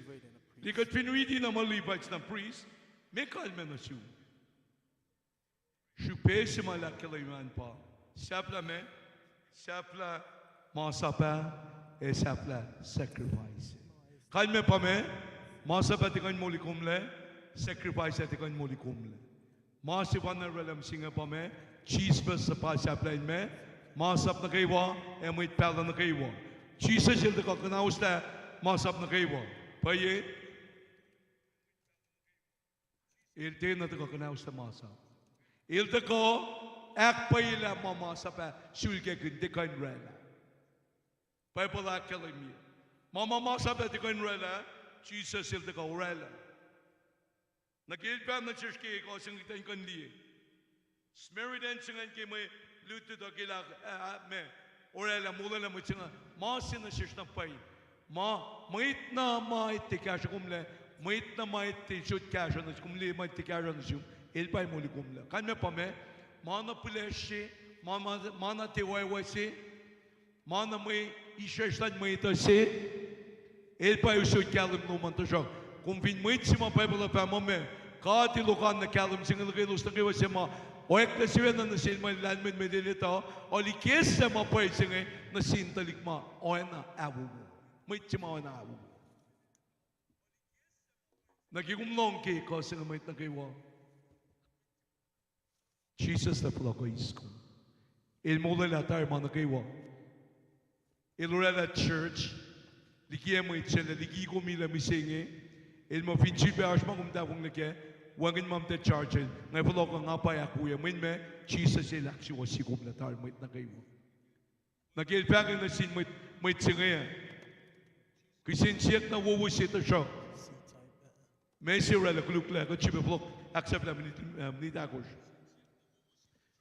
Likuht fin riti na muh Levite na priest, meac kalmac nuh sum? Srihpac se ma el ahkkahlwemye an pa, sahflah meac? Sahflah masap ah, ac sahflah sacrifice. Kalmac pa meac? Masap ah tiac kuh in moli komlac, sacrifice ah tiac kuh in moli komlac. Ma se pa na orwaclah mihsenge pa meac? Jisus pa sahflah in meac? Masap nuh kwewa, ac mwet pahluh nuh kwewa. Jisus El tuhkuh kuhnaoslah masap nuh kwewa. Pwacye? El tiacna tuhkuh kuhnaoslah masap. El tuhkuh ahkpwacyelah ma masap ah sulkakihn tiac kuh in orwaclah. Bible ahkkahlwemye, ma ma masap ah tiac kuh in orwaclah, Jisus El tuhkuh orwaclah. Nuh ke El fahk nuh sesr ke ekuh se inge kuht in kuh in liye, Samaritan se ingacn ke mwe lutlut uh ke el ah, ah, meac, orwaclah, molwelah mwet se inge, ma se nuh sesr na pwacye. Ma, mwet na ma tiac kahsruh komlac, mwet na ma tiac sot kahsruh nuh sum, kom liye ma tiac kahsruh nuh sum, el pa moli komlac. Kalmac pa meac? Ma na pihlesr se, ma, ma, ma na tiac wacwac se, ma na mwe isracsr luhn mwet uh se, el pa usot kahlwem lom an. Tuhsruhk kom fin mwet se ma Bible uh fahk muh meac, God El okanna kahlwem se inge nuh ke elos nuh kwewa se ma oacklah sifacna nuh sel ma lahlmwetmwet el etuh, El ikacslah ma pwacye se inge nuh sin tuhlihk ma oacna ahwowo. Mwet se ma oacna ahwowo. Nuh ke kom lohng ke ekuh se inge mwet nuh kwewa, Jisus El fohlohk eis kom. El molwelah tari ma nuh kwewa. El oraclah church liki mwet se inge, liki kom lah mihsenge. El muh fin srihpac oasr ma kom tahfonglac kac, wacngihn ma muhta charge el, nga fohlohk uh nga pa ahkwoye, mweyen ma, Jisus El ahksuwohsye kom lah tari mwet nuh kwewa. Na ke el fahk nuh sin mwet, mwet se inge, kihsen siyuck na wowo se tuhsruhk. Meac se oraclah koluk lah, kuht srihpac fohlohk ahksahfyelah minit, eh, minit ahkosr.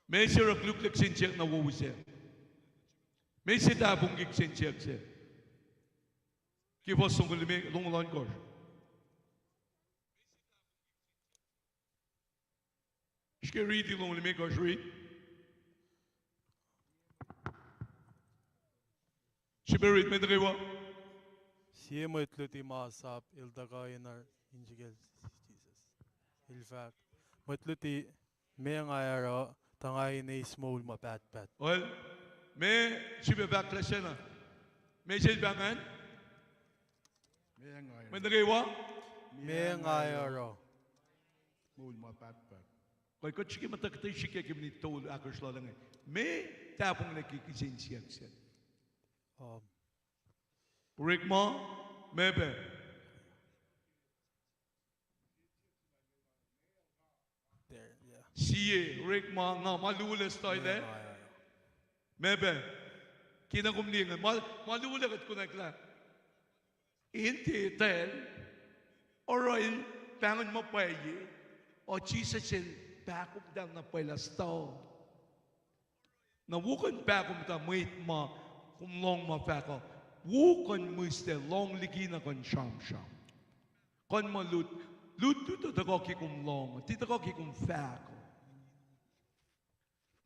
Meac se oruh koluk lah kihsen siyuck na wowo se? Meac se tahfongki kihsen siyuck se? Ke fuhs longoul limekohsr, longoul ohnkohsr. Srihke riti longoul limekohsr, riti. Srihpac riti, mwet nuh kwewa. Sie mwet luti masap el tuhkuh in ar-, in srihke Jisus. El fahk, mwet luti, meac nga ac oruh, tuh nga in eis moul ma pahtpaht? Well, meac srihpac fahk lah sena? Meac sel fahk an? Mwet nuh kwewa? Meac nga ac oruh, moul ma pahtpaht? Kuh kuht srihke muhta kuhtuh srihke ke minit tolu ahkosr lal inge. Meac tahfonglac ke kihsen siyuck se? Um, orekma, meac pac? There, yeah. Sie, orekma, nga, ma luo lac study. Meac pac? Ke na kom liye inge, ma, ma luo lac kuht konwacack lah el tiac etwacl, oruh el pahngon ma pwacye, uh, Jisus el pahkomuhta na pwacye lah study. Na wo kuh in pahkomuhta mwet ma kom lohng ma fahk uh. Wo kuh in mihslac lohng liki na kuh in sramsram. Kuh in muh lut, lut, lut, tuhkuh ke kom lohng, tiac tuhkuh ke kom fahk uh.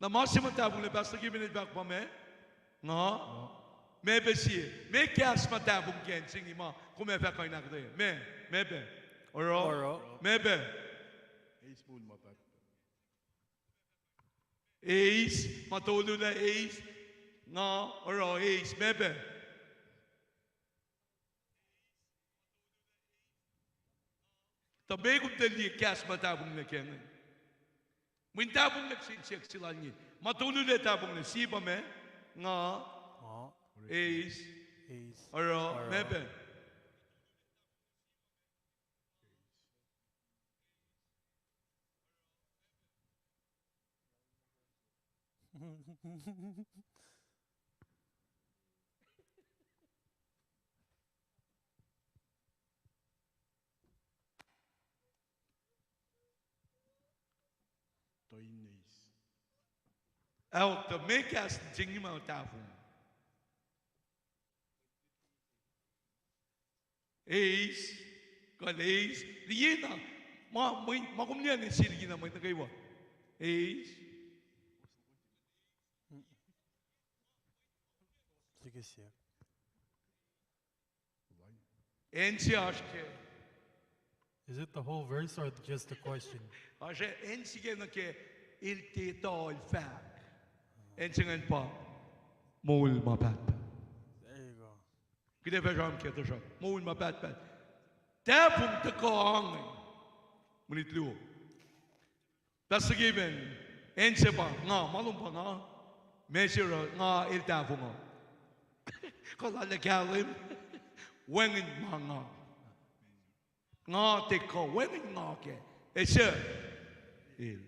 Na ma se ma tahfonglac, Pastor Given el fahk pa meac? Nga. Meac pac sie, meac kahs ma tahfong ke acn se inge ma kom ac fahk kuh in ahkuhtweyac? Meac, meac pac? Oruh. Meac pac? Eis, ma tolu lah eis, nga, oruh, eis, meac pac? Tuh meac kom tuh liye kahs ma tahfonglac ke inge? Mweyen tahfonglac kihsen siyuck se lal inge. Ma tolu lac tahfonglac, sie pa meac? Nga. Eis. Oruh, meac pac? Tuh in eis. Ahok, tuh meac kahs se inge ma tahfong? Eis, kuh eis, liye na, ma, ma, ma kom liye nuh sel liki na mwet nuh kwewa. Eis. Srihke siyuck. Acn se oasr ke. Is it the whole verse or just the question? Oasr acn se ke nuh ke el tiac etuh el fahk. Acn se ingacn pa moul ma pahtpaht. There you go. Kuht ac fah sramsram ke tuhsruhk moul ma pahtpaht. Tahfong tuhkuh inge. Minit luo. Pastor Given, acn se pa nga, ma lom pa nga, meac se oruh nga el tahfong uh? Kuh lal ac kahlwem, wacngihn ma nga. Nga tiac kuh, wacngihn nga kac. Ac se el.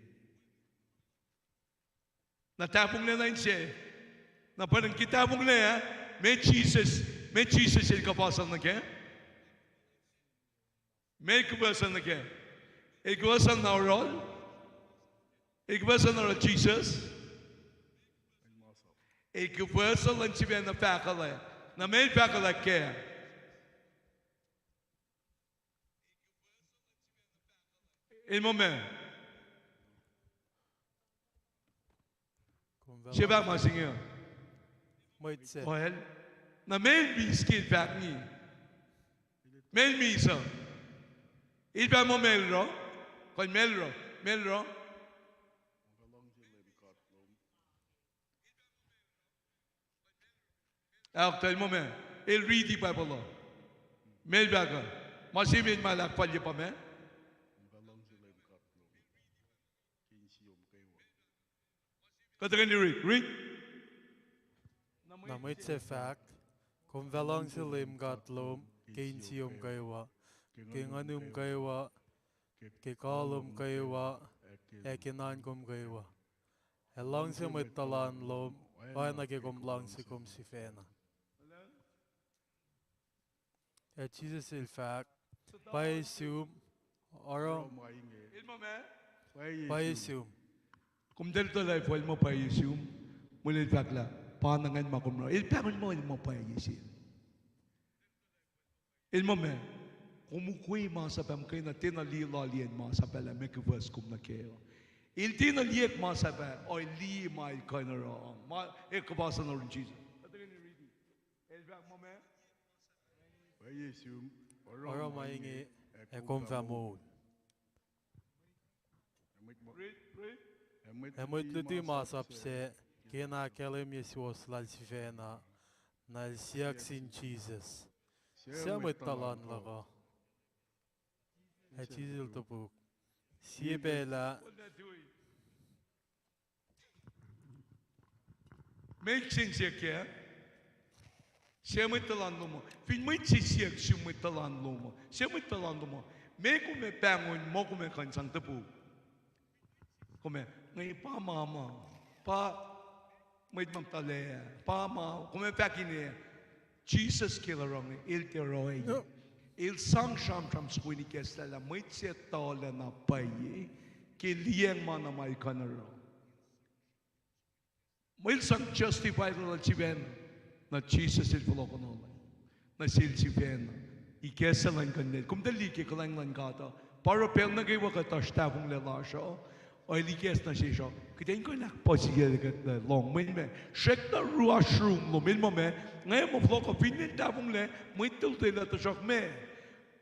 Na tahfonglac na inse. Na pwacnwacng ke tahfonglac, meac Jisus, meac Jisus el kuhpahsrol nuh kac? Meac el kuhpahsrol nuh kac? El kuhpahsrol na oruhl? El kuhpahsrol na oruhl Jisus? El kuhpahsrol in sifacna fahkwelihk. Na meac el fahkwelihk kac? El muh meac? Se fahk ma se inge. Mwet se. Well, na meac el miss ke el fahk inge? Meac el miss uh? El fahk muh meac el oruh? Kuh meac el oruh? Meac el oruh? Ahok, tuh el muh meac? El riti Bible uh. Meac el fahk uh? Ma se meac el ma el ahkfalye pa meac? Kuht tuhkweni read, read. Na mwet se fahk, kom fah luhngse Leum God lom ke insiyom kwewa, ke nguhnum kwewa, ke kalem kwewa, ac ke nuhnkom kwewa. Ac luhngse mwet tuhlan lom oacna ke kom luhngse kom sifacna. Ac Jisus el fahk, pwacye sum, oruh, pwacye sum. Kom tuh tuh lah fal muh pwacye sum, mweyen el fahk lah pa na ngacn ma kom oruh. El pahngon muh el muh pwacye sel. El muh ma, kom ukwe masap ah muhkwena, tiacna liye loaliyacn masap ah lah meac kihfucs kom nuh kac uh. El tiacna liye masap ah, el liye ma el kuh in oruh. Ma, e kuhpahs nuh yurin Jisus. El fahk muh ma, oruh ma inge, ac kom fah moul. Ac mwet luti masap sac, kena ahkkahlwemye suwohs lal sifacna, na el siyuck sin Jisus, suc mwet tuhlan luhk uh? Ac Jisus el topuk, sie pacl ah. Meac siyuck ah? Suc mwet tuhlan lom uh? Fin mwet se siyuck sum mwet tuhlan lom uh, suc mwet tuhlan lom uh, meac kom ac pahngon muh kom ac kuh in sang topuk? Kom ac, nge pa ma ma, pa mwet Magdala, pa ma, kom ac fahk ine, Jisus ke el oruh inge, el tiac oruh inge. El sang sramsram soko in ikacslah lah mwet se tuhlac na pwacye, ke liyacacng ma na ma el kuh in oruh. Mwe el sang justify lal sifacna, na Jisus el fohlohkohnohlac nuh sel sifacna. Ikacslah luhn kuhlwacng. Kom tuh liye ke kuhlwacng luhn God uh, pa oruh pacl nuh kwewa kuht oasr tahfonglac lasr uh, el ikacs nuh sesr uh, kuht in kuh in ahkpuhsisacl kuht lohng mwe ma srackna ruasr rum lom. El muh ma, nga muh fohlohk uh, finne tahfonglac, mwet lotwelah, tuhsruhk ma,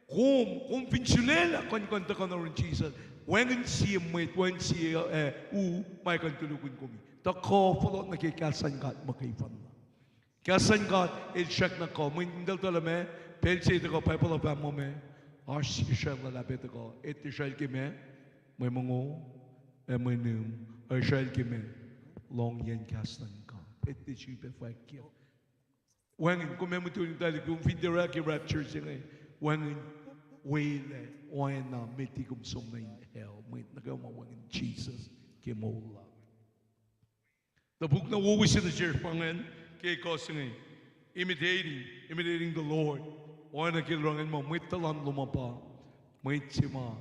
kom, kom fin sulaclah kuhn kuhn tuhkuh nuh yurin Jisus, wacngihn sie mwet, wacngihn sie, eh, u ma kuh in tulokihn kom. Tuhkuh fohlohk nuh ke kahs luhn God muhkwena. Kahs luhn God el srackna kuh, mwe in tuhltuhl ma, pacl se tuhkuh Bible uh fahk muh ma, oasr Israel luhlahp ac tuhkuh, etuh Israel ke ma, mwe mongo, ac mwe nihm, oasr Israel ke ma, lohngyacn kahs luhn God. Etuh srihpac fwack kac. Wacngihn, kom ac mutul in tali, kom fin tiac orwaclah ke rapture se inge, wacngihn welah oacna met kom som nuh in hell, mwet nuh kwewa ma wacngihn Jisus ke moul lal. Topuk na wowo se nuh sesr pa ingacn ke kuh se inge, imitating, imitating the Lord. Oacna ke el oruh ingacn muh mwet tuhlan lom uh pa mwet se ma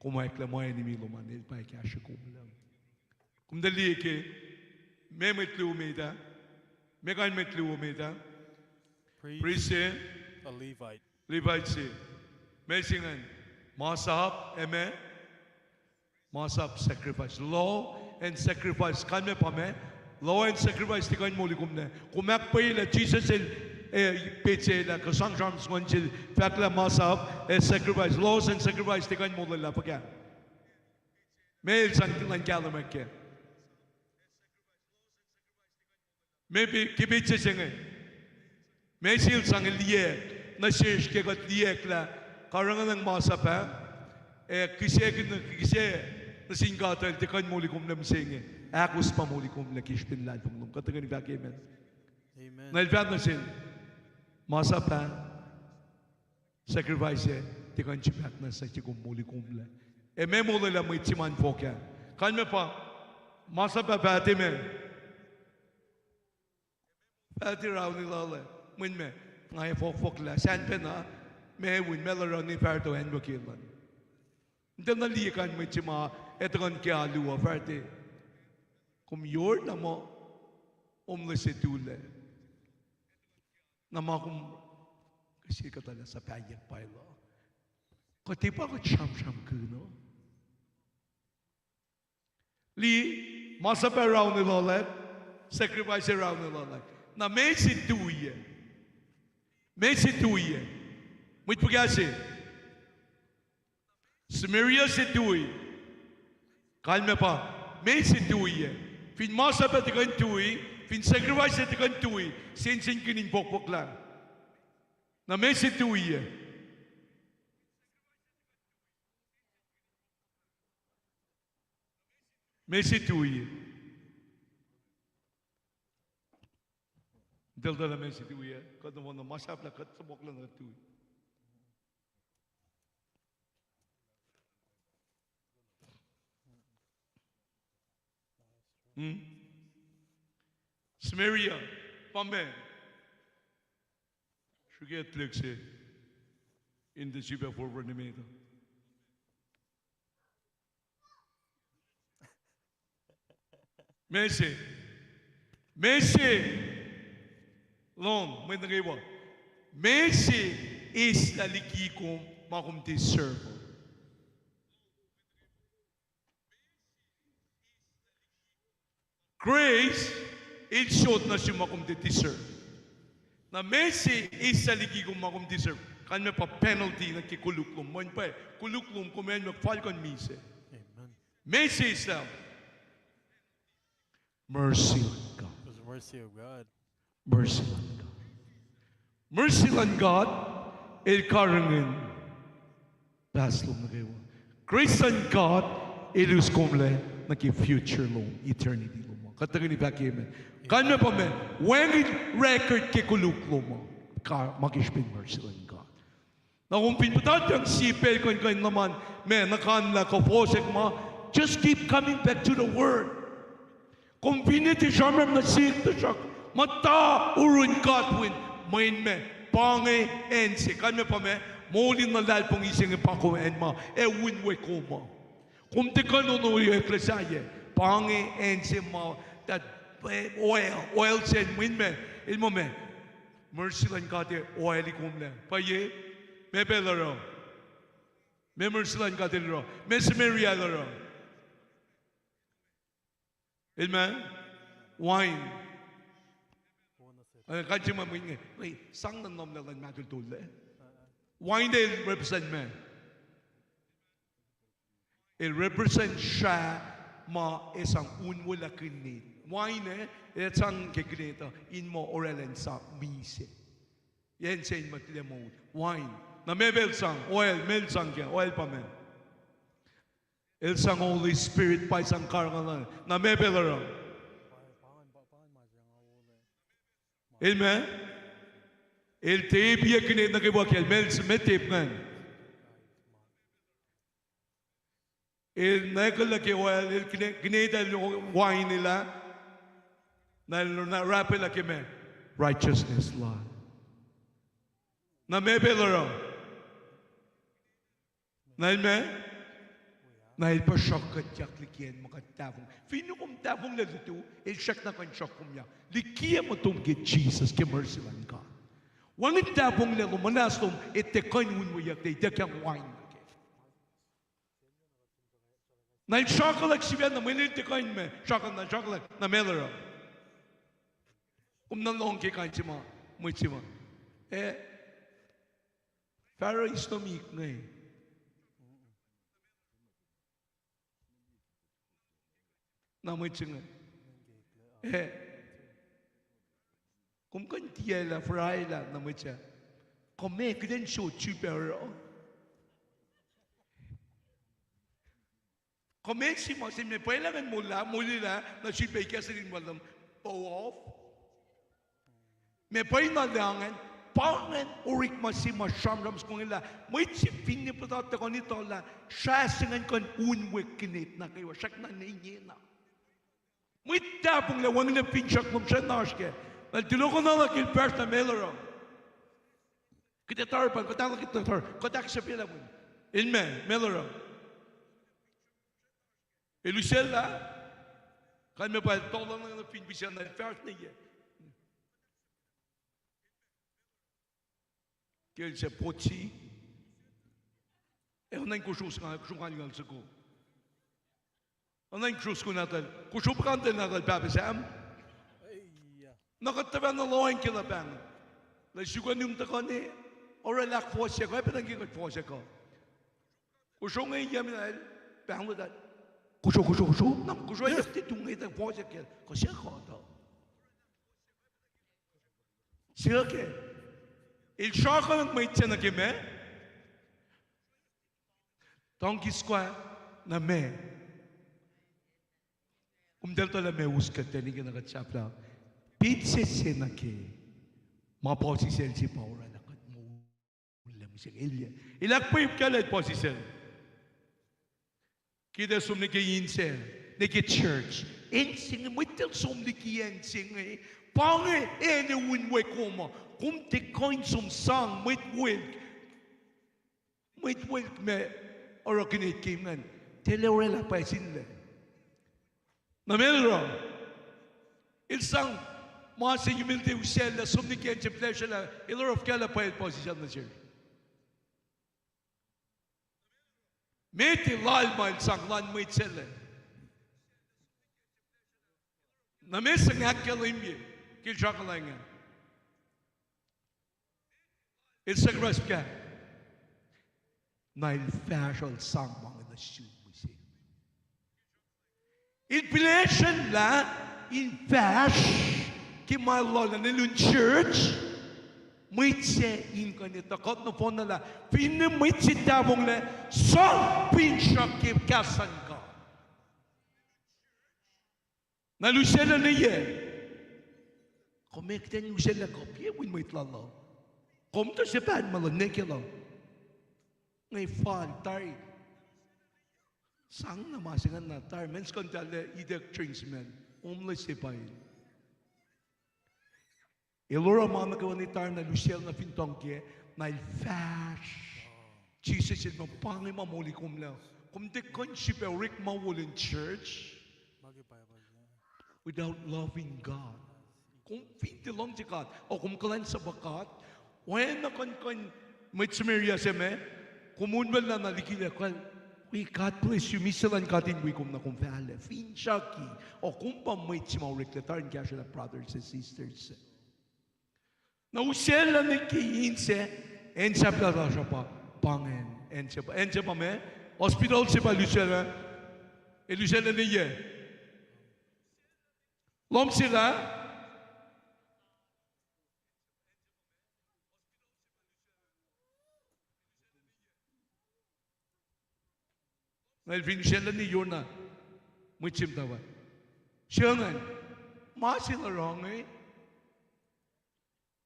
kom oacklah ma enemy lom an, el pa kahsruh kom lah. Kom tuh liye ke, meac mwet luo met ah? Meac kain mwet luo met ah? Priest se, Levite se. Meac se ingacn? Masap ac ma, masap, sacrifice. Law and sacrifice. Kalmac pa ma, law and sacrifice tiac kuh in moli kom lac. Kom ahkpwacyelah Jisus el, eh, petsac lah kuh sang sramsram soko in sel fahk lah masap ac sacrifice, laws and sacrifice tiac kuh in molwelah fuhkah? Meac el sang luhn kahlwem ah kac? Meac ke petsac se inge? Meac se el sang liyacack nuh sesr ke kuht liyacack lah karihngihn masap ah, ac kihsackuhn, kihsac nuh sin God el tiac kuh in moli kom lac mihsenge, ahkos pa moli kom lac ke srihpen luhlahlfongi lom. Kuht tuhkweni fahk amen. Na el fahk nuh sel, masap ah, sacrifice ah, tiac kuh in srihpac ahknwacsnwacsye kom moli kom lac. Ac meac molwelah mwet se ma in fohk ah? Kalmac pa, masap ah fah tiac ma, fah tiac rauni lal ah. Mweyen ma, nga ac fohkfohk lah sacn pacna, ma un ma el oruh inge fah tuh acnwuck luhn. Tiacna liye kain mwet se ma ac tuhkuh nuh ke alu uh fah tiac. Kom yur na muh homeless se tulac. Na ma kom, kihsac kuhtuh lah suhpahyuck pacl uh. Kuht tiac pa kuht sramsramkihn uh. Liye, masap ah rauni luhlahp, sacrifice ah rauni luhlahp. Na meac se tui ah? Meac se tui ah? Mwet fuhkah se? Samaria se tui. Kalmac pa, meac se tui ah? Fin masap ah tiac kuh in tui, fin sacrifice ah tiac kuh in tui, sensenkihn in fohkfohk lah. Na meac se tui ah? Meac se tui? Teltahl lah ma se tui ah, kuht nohfohnna ma sahflah kuht suhmuhklah na kuht tui. Hmm? Samaria, pa ma srihke tuhlihk se in tuh sifilpac forfor nuh met uh. Ma se, ma se lom, mwet nuh kwewa, ma se eislah liki kom ma kom deserve. Grace el sot nuh sum ma kom tiac deserve. Na ma se eislah liki kom ma kom deserve, kalmac pa penalty nuh ke koluk lom. Mweyen pwacye, koluk lom kom acn ma fal kuh in misac. Ma se eislah, mercy luhn God. Mercy of God. Mercy luhn God. Mercy luhn God el karihngihn past lom nuh kwewa. Grace luhn God el us komlac nuh ke future lom, eternity lom. Kuht tuhkweni fahk amen. Kalmac pa ma, wacngihn record ke koluk lom uh, ma ke srihpen mercy luhn God. Na kom fin puhtatyang sie pacl kuh in kuh in luhman ma nuh kac lah kuh fohsack ma, just keep coming back to the word. Kom finne tiac sramsram nuh sihk, tuhsruhk muhta urun God win, mweyen ma, pa inge acn se, kalmac pa ma, moul in luhlahlfongi se inge pa kom acn ma ac un we kom uh. Kom tiac kuh in ono eklac sahyac, pa inge acn se ma, that oil, oil sacn, mweyen ma, el ma ma, mercy luhn God ac oil-i komlac. Pwacye, ma pacl oruh, ma mercy luhn God el oruh, ma Samaria el oruh. El ma, wine. Kain se ma mwet inge, sang nuhn lomlah luhn matultol lac. Wine el represent ma, el represent srah ma ac sang unwelah kinet. Wine, el sang ke kinet uh in muh oraclah in sang misac. Acn se in muh tilac moul. Wine. Na ma pacl sang, oil, ma el sang ke, oil pa ma, el sang Holy Spirit, pa sang karihngihn. Na ma pacl oruh, el ma, el tepiac kinet nuh kwewa kacl, ma el, ma tep ingacn. El nwacklah ke oil, el kinet, kinet el wine lah, na el na rahpwelah ke ma, righteousness lal. Na ma pacl oruh, na el ma, na el puhsrackkuhtyak liki acn ma kuht tahfonglac. Finne kom tahfonglac lutu, el srackna kuh in srackkomyak liki acn muhtom ke Jesus, ke mercy luhn God. Wacngihn tahfonglac lom, muhnahs lom, ac tiac kuh in unweyucklac, ituckyang wine nuh kac. Na el sruhkuhlak sifacna, mweyen el tiac kuh in ma, sruhkuhlak, na sruhkuhlak, na ma el oruh, kom nuh lohng ke kain se ma, mwet se ma, e, Pharisees nuhmihk inge. Na mwet se inge, e, kom kuh in tiac lah, fry lah, na mwet se, kuh meac, kuht in sot sifilpac oruh. Kuh meac se ma se ma pwacye lah ingacn moul lah, moli lah, na sifilpac ikacslah in ma lom, show off. Ma pwacye na lah ingacn, pa ingacn orekma se ma sramsram soko inge lah mwet se finne puhtat tuhkuh in etuh lah srah se ingacn kuh in unwe kinet nuh kwewa, srackna ne ingena. Mwet tahfonglac, wacngihnlac finsrak lom srah na oasr kac. Na el tulohkohn na lah ke el fahsr na ma el oruh. Kuht ac tari pan, kuht ahluhkit na tari, kuht ahksahfyelah mweyen, el ma, ma el oruh, el usaclah, kalmac pa el tolohng na fin pihsac na el fahsr nuh yac. Ke el se potsi, e, oacna in kosro, kosro ngalngal soko. Oacna in kosro soko nahtuhl, kosro puhkantwen nahtuhl, Pahpah Sam. Na kuht tuhfahna lohacng ke lah pahng, lah suk nuhm tuhkuh ne, orwaclah ahkfohsyak uh, pacna ke kuht fohsyak uh. Kosro inge yac me na el pahng lah, kosro, kosro, kosro, na kosro yac tiac tu inge tuh fohsyak kac, kuh se kuht uh. Siyuck, el sruhkuhlak mwet se nuh ke ma, donkey squat, na ma, kom eltahl lah ma us kuht, tuh nike na kuht sahflah, pit se se nuh ke Ma puhsisacl se pa oraclah kuht moul lah mihsenge. El, el ahkpwacye fuhkah lah el puhsisacl? Ke el som nuh ke inse, nuh ke church. Acn se inge, mwet el som liki acn se inge. Pa inge acn un we kom uh. Kom tiac kuh in som sang mwet welk. Mwet welk ma oruh kihnet ke ingacn, tiac oraclah pwacye sin lac. Na meac el oruh? El sang ma se, umel tiac usacllah, som nuh ke acn se, flash lah el oruh fuhkah lah pwacye el puhsisacl nuh sesr. Met lal ma el sang, lal mwet se lac. Na meac se inge ahkkahlwemye ke el sruhkuhlah ingacn? El sacrifice fuhkah? Na el fahsruh el sang ma inge nuh sum mihsenge. El pihlesrwaclah in fahsr ke ma el lal an, el in church. Mwet se in kuh in etuh kuht nohfohnna lah finne mwet se tahfonglac, sang finsrak ke kahs luhn God. Na el usacllah nuh yac? Kom ekten usacllah kuh piac wi mwet lal uh. Kom tuh sefanna luhn nwe ke lal. Nge fal tari. Sang na ma se ingacn na tari, men scuhn tahlac ituck drinks, men homeless se pa el. El oruh ma nuh kwewa ne tari, na el usacllah nuh fin tuhng kac, na el fahsr. Jisus el muh, pa inge ma moli komlac. Kom tiac kuh in srihpac orekma wo lun church without loving God. Kom fin tiac luhngse God, o kom kuhlwacnsapuh God. Oacna kuhn, kuhn mwet Samaria se ma, kom unwellah na likila kal, we, God bless you, mihs luhn God in wi kom na kom fahlac. Finsrak, o kom pa mwet se ma oreklac tari in kahsrwelah brothers and sisters. Na usacllah nuh ke inse, acn sahflah lasr uh pa, pa ingacn, acn se pa, acn se pa ma, hospital se pa el usacllah, el usacllah nuh yac? Lohm sel ah? Na el fin usacllah nuh yac na, mwet se muhta pa, se ingacn, ma se el oruh inge,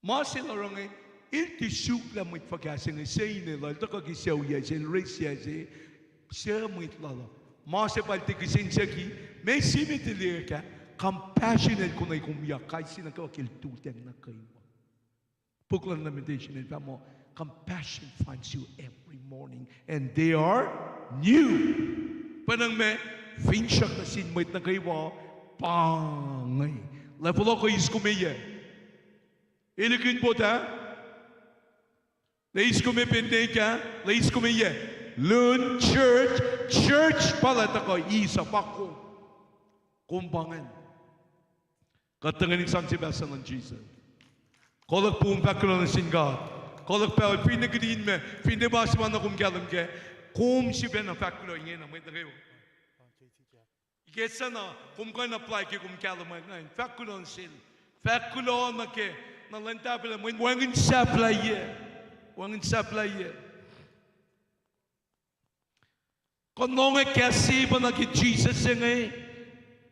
ma se el oruh inge, el tiac suk lah mwet fuhkah se inge, se ine lal, tuhkuh ke sucu se, el raise se, suc mwet lal uh. Ma se pa el tiac kihsen siyuck, meac se met el liye ah? Compassion el konwekom yak kais sie nuh kwewa ke el tultacng nuh kwewa. Puk luhn Lamentation el fahk muh, compassion finds you every morning, and they are new. Pwacnwacng ma, finsrak nuh sin mwet nuh kwewa, pa inge. Lah fohlohk uh eis kom yac? Elikihn pot ah? Lah eis kom pen ne ka, lah eis kom yac? Lun church, church pa lah tuhkuh eis uh pa kom. Kom pa ingacn. Kuht tuhngeni sang sie pahs luhn Jisus. Koluk pum, fahk kuloh nuh sin God. Koluk pahol, finne kihtin ma, finne ma se ma na kom kahlwem kac, kom sifacna fahk kuloh ingena mwet nuh kwewa. Ikacslah na kom kuh in apply ke kom kahlwem ingacn. Fahk kuloh nuh sel. Fahk kuloh nuh ke, na lwen tahfwelah, mweyen wacngihn sahflahiyac. Wacngihn sahflahiyac. Kuh lohng kahs se pa nuh ke Jisus se inge.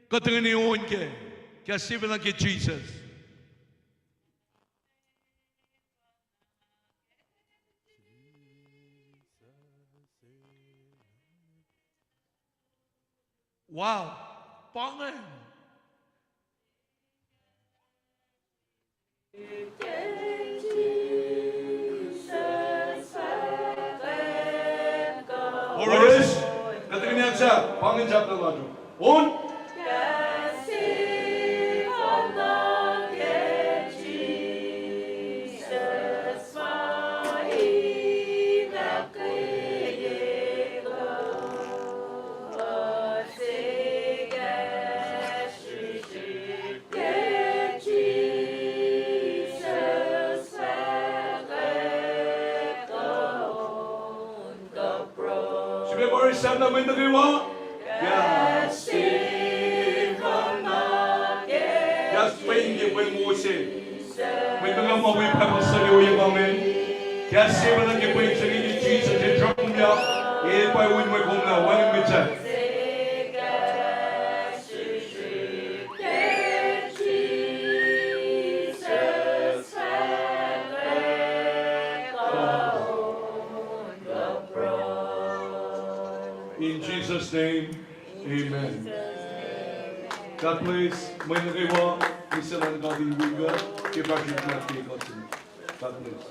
Kuht tuhngeni on kac. Kahs se pa nuh ke Jisus. Wow. Pa ingacn. Chorus, kuht tuhkweni aksa, pa ingacn chapter lasr uh. On. Sifilpac chorus sahflah, mwet nuh kwewa. Kahs se pa nuh ke, kahs pweng ke pweng wo se. Mwet nuh kwewa ma wi Bible study ohiyac pa inge. Kahs se pa nuh ke pweng se ke Jisus, el sramsramkihn, el pa un mwe kom na wacngihn mwet sahyac. In Jesus' name, amen. God bless. Mwe nuh kwewa, mihsenge God in wi kuht, ke fahsr in God ke God. God bless.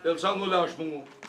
El sang olasr mongo.